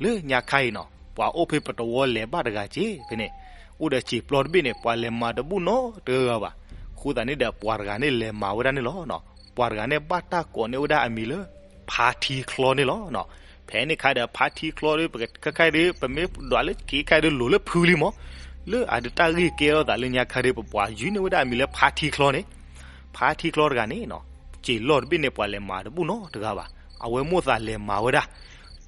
လၢညါခါအံၤနီၤ ပှၤအိၣ်ဖဲပတဝီလဲၤဘၣ်တဂၤက့ၤဖဲန့ၣ်, အိၣ်ဒီးစံာ်ပျီတဘ့ၣ်န့ၣ် ပှၤလဲၤမၤတဘူၣ်နီတဂၤဂၤဘၣ်. အဃိသတးန့ၣ်ဒီး ပှၤတဂၤန့ၣ်လဲၤမၤဝဲဒၣ်န့ၣ်လီၤ. ပှၤတဂၤန့ၣ်ဘၣ်တၢ်ကိးန့ၢ်ဝဲဒၣ်အမံၤလၢ ဖါထံချီန့ၣ်လီၤ. ဖဲန့ၣ်ခါဒီး ဖါထံချီဒီး ပခဲခါဒီး ပမ့ၢ်ဒွးလၢခံခါဒီး လိၤလၢဖုလံမး, လၢအတၢ်ဂ့ၢ်ကဲထီၣ်သးလၢညါခါဒီး ပပှၤယုၢ်န့ၢ်ဝဲဒၣ်အမံၤလၢဖါထံချီန့ၣ်, ဖါထံချီတဂၤန့ၣ်နီၤ စံာ်လီၢ်တဘ့ၣ်န့ၣ် ပှၤလဲၤမၤတဘူၣ်နီတဂၤဘၣ်. အဝဲမိၣ်သးလဲၤမၤဝဲဒၣ်.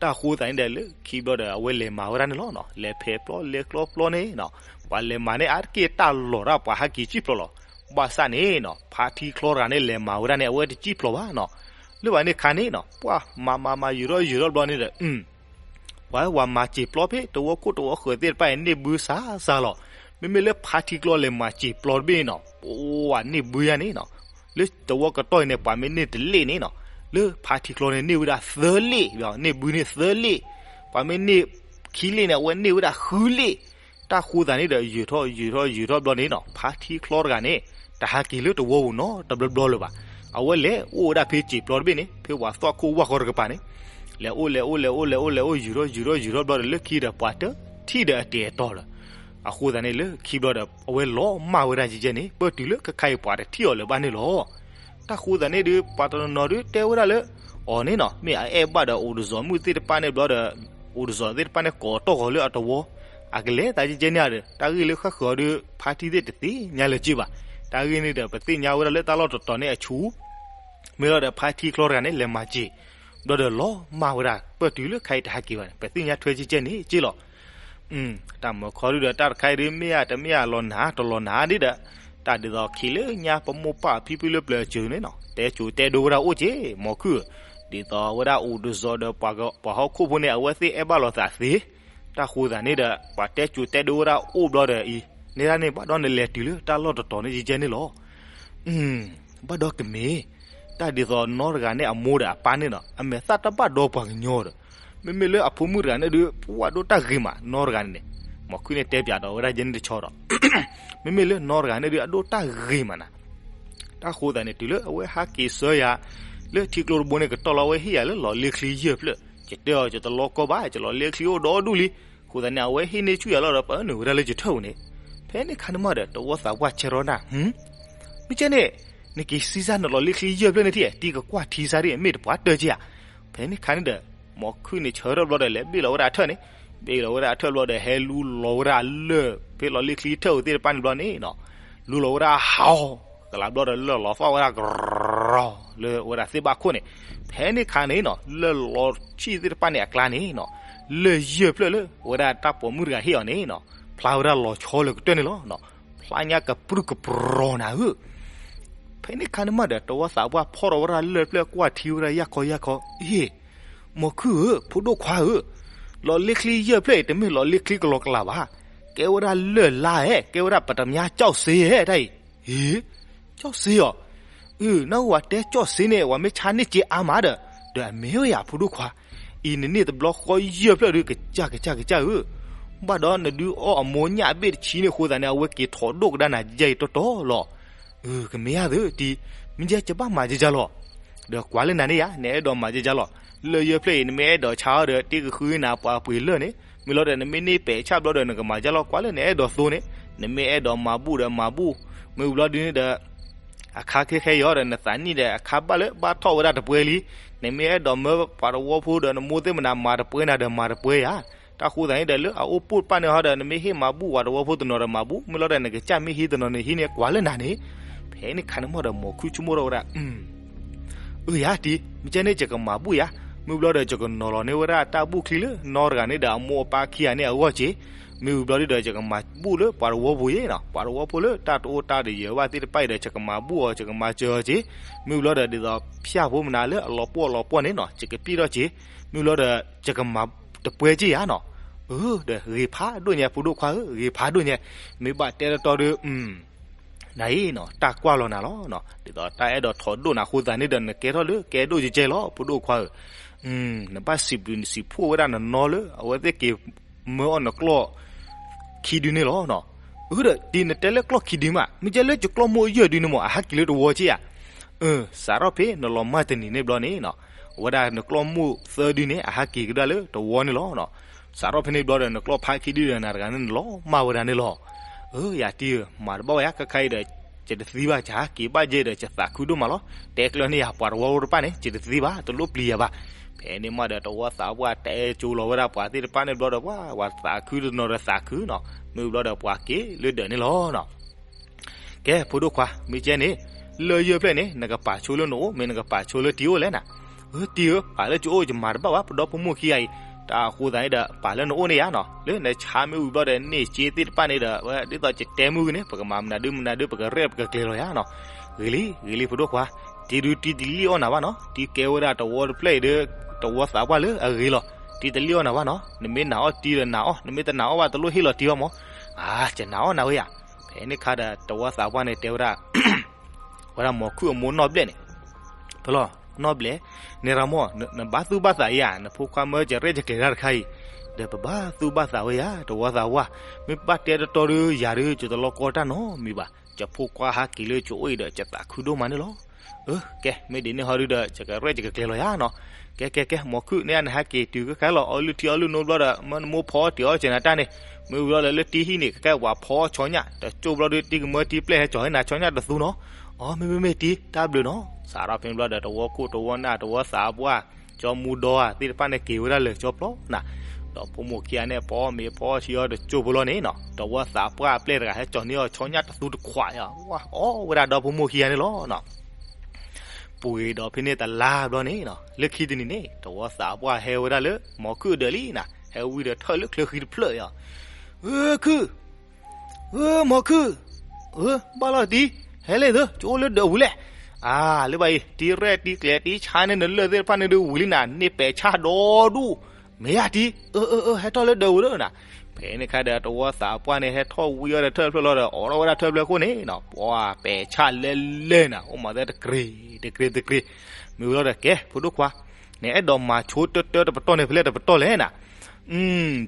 တၢ်ဃိသတးန့ၣ်ဒီး လၢခံဘျီဒီး အဝဲလဲၤမၤဝဲဒၣ်န့ၣ်လီၤ. လဲၤဖဲးပျီလဲၤကျီပျီန့ၣ်နီၤ ပှၤလဲၤမၤန့ၣ် အါတက့ၢ်တၢ်လီၤတၢ်ပှၤဟဲက့ၤစံၣ်ဖျိးလီၤ. ဘၣ်ဆၣ်န့ၣ်နီၤ ဖါထံချီတဂၤန့ၣ် လဲၤမၤဝဲဒၣ်န့ၣ် အဝဲတစံၣ်ဖျိးဘၣ်နီၤ. လၢဘၣ်န့ၣ်ခါန့ၣ်နီၤ ပှၤမၤမၤမၤယုာ်ထီၣ်ယုာ်ထီၣ်ဘျီန့ၣ်ဒီး ပှၤဝဲမၤစံာ်ပျီဖဲတဝီခိၣ်တဝီဃၢၤသ့ၣ်တဖၣ်အံၤ န့ၢ်ဘုစါစါလီၤ. မ့မ့ၢ်လၢဖါထံချီလဲၤမၤစံာ်ပျီတဘ့ၣ်န့ၣ်နီၤ ပှၤန့ၢ်ဘုယါန့ၣ်နီၤ လၢတဝီကတီၢ်အံၤန့ၣ် ပှၤမ့ၢ်န့ၢ်တလ့ၣ်န့ၣ်နီၤ လၢဖါထံချီန့ၣ် န့ၢ်ဝဲဒၣ်သၢလ့ၣ်, န့ၢ်ဘုန့ၣ်သၢလ့ၣ်. ပှၤမ့ၢ်န့ၢ်ခံလ့ၣ်န့ၣ် အဝဲန့ၢ်ဝဲဒၣ်ဃုလ့ၣ်. တၢ်ဃိသတးန့ၣ်ဒီး ယုာ်ထီၣ်ယုာ်ထီၣ်ယုာ်ထီၣ်ဘျီန့ၣ်နီၤ ဖါထံချီတဂၤန့ၣ် တဟဲက့ၤလၢတဝီပူၤနီတဘျီဘျီလၢၤဘၣ်. အဝဲလဲၤအိၣ်ဝဲဒၣ်ဖဲစံာ်ပျီတဘ့ၣ်န့ၣ် ဖဲပှၤသွၣ်ခိၣ်ဝၣ်ဃီတကပၤန့ၣ် လဲၤအိၣ်လဲၤအိၣ်လဲၤအိၣ်လဲၤအိၣ်လဲၤအိၣ် ယုာ်ထီၣ်ယုာ်ထီၣ်ယုာ်ထီၣ်ဘျီဒီး လၢခံဒီးပှၤတထံၣ်ဒီးအတဲာ်အတီၤဒီး အဃိသတးန့ၣ် လၢခံဘျီဒီး အဝဲလီၤမၢ်ဝဲဒၣ်ကဲကဲန့ၣ် ပၢၢ်တုၤလၢခဲခါအံၤပှၤတထံၣ်အီၤလၢၤဘၣ်န့ၣ်လီၤ. တၢ်ဃိသတးန့ၣ်ဒီး ပှၤတနီၤနီၤဒီးတဲဝဲဒၣ်လၢ အီၤန့ၣ်နီၤ မ့ၢ်အအဲၣ်ဘၣ်ဒီးအိၣ်တစီၤမုၣ်သ့ၣ်တဖၣ်န့ၣ်ဘျီဒီး အိၣ်တစီၤသ့ၣ်တဖၣ်န့ၣ်ကိးတီၢ်ဃီၤလၢအတဝီ အကလဲၤသးကဲကဲန့ၣ်ဒီး တၢ်ဂ့ၢ်လၢဃၣ်ဃၢၤအီၤဒီး ဖါထံသ့ၣ်တသ့ၣ်ညါလၢၤက့ဘၣ်. တၢ်ဂ့ၢ်န့ၣ်ဒီး ပသ့ၣ်ညါဝဲဒၣ်လၢတၢ်လီၢ်တတီၤန့ၣ်အဆူၣ် မ့ၢ်လီၤဒီးဖါထံချီတဂၤန့ၣ် လဲၤမၤစ့ၢ် ဘျီဒီးလီၤမၢ်ဝဲဒၣ် ပၢၢ်တုၤလၢခဲအံၤတဟဲက့ၤဘၣ်န့ၣ် ပသ့ၣ်ညါထွဲကဲကဲန့ၣ်က့လီၤ. တၢ်မုၢ်ခီဒုဒီး တၢ်တခါအံၤဒုး မ့ၢ်ဧါတမ့ၢ်ဧါ လီၤနၤတလီၤနၤဒ်ဒီး တၢ်ဒ်သိးခံလၢညါပမိၢ်ပၢ်ဖံဖုလၢပျၢၤစၢၤန့ၣ်နီၤ တဲစိၤတဲဒိဝဲဒၣ်အိၣ်က့ မိၢ်ခုၣ်ဧၢ, ဒ်သိးဝဲဒၣ်အိၣ်တစီၤဒီးပှၤဟီၣ်ခိၣ်ဖိန့ၣ် အဝဲသ့ၣ်အဲၣ်ဘၣ်လိာ်သးသ့ တၢ်ဃိသတးန့ၣ်ဒီး ပှၤတဲစိၤတဲဒိဝဲဒၣ်အိၣ်ဘျီဒီးအံၤ န့ၣ်ဒၣ်န့ၣ် ဘၣ်ဒီးနလဲၤတုၤလၢတၢ်လီၢ်တတီၤန့ၣ်ကဲကဲန့ၣ်လီၤ. ဘၣ်ဒီးကမ့ၢ် တၢ်ဒ်သိးနီၢ်တဂၤန့ၣ်အမိၢ်ဒီးအပၢ်န့ၣ်နီၤ အမဲာ်သၣ်တဘၣ်ဒီပှၤကညီဒီး မ့မ့ၢ်လၢအဖိမုၣ်တဂၤန့ၣ်ဒုး ပှၤဒိၣ်တၢ်ဂ့ၤမး နီၢ်တဂၤန့ၣ်န့ၣ် မိၢ်ခုၣ်န့ၣ်တဲပျးဒီးဝဲဒၣ်ယဲန့ၣ်တဆီဒီး မ့မ့ၢ်လၢနီၢ်တဂၤန့ၣ်ဒုး အဒိၣ်တၢ်ဂ့ၤမးနၤ တၢ်ဃိသတးန့ၣ် တုၤလၢအဝဲဟးက့ၤဆှၢယၤ လၢထံကျိတဘိန့ၣ် ကတီၢ်လီၤဝဲဟ့ၣ်ယၤလၢလီၤလ့ချံယဲၢ်ဖျၢၣ် ယတဲအီၤ ယတလီၤကီဘၣ် ယလီၤလ့ချံအိၣ်ဒီဒူၣ်လံ. အဃိသတးန့ၣ် အဝဲဟ့ၣ်န့ၢ်ဆူၣ်ယၤလီၤဒီး ပအနုာ်ဝဲဒၣ်လၢယထၢၣ်ပူၤန့ၣ်. ဖဲန့ၣ်ခါန့ၣ်မးဒီး တဝီသးပှၢ်ဆဲးထီၣ်နၢ် မ့ၢ်ကဲန့ၣ် နက့ၤစံးစၢ်နလီၤလ့ချံယဲၢ်ဖျၢၣ်န့ၣ်ထံၣ် တံၤကကွၢ်ထံဆါဒ် မ့ၢ်တပှၤတၢၢ်က့ဧါ. ဖဲန့ၣ်ခါန့ၣ်ဒီး မိၢ်ခုၣ်န့ၣ်ဆၢထၢၣ်ဘျီဒီး လဲၤဘ့ၣ်လီၤဝဲဒၣ်အထၢၣ်န့ၣ် ဘ့ၣ်လီၤဝဲဒၣ်အထၢၣ်ဘျီဒီး ဟဲလူလီၤဝဲဒၣ်လၢၢ် ဖဲလီၤလ့ချံထၢၣ်အူသ့ၣ်တဖၣ်န့ၣ်ဘျီန့ၣ်နီၤ. လူလီၤဝဲဒၣ်ဟးအီၤ, ကလးဘျီဒီးလၢၢ်လီၤသီၣ်ဝဲဒၣ်ကရီ လၢဝဲဒၣ်သ့ၣ်ဘၣ်ခိၣ်န့ၣ်, ဖဲန့ၣ်ခါန့ၣ်နီၤ လၢၢ်လီၤဆံၣ်သ့ၣ်တဖၣ်န့ၣ်အကျါန့ၣ်နီၤ, လၢၢ်ယၢၢ်ဖျၢၣ်လၢ ဝဲဒၣ်တၢ်ပိာ်မုၣ်တဂၤဟ့ၣ်အီၤန့ၣ်နီၤ, ဖျါဝဲဒၣ်လီၤဆီလၢကတၢၢ်န့ၣ်လီၤ. ဖျါညါကပြုၢ်ကပြီၤနၤဧၢ. ဖဲန့ၣ်ခါန့ၣ်မးဒီး တဝီသးပှၢ်ဖီၣ်ထီၣ်ဝဲဒၣ်လၢၢ်ဖျၢၣ်ကွၢ်ထံဝဲဒၣ်ယၢ်ခီယၢ်ခီ, အ့ၣ်, မီၤခုၣ်ဧၢ, ဖိဒိၣ်ခွါဧၢ, လီၤလ့ချံယၢၢ်ဖျၢၣ်အံၤ တမ့ၢ်လီၤလ့ချံကလီကလးဘၣ်. ကဲဝဲဒၣ်လၢၢ်လါဧဲ, ကဲဝဲဒၣ်ပတမၠါ ကၠီၣ်စ့ဧဲ တၢ်အံၤ, ဟ့ၣ်, ကၠီၣ်စ့အီၤ, အၢ နၢ်ဟူဝဲတဲကၠီၣ်စ့န့ၣ် ဝဲမ့ၢ်ဆါန့ၢ်စ့အါမးဒီး, ဒီးအမ့ၢ်ဝဲယၤဖိဒိၣ်ခွါ, အံၤနန့ၢ်တဘျီဃီယၢၢ်ဖျၢၣ်ဒီး ကစၢ်ကစၢ်ကစၢ်ဧၢ, ဘၣ်ဒီးနဒုးအီၣ်အမိၢ်ညၣ်အဘ့ၣ်တဆံန့ၣ်အဃိသတးန့ၣ် အဝဲက့ၤထီၣ်ဒိၣ်ကဒါနၤယဲအံၤတီတီလီၤ. အၢ ကမ့ၢ်ဧါသၢ တံၤ, မ့ၢ်ကဲကဘၣ်မၤကကလီၤ. ဒီးကွၢ်လၢနၤန့ၣ်ယါ နအဲၣ်ဒိးမၤကကလီၤ. လၢၢ်ယၢၢ်ဖျၢၣ်အံၤ နမ့ၢ်အဲၣ်ဒိးဆါအီၤဒီး တ့ကဃုနၤပှၤပှ့ၤလၢၢ်န့ၣ်, မ့ၢ်လီၤဒီးနမ့ၢ်န့ၢ်ပဲာ်ဆၣ်ဘျီဒီးနကမၤကကလီၤ. ကွၢ်လၢနအဲၣ်ဒိးသိန့ၣ်, နမ့ၢ်အဲၣ်ဒိးမၤဘူၣ်ဒီးမၤဘူၣ်, မ့ၢ်ဝံၤဘျီဒုန့ၣ်ဒီး အခါခဲခဲအံၤဒီး နသးနံၣ်ဒီးအခါဘၣ်လၢဘၣ်ထီၣ်ဝဲဒၣ်တပှဲၤလံ. နမ့ၢ်အဲၣ်ဒိးမၢပှၤတဝီဖိဒီး နမိၢ်သ့ၣ်မနၤမၤတပှဲၤနၤဒီးမၤတပှဲၤယၤ. တၢ်ဃိသးန့ၣ်ဒီး လၢအအိၣ်ပိၢ်တဖၣ်န့ၣ်ဟီဒီး နမ့ၢ်ဟ့ၣ်မၤဘူၣ်ပှၤတဝီဖိတနီၤဒီးမၤဘူၣ်, မ့ၢ်လီၤဒီးနကစၢ်မ့ၢ်ဟံးတနီၤန့ၣ်ဟံးန့ၣ် ကွၢ်လၢနၤန့ၣ်. ဖဲန့ၣ်ခါန့ၣ်မးဒီး မိၤခုၣ်ဆိကမိၣ်ထီၣ်ဝဲဒၣ်, အၢယၤတံၤ, မ့ၢ်ကဲန့ၣ်ယကမၤဘူၣ်ယၤ, မ့ၢ်ဝံၤဘျီဒီး ယကနီၤလီၤန့ၢ်ဝဲဒၣ်တၢ်ဘူၣ်ချံလၢနီတဂၤန့ၣ်ဒီး အမိၢ်အပၢ်ခံဂၤန့ၣ်အဂီၢ်က့ၤ, မ့ၢ်ဝံၤဘျီဒုဒီး ယကမၤဘူၣ်လၢပှၤတဝီပူၤယဲနီၤ, ပှၤတဝီဖိလၢတၢ်တအိၣ်တၢ်တယၢၤဘၣ်သ့ၣ်တဖၣ်အံၤဒီး ယကမၤဘူၣ်အီၤ ယကမၤစၢၤအီၤက့ၤ, မ့ၢ်ဝံၤဘျီဒီး ဒ်သိးဖၠၣ်ဖိမနုၤလၢအလီၤပှီၢ်လီၤပှီၢ်န့ၣ်နီၤ ယကပျံၢ်ထီၣ်က့ၤ, မ့ၢ်ဝံၤဘျီဒီး ယကမၤတပှဲၤက့ၤယၤနီၤ, အၢ ဒီးဂ့ၤဖးဒိၣ်ညါ ဖိဒိၣ်ခွါဧၢ ဂ့ၤဖးဒိၣ်ညါ, မ့ၢ်ဘၣ်တဲတတီဒီး နၤအံၤနီၤ တၢ်ကွၢ်လီၤနၤလီၤနီၤ, ဒ်သိးတၢ်အဲၣ်ဒိးထီၣ်ဒိၣ်နၤအဃိသတးန့ၣ်ဒီး နကဲထီၣ်လၢကဲဒိၣ်ကဲကဲလီၤ ဖိဒိၣ်ခွါဧၢ, နဘၣ်စံးဘျုးစံးဖှိၣ်ဝဲဒၣ်နနီလၢ အဝဲသ့ၣ်က့ၤမၢအီၣ်နကျီၢ်ခံဒုန့ၣ်လီၤနီၤ, အၢ ဒီးတံၤနတဲလၢကျီၢ်ခံဒုမး မ့ၢ်ကဲလၢယကျီၢ်မိၢ်ယဲၢ်ဒုန့ၣ်မး အဟးက့ၤလၢတဝီက့ၤဧါ, အၢ စးထီၣ်ဖဲနလီၤမၢ်တနံၤန့ၣ်ဘျီန့ၣ်နီၤ, အဝဲဒၣ်နကျီၢ်မိၢ်သၢဒုန့ၣ် အဟးက့ၤကဒါလၢတဝီန့ၣ်လီၤနီၤ, စးထီၣ်ဖဲန့ၣ်ဘျီဒီး နကျီၢ်ဖးခံဒုဒီးနၤတဂၤန့ၣ် နလီၤမၢ်ဝဲဒၣ်န့ၣ်လီၤ, အၢ ယၤတံၤဧၢ မၤတဘၣ်ဝဲယါ ခဲခါအံၤဒီး ယတသံဘၣ် ယဟးက့ၤဘၣ်ယဲဒီး ယသးခုဒိၣ်မးလီၤ, တဲကျၢၤန့ၢ်ယၤပှၤတဝီဖိတဖၣ်န့ၣ် ယတသံဘၣ် တလိၣ်ပျံၤယၤဘၣ်, ဖဲန့ၣ်မးဒီး တဝီသးပှၢ်တဲကၠိလီၤဝဲဒၣ်ပှၤသ့ၣ်တဖၣ်န့ၣ်ဘျီဒီး ပှၤ ပှၤသးခုတနီၤဒီးသးခုနီၤ, မ့ၢ်ဘျီဒီးပှၤက့ၤလၢဒၢးန့ၣ်လီၤနီၤ ကဲ ဖိဒိၣ်ခွါ မ့ၢ်ကဲန့ၣ် လၢၢ်ယဲၢ်ဖျၢၣ်န့ၣ် နကပာ်ဆိလၢနအိၣ် မ့ၢ်နကပာ်ဆိလၢတံၤအိၣ်လဲၣ်နၤ, အၢ တံၤဧၢ ပာ်လၢကအိၣ် ယမၤတဘၣ်ဘၣ် ပဒီဖိမိၢ်ခံဂၤအံၤ, တၢ်အဃိသတးန့ၣ်ဒီး ပာ်လၢနအိၣ်န့ၣ်ယါနီၤ, လၢနဆါမ့ၢ်ဝံၤဘျီဒီး န့ၢ်စ့သ့ၣ်တဖၣ်န့ၣ်ဒီး ဝဲဒ်သိးယတဲမုၢ်ဂ့ၤန့ၣ် ပကမၤမနုၤဒုမနုၤဒု ပကရဲၣ်ပကကျဲၤလီၤယါနီၤ, ဂ့ၤလံ ဂ့ၤလံ ဖိဒိၣ်ခွါ, တံၤဒုတံၤတလံၣ်အီၣ်နၤဘၣ်နီၤ, တံၤကဲဝဲဒၣ်တဝီတဖျၢၣ်အံၤဒီး တဝီသးပှၢ်လၢအဂ့ၤလီၤ, တံၤတလံၣ်အီၣ်နၤဘၣ်နီၤ, နမ့ၢ်နာ်အီၣ်တံၤဒီးနာ်အီၣ် နမ့ၢ်တနာ်အီၣ်ဘၣ်တလိၣ်ဟ့ၣ်လီၤတံၤဘၣ်မး, အါ ယနာ်အီၣ်နၤဝဲယါ ဖဲန့ၣ်ခါဒီး တဝီသးပှၢ်န့ၣ်တဲဝဲဒၣ် ဝဲဒၣ်မိၤခုၣ်အမိၢ်နီၢ်ဘျဲၣ်န့ၣ်, ဖဲလီၤ နီၢ်ဘျဲၣ်, န့ၣ်ရၤမီၢ် နဘၣ်သူၣ်ဘၣ်သးယါ နဖိခွါမၢယရဲၣ်ယကျဲၤတၢ်တခါအံၤ, ဒီးပဘၣ်သူၣ်ဘၣ်သးဝဲယါ တဝီသးပှၢ်, မ့ၢ်ဘၣ်တဲတတီဒီးယၤဒီး ယတလီၤကီတၢ်နီတမံၤဘၣ်, ယဖိခွါဟးက့ၤလၢကအိၣ်အံၤဒီး ယသးခုဒိၣ်မးန့ၣ်လီၤ. အၢ ကဲ မ့ၢ်ဒ်န့ၣ်ဟီဒုဒီး ယကရဲၣ်ယကကျဲၤလီၤယါနီၤ. ကဲ ကဲ ကဲ မိၤခုၣ် န့ၢ်အနဟဲက့ၤတုၤခဲခါလီၤ အီလုၢ်ထံအီလုၢ်နိဘျီဒီး မၢနမိၢ်ဖီအီၣ်တ့ၢ်အီၣ်စဲးနၤတၢ်န့ၣ်, မ့ၢ်ဝံၤလီၤဒီးလၢတံၤဟံၣ်န့ၣ် ကကဲပှၤဖီအီၣ်ဆီညၣ် တကၠိၢ်ဘျီဒီး တံၤကမၢတံၤပျဲၢ်ဟဲကၠီၤဟဲနၤဆီညၣ်တသူနီၤ. အီ မ့မ့ၢ်မ့ၢ်တံၤ တၢ်ဘျုးနီၤ. စးထီၣ်ဖဲန့ၣ်ဘျီဒီး တဝီခိၣ်တဝီနၢ်တဝီသးပှၢ် ကၠီမူဒီဧါ သ့ၣ်တဖၣ်န့ၣ်က့ၤဝဲဒၣ်လၢာ်ကၠီဖျီနၤ, ဒီဖိမိၢ်ခံဂၤန့ၣ် ဖီအီၣ်မ့ၤဖီအီၣ်ထံအီၣ်တကၠိၢ်ဖိလီၤန့ၣ်နီၤ, တဝီသးပှၢ်အပျဲၢ်တဂၤဟဲကၠီၤန့ၢ်အီၤဆီညၣ်တသူတခွးအီၤ, ဝဲအီၣ်ဝဲဒၣ်ဒီဖိမိၢ်ခံဂၤန့ၣ်လီၤနီၤ. ပှ့ၤဒီးဖဲန့ၣ်တလါဘျီန့ၣ်နီၤ, လၢခံတနံၤန့ၣ် တဝီသးပှၢ်ဟဲဝဲဒၣ်လၢမိၤခုၣ်အဒၢးလံနၤ, ဟဲဝံၤဒီးထၢၣ်လၢချၢဃံတဖျၢၣ်အီၤ, အၢ ခုၣ် အၢ မိၤခုၣ်, အၢ ဘၣ်လီၤတံၤ, ဟဲလၢသၢ ကၠိအိၣ်လၢဒၢးဝံၤလဲၣ်. အၢ လၢဘၣ်အံၤ တံၤရဲၣ်တံၤကျဲၤတံၤဆါန့ၢ်နလၢၢ်သ့ၣ်တဖၣ်န့ၣ်ဒုးဝံၤလံနၤ, န့ၢ်ပဲာ်ဆၣ်ဒီဒူၣ်, မ့ၢ်ယါတံၤ, အၢ အၢ အၢ ဟဲထီၣ်လၢဒၢးဝံၤလၢနၤ. ဖဲန့ၣ်ခါဒီး တဝီသးပှၢ်န့ၣ် ဟဲထီၣ်ဝံၤအီၤဒီးထၢၣ်ဖျၢၣ်လီၤဒီး အိးထီၣ်ဝဲဒၣ်ထၢၣ်ဖျၢၣ်ခိၣ်န့ၣ်နီၤ, ပှၤပဲာ်ဆၣ်လဲလဲနၤ, အိၣ်မးသဲတကြ့ၤ တကြ့ၤ တကြ့ၤ, မ့ၢ်ဝံၤလီၤဒီး ကဲ ဖိဒိၣ်ခွါ နအဲၣ်ဒိးမၤဆိတၢတၢတပတီၢ်န့ၣ် ဖဲလဲၣ်တပတီၢ်လဲၣ်နၤ.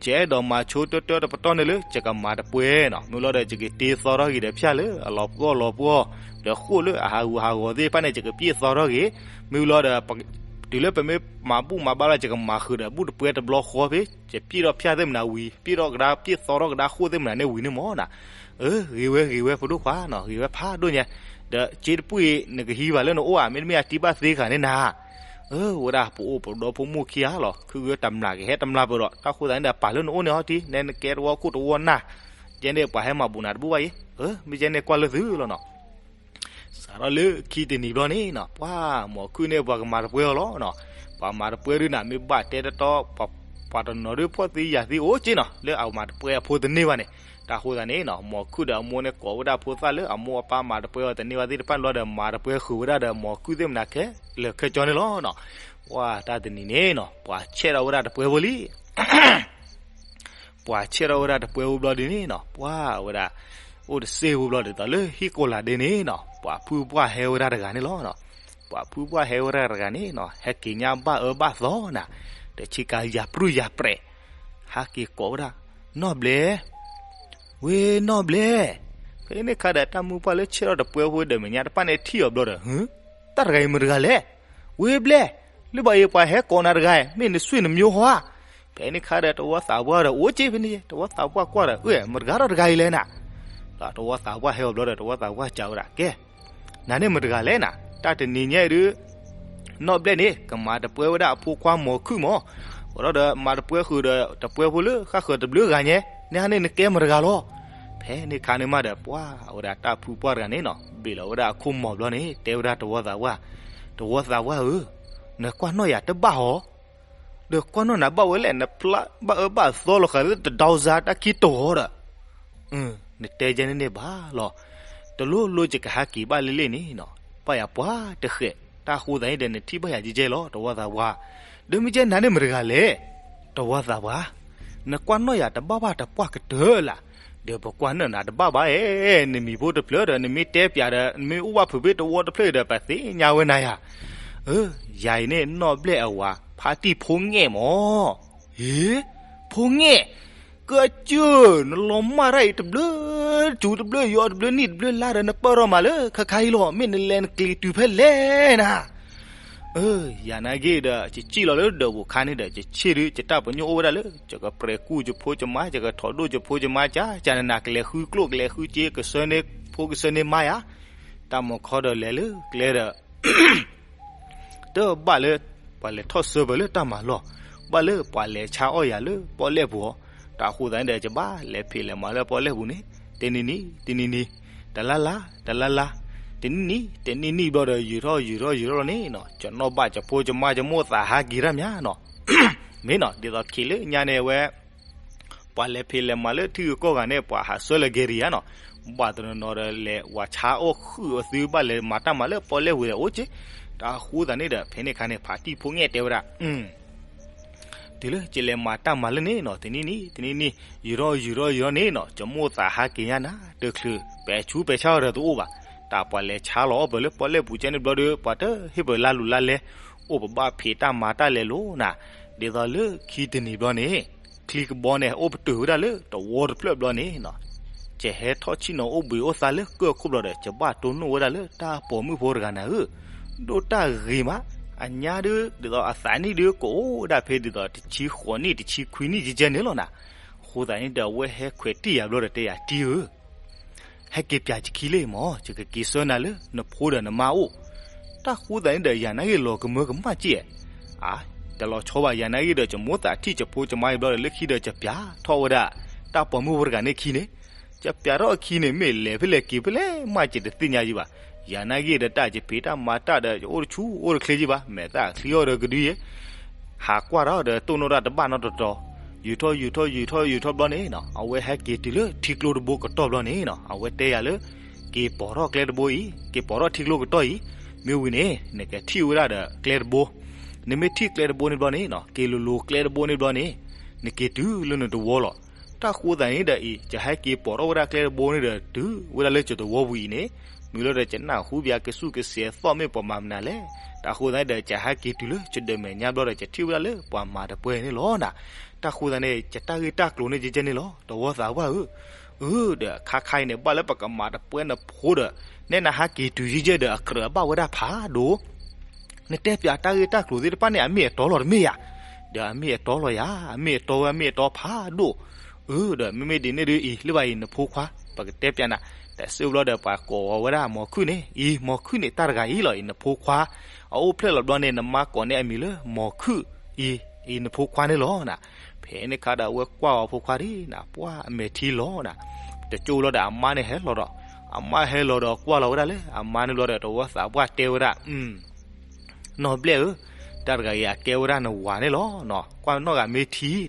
ယအဲၣ်ဒိးမၤဆိတၢတၢတပတီၢ်န့ၣ်လၢ ယကမၤတပှဲၤနီၤ, မ့ၢ်လီၤဒီး ယကတ့သီထီၣ်ဂ့ၤဒီးဖၠၣ်လၢအလီၤပှီၢ်လီၤပှီၢ်, ဒီးဃိၣ်လၢအဟးဂူာ်ဟးဂီၤသ့ၣ်တဖၣ်န့ၣ် ယကပျဲၢ်သီထီၣ်ဂ့ၤ, မ့ၢ်လီၤဒီး တုၤလၢပမ့ၢ်မၤဘူၣ်မၤဘါလီၤ ယကမၤဃုာ်ဒီးဘူၣ်တပှဲၤတဘျီဃီဖဲ ယပျဲၢ်ထီၣ်ဖၠၣ်သ့ၣ်မနၤဝံၤ ပျဲၢ်ထီၣ်ကဒါပျဲၢ်သီထီၣ်ကဒါဃိၣ်သ့ၣ်မနၤန့ၣ်ဝံၤန့ၣ်မးနၤ. အၢ ဂ့ၤဝဲဂ့ၤဝဲဖိဒိၣ်ခွါနီၤ, ဂ့ၤဝဲဖးဒိၣ်ညါ, ဒီးစ့တပှ့ၤနကဟံးဘၣ်လၢနအိၣ်ဧါ, မ့တမ့ၢ်အတံၤဘၣ်သ့ဂၤန့ၣ်နၤ. အၢ ဝဲဒၣ်ပအိၣ်ပဒီဖိမိၢ်ခံဂၤလီၤ, ခုဂ့ၤတမျၢ်ကဟဲတမျၢ်ပဒီး တၢ်ဃိသတးန့ၣ်ဒီး ပာ်လၢနအိၣ်န့ၣ်ဟီတံၤ, နဲနကဲတဝီခိၣ်တဝီနၢ် ကဲန့ၣ် ပှၤဟဲမၤဘူးနၤတဘူၣ်ဘၣ်အံၤ, မ့ၢ်ကဲန့ၣ်ကွၢ်လၢသုလီၤနီၤ. စးထီၣ်လၢခံတနံၤဘျီန့ၣ်နီၤ ပှၤမိၢ်ခုၣ်န့ၣ်ပှၤကမၤတပှဲၤအီၤလီၤနီၤ. ပှၤမၤတပှဲၤဒုးနၤ မ့ၢ်ဘၣ်တဲတတီ ပှၤတနီၤဒုးဖှီၣ်သံယာ်သံအိၣ်က့နီၤ လၢအမၤတပှဲၤအဖိတန့ၢ်ဘၣ်န့ၣ်. တၢ်ဃိသတးန့ၣ်နီၤ မိၢ်ခုၣ်ဒီးအမိၢ်န့ၣ်ကိးဝဲဒၣ်ဖိသၣ်လၢအမိၢ်အပၢ်မၤတပှဲၤအီၤတန့ၢ်ဘၣ်သ့ၣ်တဖၣ်န့ၣ်ဘျီဒီး မၤတပှဲၤဃုာ်ဝဲဒၣ်ဒီးမိၢ်ခုၣ်သ့ၣ်မနၤခဲလၢာ်ခဲဆ့န့ၣ်လီၤနီၤ. ပှၤတၢ်တနံၤန့ၣ်နီၤ ပှၤဆဲးထီၣ်ဝဲဒၣ်တပှဲၤဖိလံ ပှၤဆဲးထီၣ်ဝဲဒၣ်တပှဲၤဖိဘျီဒ်န့ၣ်နီၤ ပှၤဝဲဒၣ် အိၣ်တစ့ဖိဘျီဒ်သိးလၢဟံၣ်ကိးလးဒ့န့ၣ်နီၤ ပှၤဖုပှၢ်ဟဲဝဲဒၣ်တဂၤန့ၣ်လီၤ. ပှၤဖုပှၢ်ဟဲဝဲဒၣ်တဂၤန့ၣ်နီၤ ဟဲက့ၤညါဘၣ်အၢဘၣ်သီနၤ တဆံကၤယၤပြူၢ်ယၤပြဲး ဟဲက့ၤကိးဝဲဒၣ် နီၢ်ဘျဲၣ် ဝ့ၢ်နီၢ်ဘျဲၣ်. ဖဲန့ၣ်ခါဒီး တၢ်မုၢ်ပှၢ်လၢဆဲးထီၣ်တပှဲၤဖိဒီး မဲာ်ညါတဖၣ်န့ၣ်ထံၣ်အီၤဘျီဒီး ဟု တၢ်တဂၤအံၤမတၤတဂၤလဲၣ်. ဝ့ၢ်ဘျဲၣ် လၢဘၣ်အံၤပှၤဟဲကိးနၤတဂၤ မ့ၢ်နဆွေနမျိုးဟီဧါ. ဖဲန့ၣ်ခါဒီး တဝီသးပှၢ်ဒီးအိၣ်က့ဖဲန့ၣ် တဝီသးပှၢ်ကွၢ်ဒီး အၢ မတၤတဂၤဒီးတဂၤအံၤလဲၣ်နၤ. ဒီးတဝီသးပှၢ်ဟဲအီၤဘျီဒီး တဝီသးပှၢ်စံးဝဲဒၣ် ကဲ နၤန့ၣ်မတၤတဂၤလဲၣ်နၤ. တၢ်တနံၤညါအံၤဒုး နီၢ်ဘျဲၣ်န့ၣ် ကမၤတပှဲၤဝဲဒၣ်အဖိခွါမိၢ်ခုၣ်မး အိၣ်ဒီးမၤတပှဲၤဃုာ်ဒီးတပှဲၤဖိလၢဃၣ်ဃၢၤတဘျုးဂၤညါ န့ၣ်ဟါန့ၣ်နကဲမတၤတဂၤလီၤ. ဖဲန့ၣ်ခါန့ၣ်မးဒီး ပှၤဝဲဒၣ်တၢ်ဖုပှၢ်တဂၤန့ၣ်နီၤ ဘ့ၣ်လီၤဝဲဒၣ်အခိၣ်မီၤဘျီန့ၣ် တဲဝဲဒၣ်တဝီသးပှၢ်, တဝီသးပှၢ်ဧၢ, နကွၢ်နီၣ်ယၤတဘၣ်ဟီ ဒီးကွၢ်နီၣ်နၤဘၣ်ဝဲလဲၣ် နဖျါဘၣ်အၢဘၣ်သီလီၤဃာ်လၢတဒီစါတၢ်ခံတီၤဒီး နတဲယဲန့ၣ်န့ၣ်ဘၣ်လီၤ. တလိၣ်လိၣ်ယကဟးက့ၤဘၣ်လံလံန့ၣ်နီၤ ဘၣ်ယၤပှၤတဃဲး တၢ်ဃိသးန့ၣ်ဒီး နထံၣ်ဘၣ်ယၤယဲယဲလီၤ တဝီသးပှၢ်. ဒီးမ့ၢ်ကဲနၤန့ၣ်မတၤတဂၤလဲၣ် တဝီသးပှၢ်, နကွၢ်နီၣ်ယၤတဘၣ်ဘၣ်တပှၢ်ကတၢၢ်လၢ်. ဒီးပကွၢ်နီၣ်နၤတဘၣ်ဘၣ်အဲ, နမံၤဖိတဖျၢၣ်ဒီး နမ့ၢ်တဲပၠးဒီး နမ့ၢ်အိၣ်ဘၣ်ဖုးဖ့တဝီတဖျၢၣ်ဒီး ပသ့ၣ်ညါဝဲနၤယၤ. အၢ, ယၤအံၤန့ၣ် နီၢ်ဘျဲၣ်အဝၤ ဖါတံၢ်ဖိငဲၣ်မၢ်. ဟ့, ဖိငဲၣ်, ကၢကၢၢ်, နလီၤမၢ်တၢ်အံၤတဘျုးစူၤတဘျုးယီၤတဘျုးနံၣ်တဘျုးလါဒီး နပၢၢ်ထီၣ်မးလၢခါခါအံၤလီၤ. မ့ၢ်နလဲၤနကျံၤတုၤဖဲလဲၣ်နၤ. အၢ, ယၤနာ်က့ဒီး ယစံၣ်လီၤလၢဒၢးပူၤခါန့ၣ်ဒီး ယဆ့ၣ်ဒုး ယတၢ်ပညိၣ်အိၣ်ဝဲဒၣ်လၢ ယကပြဲၤကူၣ်ယဖိယမါ ယကထိးဒိၣ်ယဖိယမါ ကကနနၤ ကလဲၤဃုကျိၣ်ကလဲၤဃုစ့ ကဆၢန့ၢ်ဖိကဆၢန့ၢ်မါယၤ. တၢ်မၤခီဒီးလဲၤလၢကျဲဒီး တဘၣ်လၢ ပှၤလဲၤထီၣ်ဆၢပၢၤလၢတၢ်မၤလီၢ်, ဘၣ်လၢပှၤလဲၤဆါအီၣ်ယၤလၢပီၣ်လဲၣ်ပူၤအီၤ. တၢ်ဃိသတးန့ၣ်ဒီး ယဘၣ်လဲၤဖံးလဲၤမၤလၢပီၣ်လဲၣ်ပူၤန့ၣ် တနံၤနံၤ တနံၤနံၤ, တလါလါ တလါလါ, တနံၣ်နံၣ် တနံၣ်နံၣ်ဘျီဒီး ယူၤထီၣ်ယူၤထီၣ်ယူၤထီၣ်လီၤန့ၣ်နီၤ, ယနီၢ်ဘၣ်ယဖိယမါယမိၢ်သးဟးက့ၤတၢ်မးနီၤ. မ့ၢ်နီၤ ဒ်သိးခံးလၢညါန့ၣ်ဝဲ ပှၤလဲၤဖံးလဲၤမၤလၢထံဂုၤကီၢ်ဂၤန့ၣ် ပှၤဟးဆှၢလၢကဲရံယါနီၤ, ဘၣ်တနီၤနီၤဒီးလဲၤဝၤဆါအီၣ်ဃုာ်အီၤသု ဘၣ်လဲၤမၤတၢ်မၤလၢပီၣ်လဲၣ်ပူၤဒီးအိၣ်က့. တၢ်ဃိသတးန့ၣ်ဒီး ဖဲန့ၣ်ခါန့ၣ် ဖါတံၢ်ဖိငဲၣ်တဲဝဲဒၣ် တုၤလၢယလဲၤမၤတၢ်မၤလၢန့ၣ်နီၤ တနံၣ်နံၣ် တနံၣ်နံၣ် ယူၤထီၣ်ယူၤထီၣ်ယူၤထီၣ်န့ၣ်နီၤ ယမိၢ်သးဟးက့ၤညါနၤ တချုးပဲာ်ဆူးပဲာ်ဆါအီၤဒီးတအိၣ်ဘၣ်. တၢ်ပှၤလဲၤဆါလီၤအီၣ်ပၢၤလၢပီၣ်လဲၣ်ပူၤကဲန့ၣ်ဘျီဒီး ပှၤတဟ့ၣ်ပၢၤလါလူၤလါလဲ အိၣ်ပဘၣ်ဖံးတၢ်မၤတၢ်လဲၤလိၤနၤ, ဒ်သိးလၢခံတနံၤဘျီန့ၣ် ချံကဘီန့ၣ် အိၣ်ပတုာ်ဝဲဒၣ်လၢတဝီတဖျၢၣ်ဘျီန့ၣ်နီၤ, ယဟဲထီၣ်ဆံၣ်နီၤအိၣ်ဘှံးအိၣ်သါလၢကၢၢ်ခိၣ်ဘျီဒီး ယဘၣ်တိၢ်နီၣ်ဝဲဒၣ်လၢတၢ်ပိာ်မုၣ်ဖိတဂၤနၤဧၢ, ဒိၣ်တၢ်ဂ့ၤမး, အညါဒုး ဒ်သိးအသးနံၣ်ဒုးကအိၣ်ဝဲဒၣ်ဖဲဒ်သိးတဆံဃိးနံၣ်တဆံခွံနံၣ်ကဲန့ၣ်လီၤနၤ. အဃိသတးန့ၣ်ဒီး အဝဲဟဲခွဲးတံၢ်ယၤဘျီဒီးတဲယၤ တံၢ်ဧၢ ဟဲက့ၤပၠးယခံလံမၢ်, ယကက့ၤဆှၢနၤလၢနဖိဒီးနမါအိၣ်. တၢ်ဃိသတးန့ၣ်ဒီး ယၤနာ်ဂ့ၢ်လီၤကမၢကမၣ်က့ၢ်ဧါ. အါ, တလီၤဆီဘၣ်, ယၤနာ်ဂ့ၢ်ဒီး ယမိၢ်သးထံၣ်ယဖိယမါအံၤဘျီဒီး လၢခံဒီးယပၠးထီၣ်ဝဲဒၣ် တၢ်ပိာ်မုၣ်ဖိတဂၤန့ၣ်ခံန့ၣ်, ယပၠးထီၣ်အခံန့ၣ် မ့ၢ်လဲၤဖဲလဲၣ်က့ၤဖဲလဲၣ်မး ယတသ့ၣ်ညါယံၤဘၣ်. ယၤနာ်ဂ့ၢ်ဒီးတၢ်ယဖံးတၢ်မၤတၢ်ဒီး ယအိၣ်တဆူၣ်အိၣ်တချ့ယံၤဘၣ်, မဲာ်သၣ်ချံအီၤဒီးကဒုယဲ ဟးကွၢ်ထီၣ်ဒီးတိၢ်နီၣ်တၢ်တဘၣ်နီတတီၤ, ယူၤထီၣ်ယူၤထီၣ်ယူၤထီၣ်ယူၤထီၣ်ဘျီန့ၣ်နီၤ အဝဲဟဲက့ၤတုၤလၢထံကျိတဘိကတီၢ်ဘျီန့ၣ်နီၤ အဝဲတဲယၤလၢ က့ၤပိာ်ထီၣ်ကျဲတဘိအံၤ, က့ၤပိာ်ထီၣ်ထံကျိကတီၢ်အံၤ, မ့ၢ်ဝံၤန့ၣ် နကထံၣ်ဝဲဒၣ်ဒီးကျဲတဘိ, နမ့ၢ်ထံၣ်ကျဲတဘိန့ၣ်ဘျီန့ၣ်နီၤ က့ၤလိၤလိၤကျဲတဘိန့ၣ်ဘျီန့ၣ် နက့ၤတုၤလၢနတဝီလီၤ. တၢ်ဃိသတးန့ၣ်ဒီးအံၤ ယဟဲက့ၤပိာ်ထီၣ်ဝဲဒၣ်ကျဲတဘိန့ၣ်ဒီးတုၤဝဲဒၣ်လၢယတဝီဝံၤအံၤန့ၣ်, မ့ၢ်လီၤဒီးယနၢ်ဟူဘၣ်ကစူၢ်ကစဲးသီၣ်မ့ၢ်ပှၤမၤမနုၤလဲၣ်. တၢ်ဃိသတးန့ၣ်ဒီး ယဟဲက့ၤတုၤလၢယဒၢးမဲာ်ညါဘျီဒီး ယထံၣ်ဝဲဒၣ်လၢပှၤမၤတပှဲၤန့ၣ်လီၤနၤ. တၢ်ဃိသတးန့ၣ် ယတၢ်ဂ့ၢ်တၢ်ကျိၤန့ၣ်ယဲန့ၣ်လီၤ တဝီသးပှၢ်ဧၢ. အၢ ဒီးခါခါအံၤန့ၣ် ဘၣ်လၢပကမၤတပှဲၤနဖိဒီး နဲနဟဲက့ၤတုၤယဲယဲဒီးအကြၢးအဘၣ်ဝဲဒၣ်ဖးဒိၣ် နတဲပၠးတၢ်ဂ့ၢ်တၢ်ကျိၤသ့ၣ်တဖၣ်န့ၣ် အမ့ၢ်အတီလီၤတမ့ၢ်ဧါ, ဒီးအမ့ၢ်အတီလီၤယၤ, အမ့ၢ်အတီဝဲ အမ့ၢ်အတီဖးဒိၣ်. အၢ ဒီးမ့မ့ၢ်ဒ်န့ၣ်ဒုးအံၤ လၢဘၣ်အံၤနဖိခွါ ပကတဲပၠးနၤ, တၢ်စံးဘျီဒီးပှၤကိးဝဲဒၣ်မိၢ်ခုၣ်န့ၣ် အံၤ မိၢ်ခုၣ်န့ၣ် တၢ်တဂၤအံၤလီၤ အံၤနဖိခွါ, အအိၣ်ဖျဲၣ်လီၤဘျီန့ၣ် နမါကိးန့ၢ်အမံၤလၢမိၢ်ခုၣ်အံၤ, အံၤနဖိခွါန့ၣ်လီၤနၤ. ဖဲန့ၣ်ခါဒီးအဝဲကွၢ်အီၤဖိခွါဒ်နၤ ပှၢ်အမဲာ်ထံလီၤနၤ တကၠိလီၤဒီးအမါန့ၣ်ဟဲလီၤဒီး, အမါဟဲလီၤဒီးကွၢ်လီၤဝဲဒၣ်လၢအမါန့ၣ်ဘျီဒီး တဝီသးပှၢ်တဲဝဲဒၣ်, နီၢ်ဘျဲၣ်ဧၢ, တၢ်တဂၤအံၤအကဲဝဲဒၣ်နဝၤန့ၣ်လီၤ. ကွၢ်နီၢ်ဂၤမ့ၢ်ထံဒီး,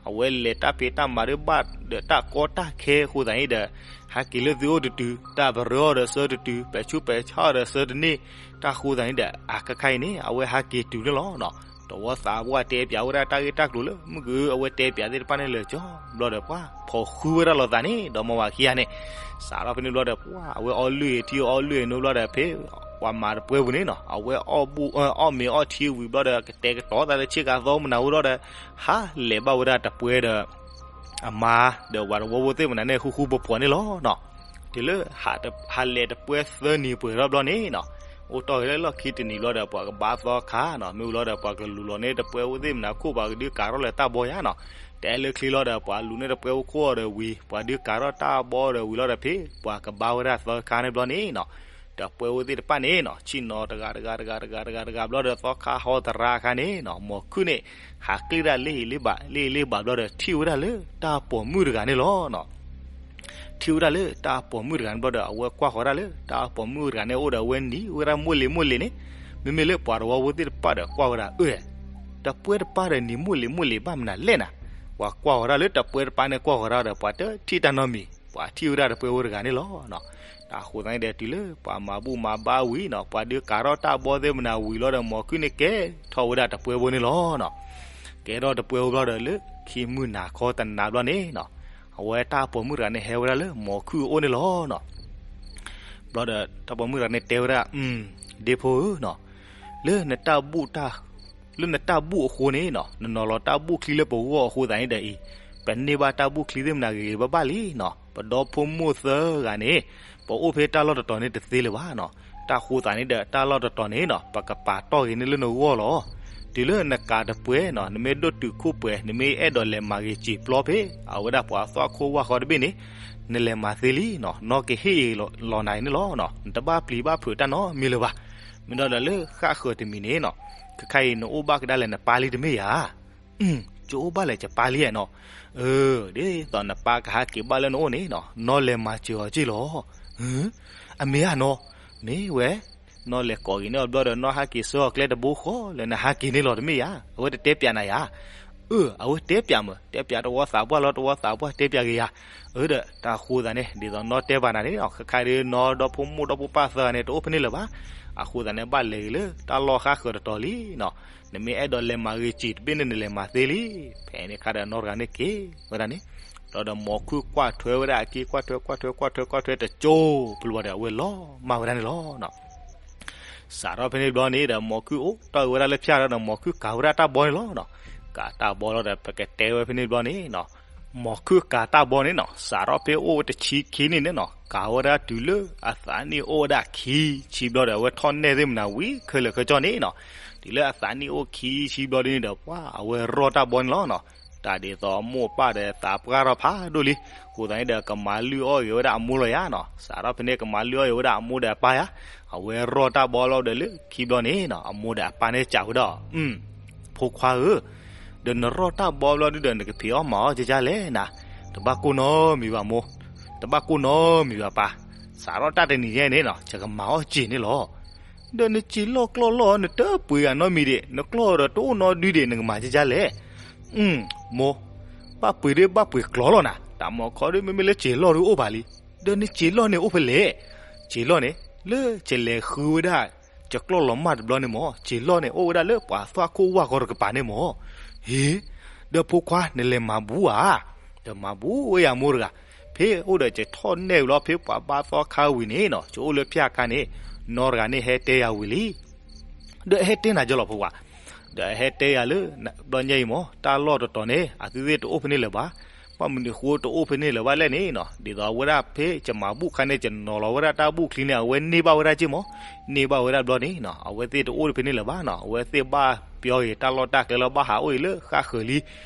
အဝဲလဲၤတၢ်ဖံးတၢ်မၤဒ်ဘၣ်ဒီးတၢ်ကီတၢ်ခဲအဃိသတးန့ၣ်ဒီး, ဟးက့ၤလၢသုအိၣ်တတုၤ, တၢ်ပရၢအီၤဒီးဆၢတတုၤ, ပဲာ်ဆူးပဲာ်ဆါအီၤဒီးဆၢတန့ၢ်, တၢ်ဃိသတးန့ၣ်ဒီး အခဲခါအံၤန့ၣ် အဝဲဟးက့ၤတုၤန့ၣ်လီၤ. တဝီသးပှၢ်တဲပၠးဝဲဒၣ်တၢ်ဂ့ၢ်တၢ်ကျိၤလၢမုၢ်က အဝဲတဲပၠးသ့ၣ်တဖၣ်န့ၣ်လၢာ်ကၠီဘျီဒီး ပှၤဖီၣ်ဃုဝဲဒၣ်လီၤသးန့ၣ်ဒီး မ့ၢ်ဝၤခံဂၤန့ၣ်, စးထီၣ်ဖဲန့ၣ်ဘျီဒီး ပှၤအဝဲအီလုၢ်အထံအီလုၢ်အနိဘျီဒီး ဖဲပှၤမၤတပွဲပူၤန့ၣ်နီၤ အဝဲအီၣ်ဘူၣ်အီၣ်မ့ၤအီၣ်ထံဝံၤဘျီဒီး ကတဲာ်ကတီၤသးလၢဆ့ကၤသီမနုၤဝဲဒီး ဟးလဲၤဘၣ်ဝဲဒၣ်တပွဲဒီး အမါဒီးပှၤတဝီဖိသ့ၣ်မနုၤန့ၣ် ဃူဃူဖိးဖိးန့ၣ်လီၤနီၤ. တုၤလၢ ဟးလဲၤတပွဲသၢနံၤပှဲၤထီၣ်ဘျီန့ၣ်နီၤ, အိၣ်တီၢ်က့ၤလၢလီၢ်ခံတနံၤဘျီဒီး ပှၤကဘါသီခါနီၤ, မ့ၢ်ဝံၤလီၤဒီး ပှၤကလူၤလီၤန့ၢ်တပွဲဖိသ့ၣ်မနုၤခိၣ် ပှၤကဒုးကၤထီၣ်လၢတၢ်ဘီယါနီၤ, တဲလၢချ့လီၤဒီး ပှၤလူၤန့ၢ်တပွဲဖိခိၣ်အီၤဒီးဝံၤ ပှၤဒုးကၤထီၣ်တၢ်ဘီဒီးဝံၤလီၤဒီး ဖဲပှၤကဘါဝဲဒၣ်သီခါန့ၣ်ဘျီန့ၣ်နီၤ, တပွဲဖိသ့ၣ်တဖၣ်န့ၣ်နီၤ ဆ့ၣ်နီၤတဂၤတဂၤတဂၤတဂၤတဂၤတဂၤဘျီဒီး သီခါဟီသရၣ်အခါန့ၣ်နီၤ မီၤခုၣ်န့ၣ်ဟးကျ့ၣ်ဒၣ်လ့ၣ်လ့ၣ်ဘးလ့ၣ်လ့ၣ်ဘးဘျီဒီး ထံၣ်ဝဲဒၣ်လၢတၢ်ပိာ်မုၣ်တဂၤန့ၣ်လီၤနီၤ. ထံၣ်ဝဲဒၣ်လၢတၢ်ပိာ်မုၣ်တဂၤန့ၣ်ဘျီဒီး အဝဲကွၢ်ဃီၤဒၣ်လၢတၢ်ပိာ်မုၣ်တဂၤန့ၣ် အိၣ်ဒီးအဝဲနံၤအိၣ်ဝဲဒၣ်မိၢ်လ့ၤမိၢ်လ့ၤန့ၣ်, မ့မ့ၢ်လၢပှၤတဝီဖိသ့ၣ်တဖၣ်ဒီးကွၢ်ဝဲဒၣ် အၢ တပွဲတပၢ်ဒီးနံၤမိၢ်လ့ၤမိၢ်လ့ၤဘၣ်မနုၤလဲၣ်နၤ, ပှၤကွၢ်ဃီၤဒၣ်လၢတပွဲတပၢ်န့ၣ်ကွၢ်ဃီၤဒၣ်ဒီး ပှၤတထံၣ်တၢ်နီတမံၤ ပှၤထံၣ်ဝဲဒၣ်တပွဲဖိတဂၤန့ၣ်လီၤ. တၢ်ဃိသတးန့ၣ်ဒီး တုၤလၢပှၤမၤဘူၣ်မၤဘါဝံၤနီၤ ပှၤဒုးကၤထီၣ်တၢ်ဘီသ့ၣ်မနုၤဝံၤလီၤဒီး မီၤခုၣ်န့ၣ်ကဲထီၣ်ဝဲဒၣ်တပွဲဖိန့ၣ်လီၤနီၤ. ကဲထီၣ်တပွဲဖိဘျီဒီး လၢခံမုၢ်နၤခီတနၤဘျီန့ၣ်နီၤ, အဝဲတၢ်ပိာ်မုၣ်တဂၤန့ၣ်ဟဲဝဲဒၣ်လၢမီၤခုၣ်အအိၣ်န့ၣ်လီၤနီၤ. ဘျီဒီးတၢ်ပိာ်မုၣ်တဂၤန့ၣ်တဲဝဲဒၣ်, ဒ့ဖိဧၢနီၤ, လၢနတၢ်ဘူၣ်တၢ် လၢနတၢ်ဘူၣ်အဃိန့ၣ်နီၤ နနီၤလီၤတၢ်ဘူၣ်ချံလၢပဂီၢ်အဃိသတးန့ၣ်ဒီးအံၤ, ပန့ၢ်ဘၣ်တၢ်ဘူၣ်ချံသ့ၣ်မနုၤဂ့ၤဂ့ၤဘၣ်ဘၣ်လံနီၤ, ပဒီဖိမိၢ်သၢဂၤန့ၣ် ပအိၣ်ဖဲတၢ်လီၢ်တတီၤန့ၣ်တသ့လၢၤဘၣ်နီၤ. တၢ်ဃိသတးန့ၣ်ဒီး တၢ်လီၢ်တတီၤန့ၣ်နီၤ ပကပာ်တီၢ်ဂ့ၤန့ၢ်လၢနဂီၢ်လီၤ. တုၤလၢနကၤတပွဲနီၤ နမ့ၢ်ဒိၣ်တုာ်ခိၣ်ပှဲၤ နမ့ၢ်အဲၣ်ဒိးလဲၤမၤဂ့ၤစံာ်ပျီဖဲ အဝဲဒၣ်ပှၤသွၣ်ခိၣ်ဝၣ်ဃီတဘ့ၣ်န့ၣ် နလဲၤမၤသ့လံနီၤ, နီၢ်ကဟ့ၣ်အံၤလီၤနၤအံၤန့ၣ်လီၤ. နတဘၣ်ပျံၤဘၣ်ဖုးတၢ်နီတမံၤလၢၤဘၣ်. မ့ၢ်ဒီးဒီးလၢဃၣ်ဃၢၤတမံၤန့ၣ်နီၤ ခဲခါအံၤနအိၣ်ဘၣ်ကဒါလဲၣ်နပၢ်လံတမ့ၢ်ဧါ. ယအိၣ်ဘၣ်လဲၣ်ယပၢ်လံနီၤ. အၢ ဒ်သိးနပၢ်ကဟးက့ၤဘၣ်လၢနအိၣ်န့ၣ်နီၤ နီၢ်လဲၤမၤစၢၤအီၤက့ၢ်လီၤ. အမ့ၢ်ဧါနီၤ. မ့ၢ်ဝဲ နီၢ်လဲၤကိးဂ့ၤန့ၢ်အီၤဘျီဒီး နီၢ်ဟးက့ၤဆှၢအီၤကျဲတဘိဃီလၢနဟးက့ၤန့ၣ်လီၤတမ့ၢ်ဧါ. အဝဲတတဲပၠးနၤဧါ. အၢ အဝဲတဲပၠးမး တဲပၠးတဝီသးပှၢ်လီၤ တဝီသးပှၢ်တဲပၠးဂ့ၤယၤ. အၢ ဒီးတၢ်ဃိသတးန့ၣ် ဒ်သိးနီၢ်တဲပာ်နၤန့ၣ် ခဲခါဒ်နီၢ်ဒီဖိမိၢ်ဒီဖိပၢ်သၢဂၤန့ၣ် တအိၣ်ဖဲန့ၣ်လၢၤဘၣ်. အဃိသတးန့ၣ် ဘၣ်လဲၤဂ့ၤလၢတၢ်လီၢ်ဃၣ်ဃၢၤတတီၤလံနီၤ. နမ့ၢ်အဲၣ်ဒိးလဲၤမၤဂ့ၤစံာ်တဘ့ၣ်န့ၣ် နလဲၤမၤသ့လံ. ဖဲန့ၣ်ခါဒီးနီၢ်တဂၤန့ၣ်က့ၤဝဲဒၣ်န့ၣ် ဒီးဒီးမီၤခုၣ်ကွၢ်ထွဲဝဲဒၣ်အက့ ကွၢ်ထွဲကွၢ်ထွဲကွၢ်ထွဲတကၠိ ပလူၤဘၣ်ဒီး အဝဲလီၤမၢ်ဝဲဒၣ်န့ၣ်လီၤ. စးထီၣ်ဖဲန့ၣ်ဘျီန့ၣ်ဒီး မီၤခုၣ်အိၣ်တီၢ်ဂ့ၤဝဲဒၣ်လၢဖၠၣ်ဒီး မီၤခုၣ်ကၤဝဲဒၣ်တၢ်ဘီန့ၣ်လီၤ. ကၤတၢ်ဘီလီၤဒီး ပကတဲဝဲဖဲန့ၣ်ဘျီန့ၣ်နီၤ မီၤခုၣ်ကၤတၢ်ဘီန့ၣ်နီၤ စးထီၣ်ဖဲအိၣ်ဝဲတဆံခံနံၣ်န့ၣ်နီၤ ကၤဝဲဒၣ်တုၤလၢအသးနံၣ်အိၣ်ဝဲဒၣ်ခံဆံဘျီဒီး အဝဲထီၣ်နဲၣ်သ့ၣ်မနၤဝံၤခဲလၢာ်ခဲဆ့န့ၣ်နီၤ တုၤလၢအသးနံၣ်အိၣ်ခံဆံဘျီဒ်န့ၣ်ဒီး ပှၤအဝဲရီၣ်တၢ်ဘီန့ၣ်လီၤနီၤ. တၢ်ဒ်သိးအမိၢ်အပၢ်ဒီးသးပှၢ်ထီၣ်ဖးဒိၣ်လံ. အဃိသတးန့ၣ်ဒီး ကမၤလုၢ်အီၣ်ဂ့ၤဝဲဒၣ်အမိၢ်လီၤယၤနီၤ. စးထီၣ်ဖဲန့ၣ် ကမၤလုၢ်အီၣ်ဂ့ၤဝဲဒၣ်အမိၢ်ဒီးအပၢ်ယၤ. အဝဲရီၣ်တၢ်ဘီလီၤဒီးလၢခံဘျီန့ၣ်နီၤ အမိၢ်ဒီးအပၢ်န့ၣ်စံးဝဲဒၣ် ဖိခွါဧၢ, ဒီးနရီၣ်တၢ်ဘီဘျီဒုဒီး နကဖံးအီၣ်မၤအီၣ်ကကလဲၣ်နၤ, တဘၣ်ကိၢ်နီတမံၤဘၣ်မိၢ်, တဘၣ်ကိၢ်နီတမံၤဘၣ်ပၢ်, စးထီၣ်တၢ်တနံၤညါန့ၣ်နီၤ ယကမၤအီၣ်စ့ၢ်န့ၣ်လီၤ. ဒီးနစ့ၤလီၢ်ကျီၢ်လီၢ် နတပှ့ၤဂၤနီတမံၤဒံး, နကျီၢ်ဒီးတအိၣ်နီဒုဒံး နကမၤကကလဲၣ်. မိၢ်, ဘၣ်ပှ့ၤဒုဘၣ်ပှ့ၤကျီၢ်လီၤနၤ, တၢ်မီၤခီဒု မ့မ့ၢ်လၢစ့ၤလီၢ်ဒုအိၣ်ဘၣ်လံ. ဒီးနစ့ၤလီၢ်န့ၣ်အိၣ်ဖဲလဲၣ်. စ့ၤလီၢ်န့ၣ် လၢကလဲၤဃုဝဲဒၣ် ကကျီၢ်လီၤမၢ်တဘျီန့ၣ်မၢ်, စ့ၤလီၢ်န့ၣ် အိၣ်ဝဲဒၣ်လၢပှၤသွၣ်ခိၣ်ဝၣ်ဃီတကပၤန့ၣ်မၢ်. ဟ့, ဒီးဖိခွါ နလဲၤမၤဘူၣ်ဧါ. ဒီးမၤဘူၣ်ဝဲယၤမိၢ်တဂၤ, ဖဲအိၣ်ဒီးယထီၣ်နဲၣ်ဝံၤလီၤ ဖဲပှၤဘါသီခါဝံၤန့ၣ်နီၤ ယအိၣ်လၢဖၠၣ်ခါန့ၣ် နီၢ်တဂၤန့ၣ်ဟဲတဲယၤဝံၤလံ. ဒီးအဟဲတဲနၤကၠီလီၤဖိခွါ, ဒီးအဟဲတဲယၤလၢ ဘျီညါအံၤမၢ် တၢ်လီၢ်တတီၤန့ၣ် အသုသ့ၣ်တအိၣ်ဖဲန့ၣ်လၢၤဘၣ်. ဘၣ်မနုၤဃိတအိၣ်ဖဲန့ၣ်လၢၤဘၣ်လဲၣ်န့ၣ်နီၤ, ဒ်သိးအဝဲဒၣ်ဖဲယမၤဘူၣ်ခါန့ၣ် ယနီၤလီၤဝဲဒၣ်တၢ်ဘူၣ်ချံန့ၣ် အဝဲန့ၢ်ဘၣ်ဝဲဒၣ်က့ၢ်မၢ်. န့ၢ်ဘၣ်ဝဲဒၣ်ဘျီန့ၣ်နီၤ အဝဲသ့ၣ်တအိၣ်ဖဲန့ၣ်လၢၤဘၣ်နီၤ, အဝဲသ့ၣ်ဘၣ်ပျီဂ့ၤတၢ်လီၢ်တၢ်ကျဲလီၤ ဘၣ်ဟးအိၣ်အံၤလၢဃၣ်ဃၢၤလံ.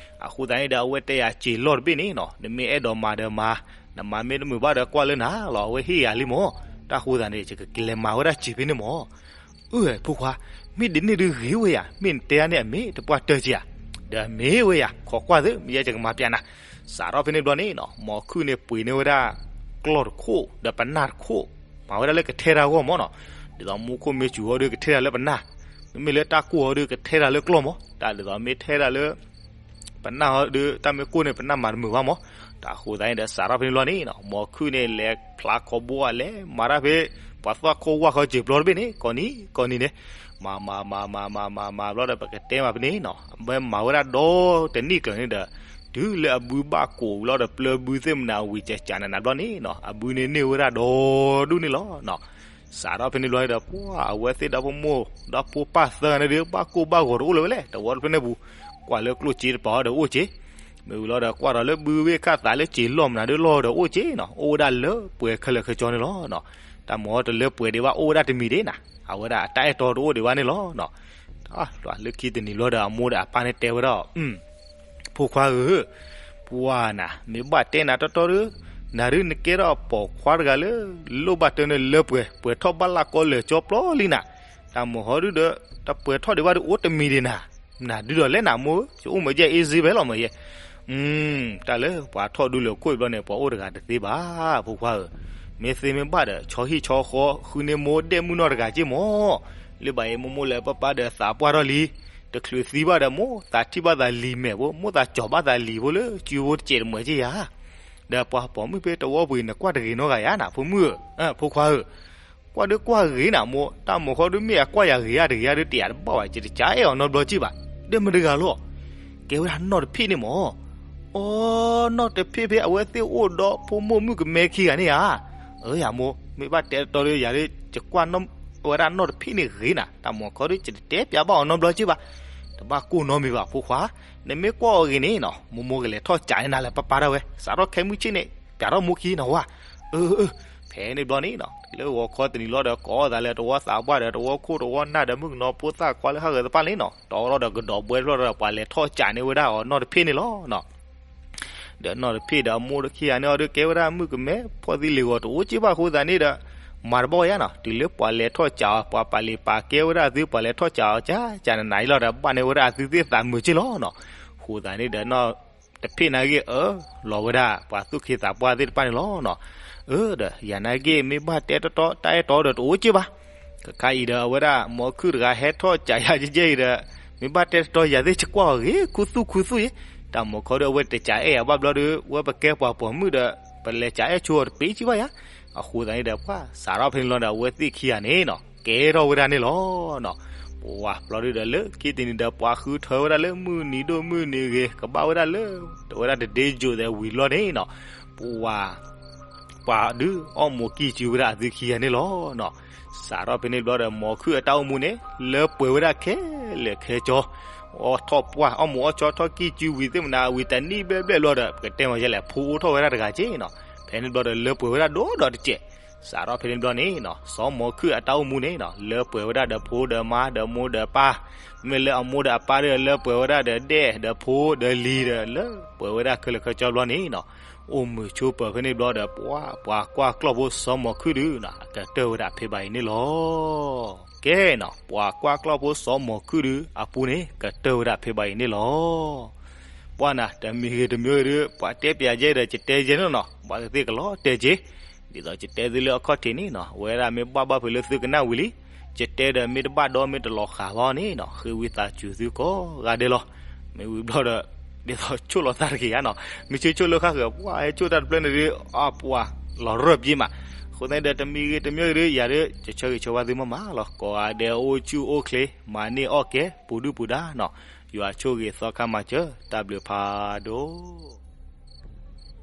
အဃိသတးန့ၣ်ဒီး အဝဲတဲယၤစ့ၤလီၢ်တဘ့ၣ်န့ၣ်နီၤ နမ့ၢ်အဲၣ်ဒိးမၤဒီးမၤ, နမၤမ့ၢ်တမုာ်ဘၣ်ဒီးကွၢ်လၢနၤလီၤ, အဝဲဟ့ၣ်ယၤလံမၢ်. တၢ်ဃိသတးန့ၣ် ယကလဲၤမၤဝဲဒၣ်စ့ၤဖဲန့ၣ်မၢ်. အၢ ဖိခွါ, မ့ၢ်ဒ်န့ၣ်ဒုဂ့ၤဝဲယၤ, မ့ၢ်နတဲဒၣ်န့ၣ် အမ့ၢ်တပှၢ်တၢၢ်က့ဧါ. ဒီးအမ့ၢ်ဝဲယၤ, ခိးကွၢ်သု မ့ၢ်ယဲယကမၤပျးနၤ. စးထီၣ်ဖဲန့ၣ်ဘျီန့ၣ်နီၤ မီၤခုၣ်န့ၣ်ပှ့ၤန့ၢ်ဝဲဒၣ် ကျီၢ်တခိၣ် ဒီးပနၢ်တခိၣ်, မၤဝဲဒၣ်လၢကထဲတၢ်အဂီၢ်မးနီၤ. ဒ်သိးမူခိၣ်မ့ၢ်စူၤဟီဒုးကထဲတၢ်လၢပနၢ်, မ့မ့ၢ်လၢတၢ်ကိၢ်ဟီဒုးကထဲတၢ်လၢကျီၢ်မး, တၢ်ဒ်သိးမ့ၢ်ထဲတၢ်လၢ ပနၢ်ဟီဒုး တၢ်မ့ၢ်ကိၢ်န့ၣ် ပနၢ်မၤတမုာ်ဘၣ်မး. တၢ်အဃိသတးန့ၣ်ဒီး စးထီၣ်ဖဲန့ၣ်ဘျီန့ၣ်နီၤ မိၢ်ခုၣ်န့ၣ် လဲၤဖျါခီဘိအလဲၤမၤတၢ်ဖဲ ပှၤသွၣ်ခိၣ်ဝၣ်ဃီစၢၤပျီတဘ့ၣ်န့ၣ် ကိးနံၤကိးနံၤန့ၣ် မၤမၤမၤမၤမၤမၤမၤဘျီဒီး ပကတဲမးဖဲန့ၣ်နီၤ မ့ၢ်မၤဝဲဒၣ်ဒီတနံၣ်ကျၢၤန့ၣ်ဒီး တုၤလၢအဘုဘၣ်ကိးဘျီဒီး ပျၢၤဘုသ့ၣ်မနၤဝံၤကကးနးနးဘျီန့ၣ်နီၤ အဘုန့ၣ်န့ၢ်ဝဲဒၣ်ဒီဒူၣ်န့ၣ်လီၤနီၤ. စးထီၣ်ဖဲန့ၣ်ဘျီန့ၣ်ဒီး ပှၢ်အဝဲသ့ၣ်ဒီဖိမိၢ် ဒီဖိပၢ်သၢဂၤန့ၣ်ဒီး ဘၣ်ကိၢ်ဘၣ်ဂီၤတအိၣ်လၢၤဝဲလဲၣ် တဝီတဖျၢၣ်န့ၣ်ပူၤ, ကွၢ်လၢကျိၣ်စ့တပၤအီၤဒီးအိၣ်စ့, မ့ၢ်ဝံၤလီၤဒီး ကွၢ်ဒီးလၢဘုဝ့ၢ်ခၣ်သးလၢစ့လီၢ်မနုၤဒီးလီၢ်ဒီးအိၣ်စ့နီၤ အိၣ်ဝဲဒၣ်လၢပှဲၤခဲလၢာ်ခဲဆ့န့ၣ်လီၤနီၤ. တၢ်မိၢ်တလၢပှဲၤဒံးဘၣ် အိၣ်ဝဲဒၣ်တမံၤဒံးနၤ အဝဲဒၣ်အတၢ်အဲၣ်တီတအိၣ်ဒံးဘၣ်န့ၣ်လီၤနီၤ. လၢခံတနံၤဘျီဒီး အမိၢ်ဒီးအပၢ်န့ၣ်တဲဝဲဒၣ် ဖိခွါဧၢ, ပှၢ်နၤ မ့ၢ်ဘၣ်တဲနၤတီတီဒီး နၤဒုးနကဲထီၣ်ပိာ်ခွါတဂၤလၢ လိၣ်ဘၣ်တၢ်န့ၣ်လၢပှဲၤ ပှဲၤထီၣ်ဘၣ်လၢ်ကီလၢာ်ကၠီပျီလံနၤ, တၢ်မိၢ်ဟီဒုးဒီး တပှဲၤထီၣ်ဒံးဘၣ်ဒီးအိၣ်တမံၤဒံးနၤ, နၤဒုးဒီးလဲၣ်နၤမိၢ်ဧၢ, ယအိၣ်မၢယဲၢ်အ့စ့ဖဲလီၤမၢယဲၢ် တၢ်လၢပှၤထီၣ်ဒူလၢခိၣ်အံၤဘျီန့ၣ် ပှၤအိၣ်တဂၤတသ့ဘၣ် ဖိခွါဧၢ, မ့ၢ်သ့မ့ၢ်ဘၣ်ဒီး ဆီဟံၣ်ဆီဃီ ဃုန့ၢ်မိၢ်ဒဲၣ်မုၣ်နီၢ်တဂၤက့ၢ်မး, လၢဘၣ်အံၤမိၢ်မိၢ်လၢပၢ်ပၢ်ဒီးသးပှၢ်ထီၣ်လံ, တချုးသံဘၣ်ဒီးမိၢ်သးထံၣ်ဘၣ်သးလံၤမဲာ်ဖိ, မိၢ်သးကၠီၤဘၣ်သးလံၤဖိလၢစုဖိတစဲးတမှဲးက့ၢ်ယၤ, ဒီးပှၤပိာ်မုၣ်ဖဲတဝီပူၤအံၤ နကွၢ်တဂ့ၤနီတဂၤယၤနၤ ဖိမုၣ်ဧၢ, ဖိခွါဧၢ ကွၢ်ဒုးကွၢ်ဂ့ၤနၤမိၢ်, တၢ်မိၢ်ဃီဒုးမ့ၢ်အကွၢ်ယၤဂ့ၤဧါတဂ့ၤဧါဒုးတယာ်တဘၣ်ဘၣ် ယတကးအဲၣ်အီၤနီတဘျီက့ၢ်ဘၣ်, ဒီးမတၤတဂၤလီၤ, ကဲဝဲဒၣ်နီၢ်တဖ့ၣ်န့ၣ်မး, အိ နီၢ်တဖ့ၣ်ဖဲအဝဲသ့ၣ်အိၣ်ဒီးဖိမိၢ်မုၣ်ကမဲခံဂၤန့ၣ်ဧါ, အၢ ယၤမိၢ် မ့ၢ်ဘၣ်တဲတီတီဒီးယၤဒုး ယကွၢ်ဝဲဒၣ်နီၢ်တဖ့ၣ်န့ၣ်ဂ့ၤနၤ, တၢ်မိၢ်ဃီဒုး ယတတဲပျးဘၣ်အီၤနီတဘျီက့ၢ်ဘၣ်, တဘၣ်ကိၢ်နီတမံၤဘၣ်ဖိခွါ, နမ့ၢ်ကွၢ်အီၤဂ့ၤန့ၣ်နီၤ မိၢ်မိၢ်ကလဲၤထီၣ်ကးန့ၢ်နၤလၢပၢ်ပၢ်ဒၣ်ဝဲ, စးထီၣ်ခဲမုၢ်ဆ့ၣ်န့ၣ် ပၠးထီၣ်မိၢ်ခံနဝါ, အၢ အၢ ဖဲန့ၣ်ဘျီန့ၣ်နီၤ လၢဂီၤခီတနံၤလီၤဒီး ကိးအီၣ်သးလၢတဝီသးပှၢ်ဒီးတဝီခိၣ်တဝီနၢ်ဒီးမုၣ်ကနီၤဖိသၣ်ခွါလၢဟးဂီၤတဖၣ်န့ၣ်နီၤ တီထီၣ်ဒီးကဒီးဘှဲဖျၢၣ်ဒီး ပှၤလဲၤထီၣ်ကးန့ၢ်ဝဲဒၣ်အီၤနီၢ်တဖ့ၣ်န့ၣ်လီၤနီၤ ဒီးနီၢ်တဖ့ၣ်ဒီးအမိၢ်တခံဂၤန့ၣ်အီၤဒီး ကဲဝဲဒၣ်မုၣ်ကမဲ ဖီၣ်သံလ့ၤဂီၤတအိၣ်က့ၢ်ဘၣ်အဃိသတးန့ၣ်ဒီး မၤတဘၣ်ယါနီၤ တုၤလၢပှၤလဲၤထီၣ်ကးအီၤ ပှၤပာ်လ့ၤပာ်ကဲဝဲဒၣ်အသု ပှၤလဲၤထီၣ်ကးအီၤ ကးကးနနၤအံၤလီၤဒီး ဘၣ်န့ၢ်ဝဲဒၣ်အသုသ့ၣ်သးမုာ်က့ၢ်လီၤနီၤ အဃိသတးန့ၣ်ဒီးနီၢ်တဖ့ၣ်နာ်က့ၢ်အၢ လီၤဝဲဒၣ် ပှၤသူၣ်က့သးပှၢ်သ့ၣ်တဖၣ်န့ၣ်လီၤနီၤ အၢ ဒီးယၤနာ်က့ၢ် မ့ၢ်ဘၣ်တဲတီတီ တၢ်အဲၣ်တီဒီးတအိၣ်က့ၢ်ဘၣ် ကခါအံၤဒီးအဝဲဒၣ် မိၢ်ခုၣ်တဂၤဟဲထီၣ်ကးယၤကဲကဲအံၤဒီး မ့ၢ်ဘၣ်တဲတီတီ ယၤသ့ၣ်ကကွၢ်အီၤဂ့ၤခူသူၣ်ခူသူၣ်အံၤ တၢ်မိၢ်ခီဒီးအဝဲတကးအဲၣ်ယၤဘၣ်ဘျီဒီး ဝဲပကဲပှၤပိာ်မုၣ်ဒီး ပလဲၤကးအဲၣ်ဆိအီၤတပ့ၤက့ၢ်ဘၣ်ယါ အဃိသတးန့ၣ်ဒီး ပှၤစးထီၣ်ဖဲန့ၣ်လီၤဒီး အဝဲသ့ၣ်ခံဂၤန့ၣ်နီၤ ကဲထီၣ်ဝဲဒၣ်န့ၣ်လီၤနီၤ ပဝၤဘျီဒုဒီးလၢခံတနံၤဒီး ပှၤဃုထၢဝဲဒၣ်လၢမုၢ်နံၤဒိၣ်မုၢ်နံၤဂ့ၤ ကဘၣ်ဝဲဒၣ်လၢ တဝဲဒၣ်တဒ့ယိာ်သဲးဝံၤလီၤန့ၣ်နီၤ ပဝၤ ပှၤဒုးအီၣ်မူးကံၢ်စုဝဲဒၣ်အသုခံဂၤန့ၣ်လီၤနီၤ စးထီၣ်ဖဲန့ၣ်ဘျီဒီး မိၢ်ခုၣ်အတၢ်အိၣ်မူန့ၣ် လၢပှဲၤဝဲဒၣ်ခဲလၢာ်ခဲဆ့ အီၣ်ထီၣ်ပှၢ် အီၣ်မူးအီၣ်ဆီထီၣ်ကံၢ်စုဝံၤသ့ၣ်မနၤ ဝံၤတနံၣ်ဘျဲၣ်ဘျဲၣ်ဘျီဒီး ပကတဲမ့ၢ်ယဲလဲၣ် ဖိအိၣ်ထီၣ်ဝဲဒၣ်တဂၤက့ၢ်နီၤ ဖဲန့ၣ်ဘျီဒီး လၢပှဲၤဝဲဒၣ်ဒီဒီတစဲး စးထီၣ်ဖဲန့ၣ်ဘျီန့ၣ်နီၤ စီၤမိၢ်ခုၣ်အတၢ်အိၣ်မူန့ၣ်နီၤ လၢပှဲၤဝဲဒၣ်ဒီးဖိဒီးမါဒီးမိၢ်ဒီးပၢ် မ့ၢ်လၢအမိၢ်ဒီးအပၢ်ဒီး လၢပှဲၤဝဲဒၣ်ဒီးဒဲၣ်ဒီးဖိဒီးလံၤဒီး လၢပှဲၤဝဲဒၣ်ခဲလၢာ်ခဲဆ့ဘျီန့ၣ်နီၤ အိၣ်မုာ်ဆိးပၢၤဖဲန့ၣ်ဘျီဒီး ပှၤ ပှၤကွၢ်ကျီၢ်ဖိစီၤမိၢ်ခုၣ်ဒုနီၤ ကတၢၢ်ဝဲဒၣ်ဖဲဘၣ်အံၤန့ၣ်လီၤ ကဲနီၤ ပှၤကွၢ်ကျီၢ်ဖိစီၤမိၢ်ခုၣ်ဒုအပူၤန့ၣ် ကတၢၢ်ဝဲဒၣ်ဖဲဘၣ်အံၤန့ၣ်လီၤ ပှၤနၤ တမံၤဂ့ၤတမံၤဂ့ၤဒီး ပှၤတဲပျးယဲဒီး ယတဲယဲန့ၣ်နီၤ ပှၤသ့ၣ်ကလီၤတဲာ်က့ၤ ဒ်သိးယတဲသုလၢအခီၣ်ထံးန့ၣ်နီၤ အဝဲဒၣ်မ့ၢ်ဘၣ်ဘၣ်ဖဲလၢသုကနၣ်ဝံၤလံ ယတဲဒီးမ့ၢ်တဘၣ်ဒီးမ့ၢ်တလီၤဃာ်ဘၣ်န့ၣ်နီၤ ဃ့ဝံသးစူၤသုကိးဂၤဒဲးလီၤ မ့ၢ်ဝံၤဘျီဒီး ဒ်သိးဆိၣ်လီၤသးတက့ၢ်ယါနီၤ မ့ၢ်ဆိၣ်ဆိၣ်လၢဃၣ်ဃၢၤ ပှၤဟဲဆိၣ်တၢ်တဖျၢၣ်န့ၣ်ဒီး အပှၤ လီၤရၢၢ်ပျ့ၤမး အဃိသတးဒီး တမံၤဂ့ၤတမံၤဂ့ၤဒီး ယၤဒီး ယဆၢဂ့ၤဆၢဝါသုမးမးလီၤ ကိးဂၤဒဲးအိၣ်ဆူၣ်အိၣ်ချ့ မၤန့ၢ်အီၣ်ကဲ ပူၤဒုၣ်ပူၤဒါနီၤ ယွၤဆိၣ်ဂ့ၤသီခါမၤစၢၤ တၢ်ဘျုးဖးဒိၣ်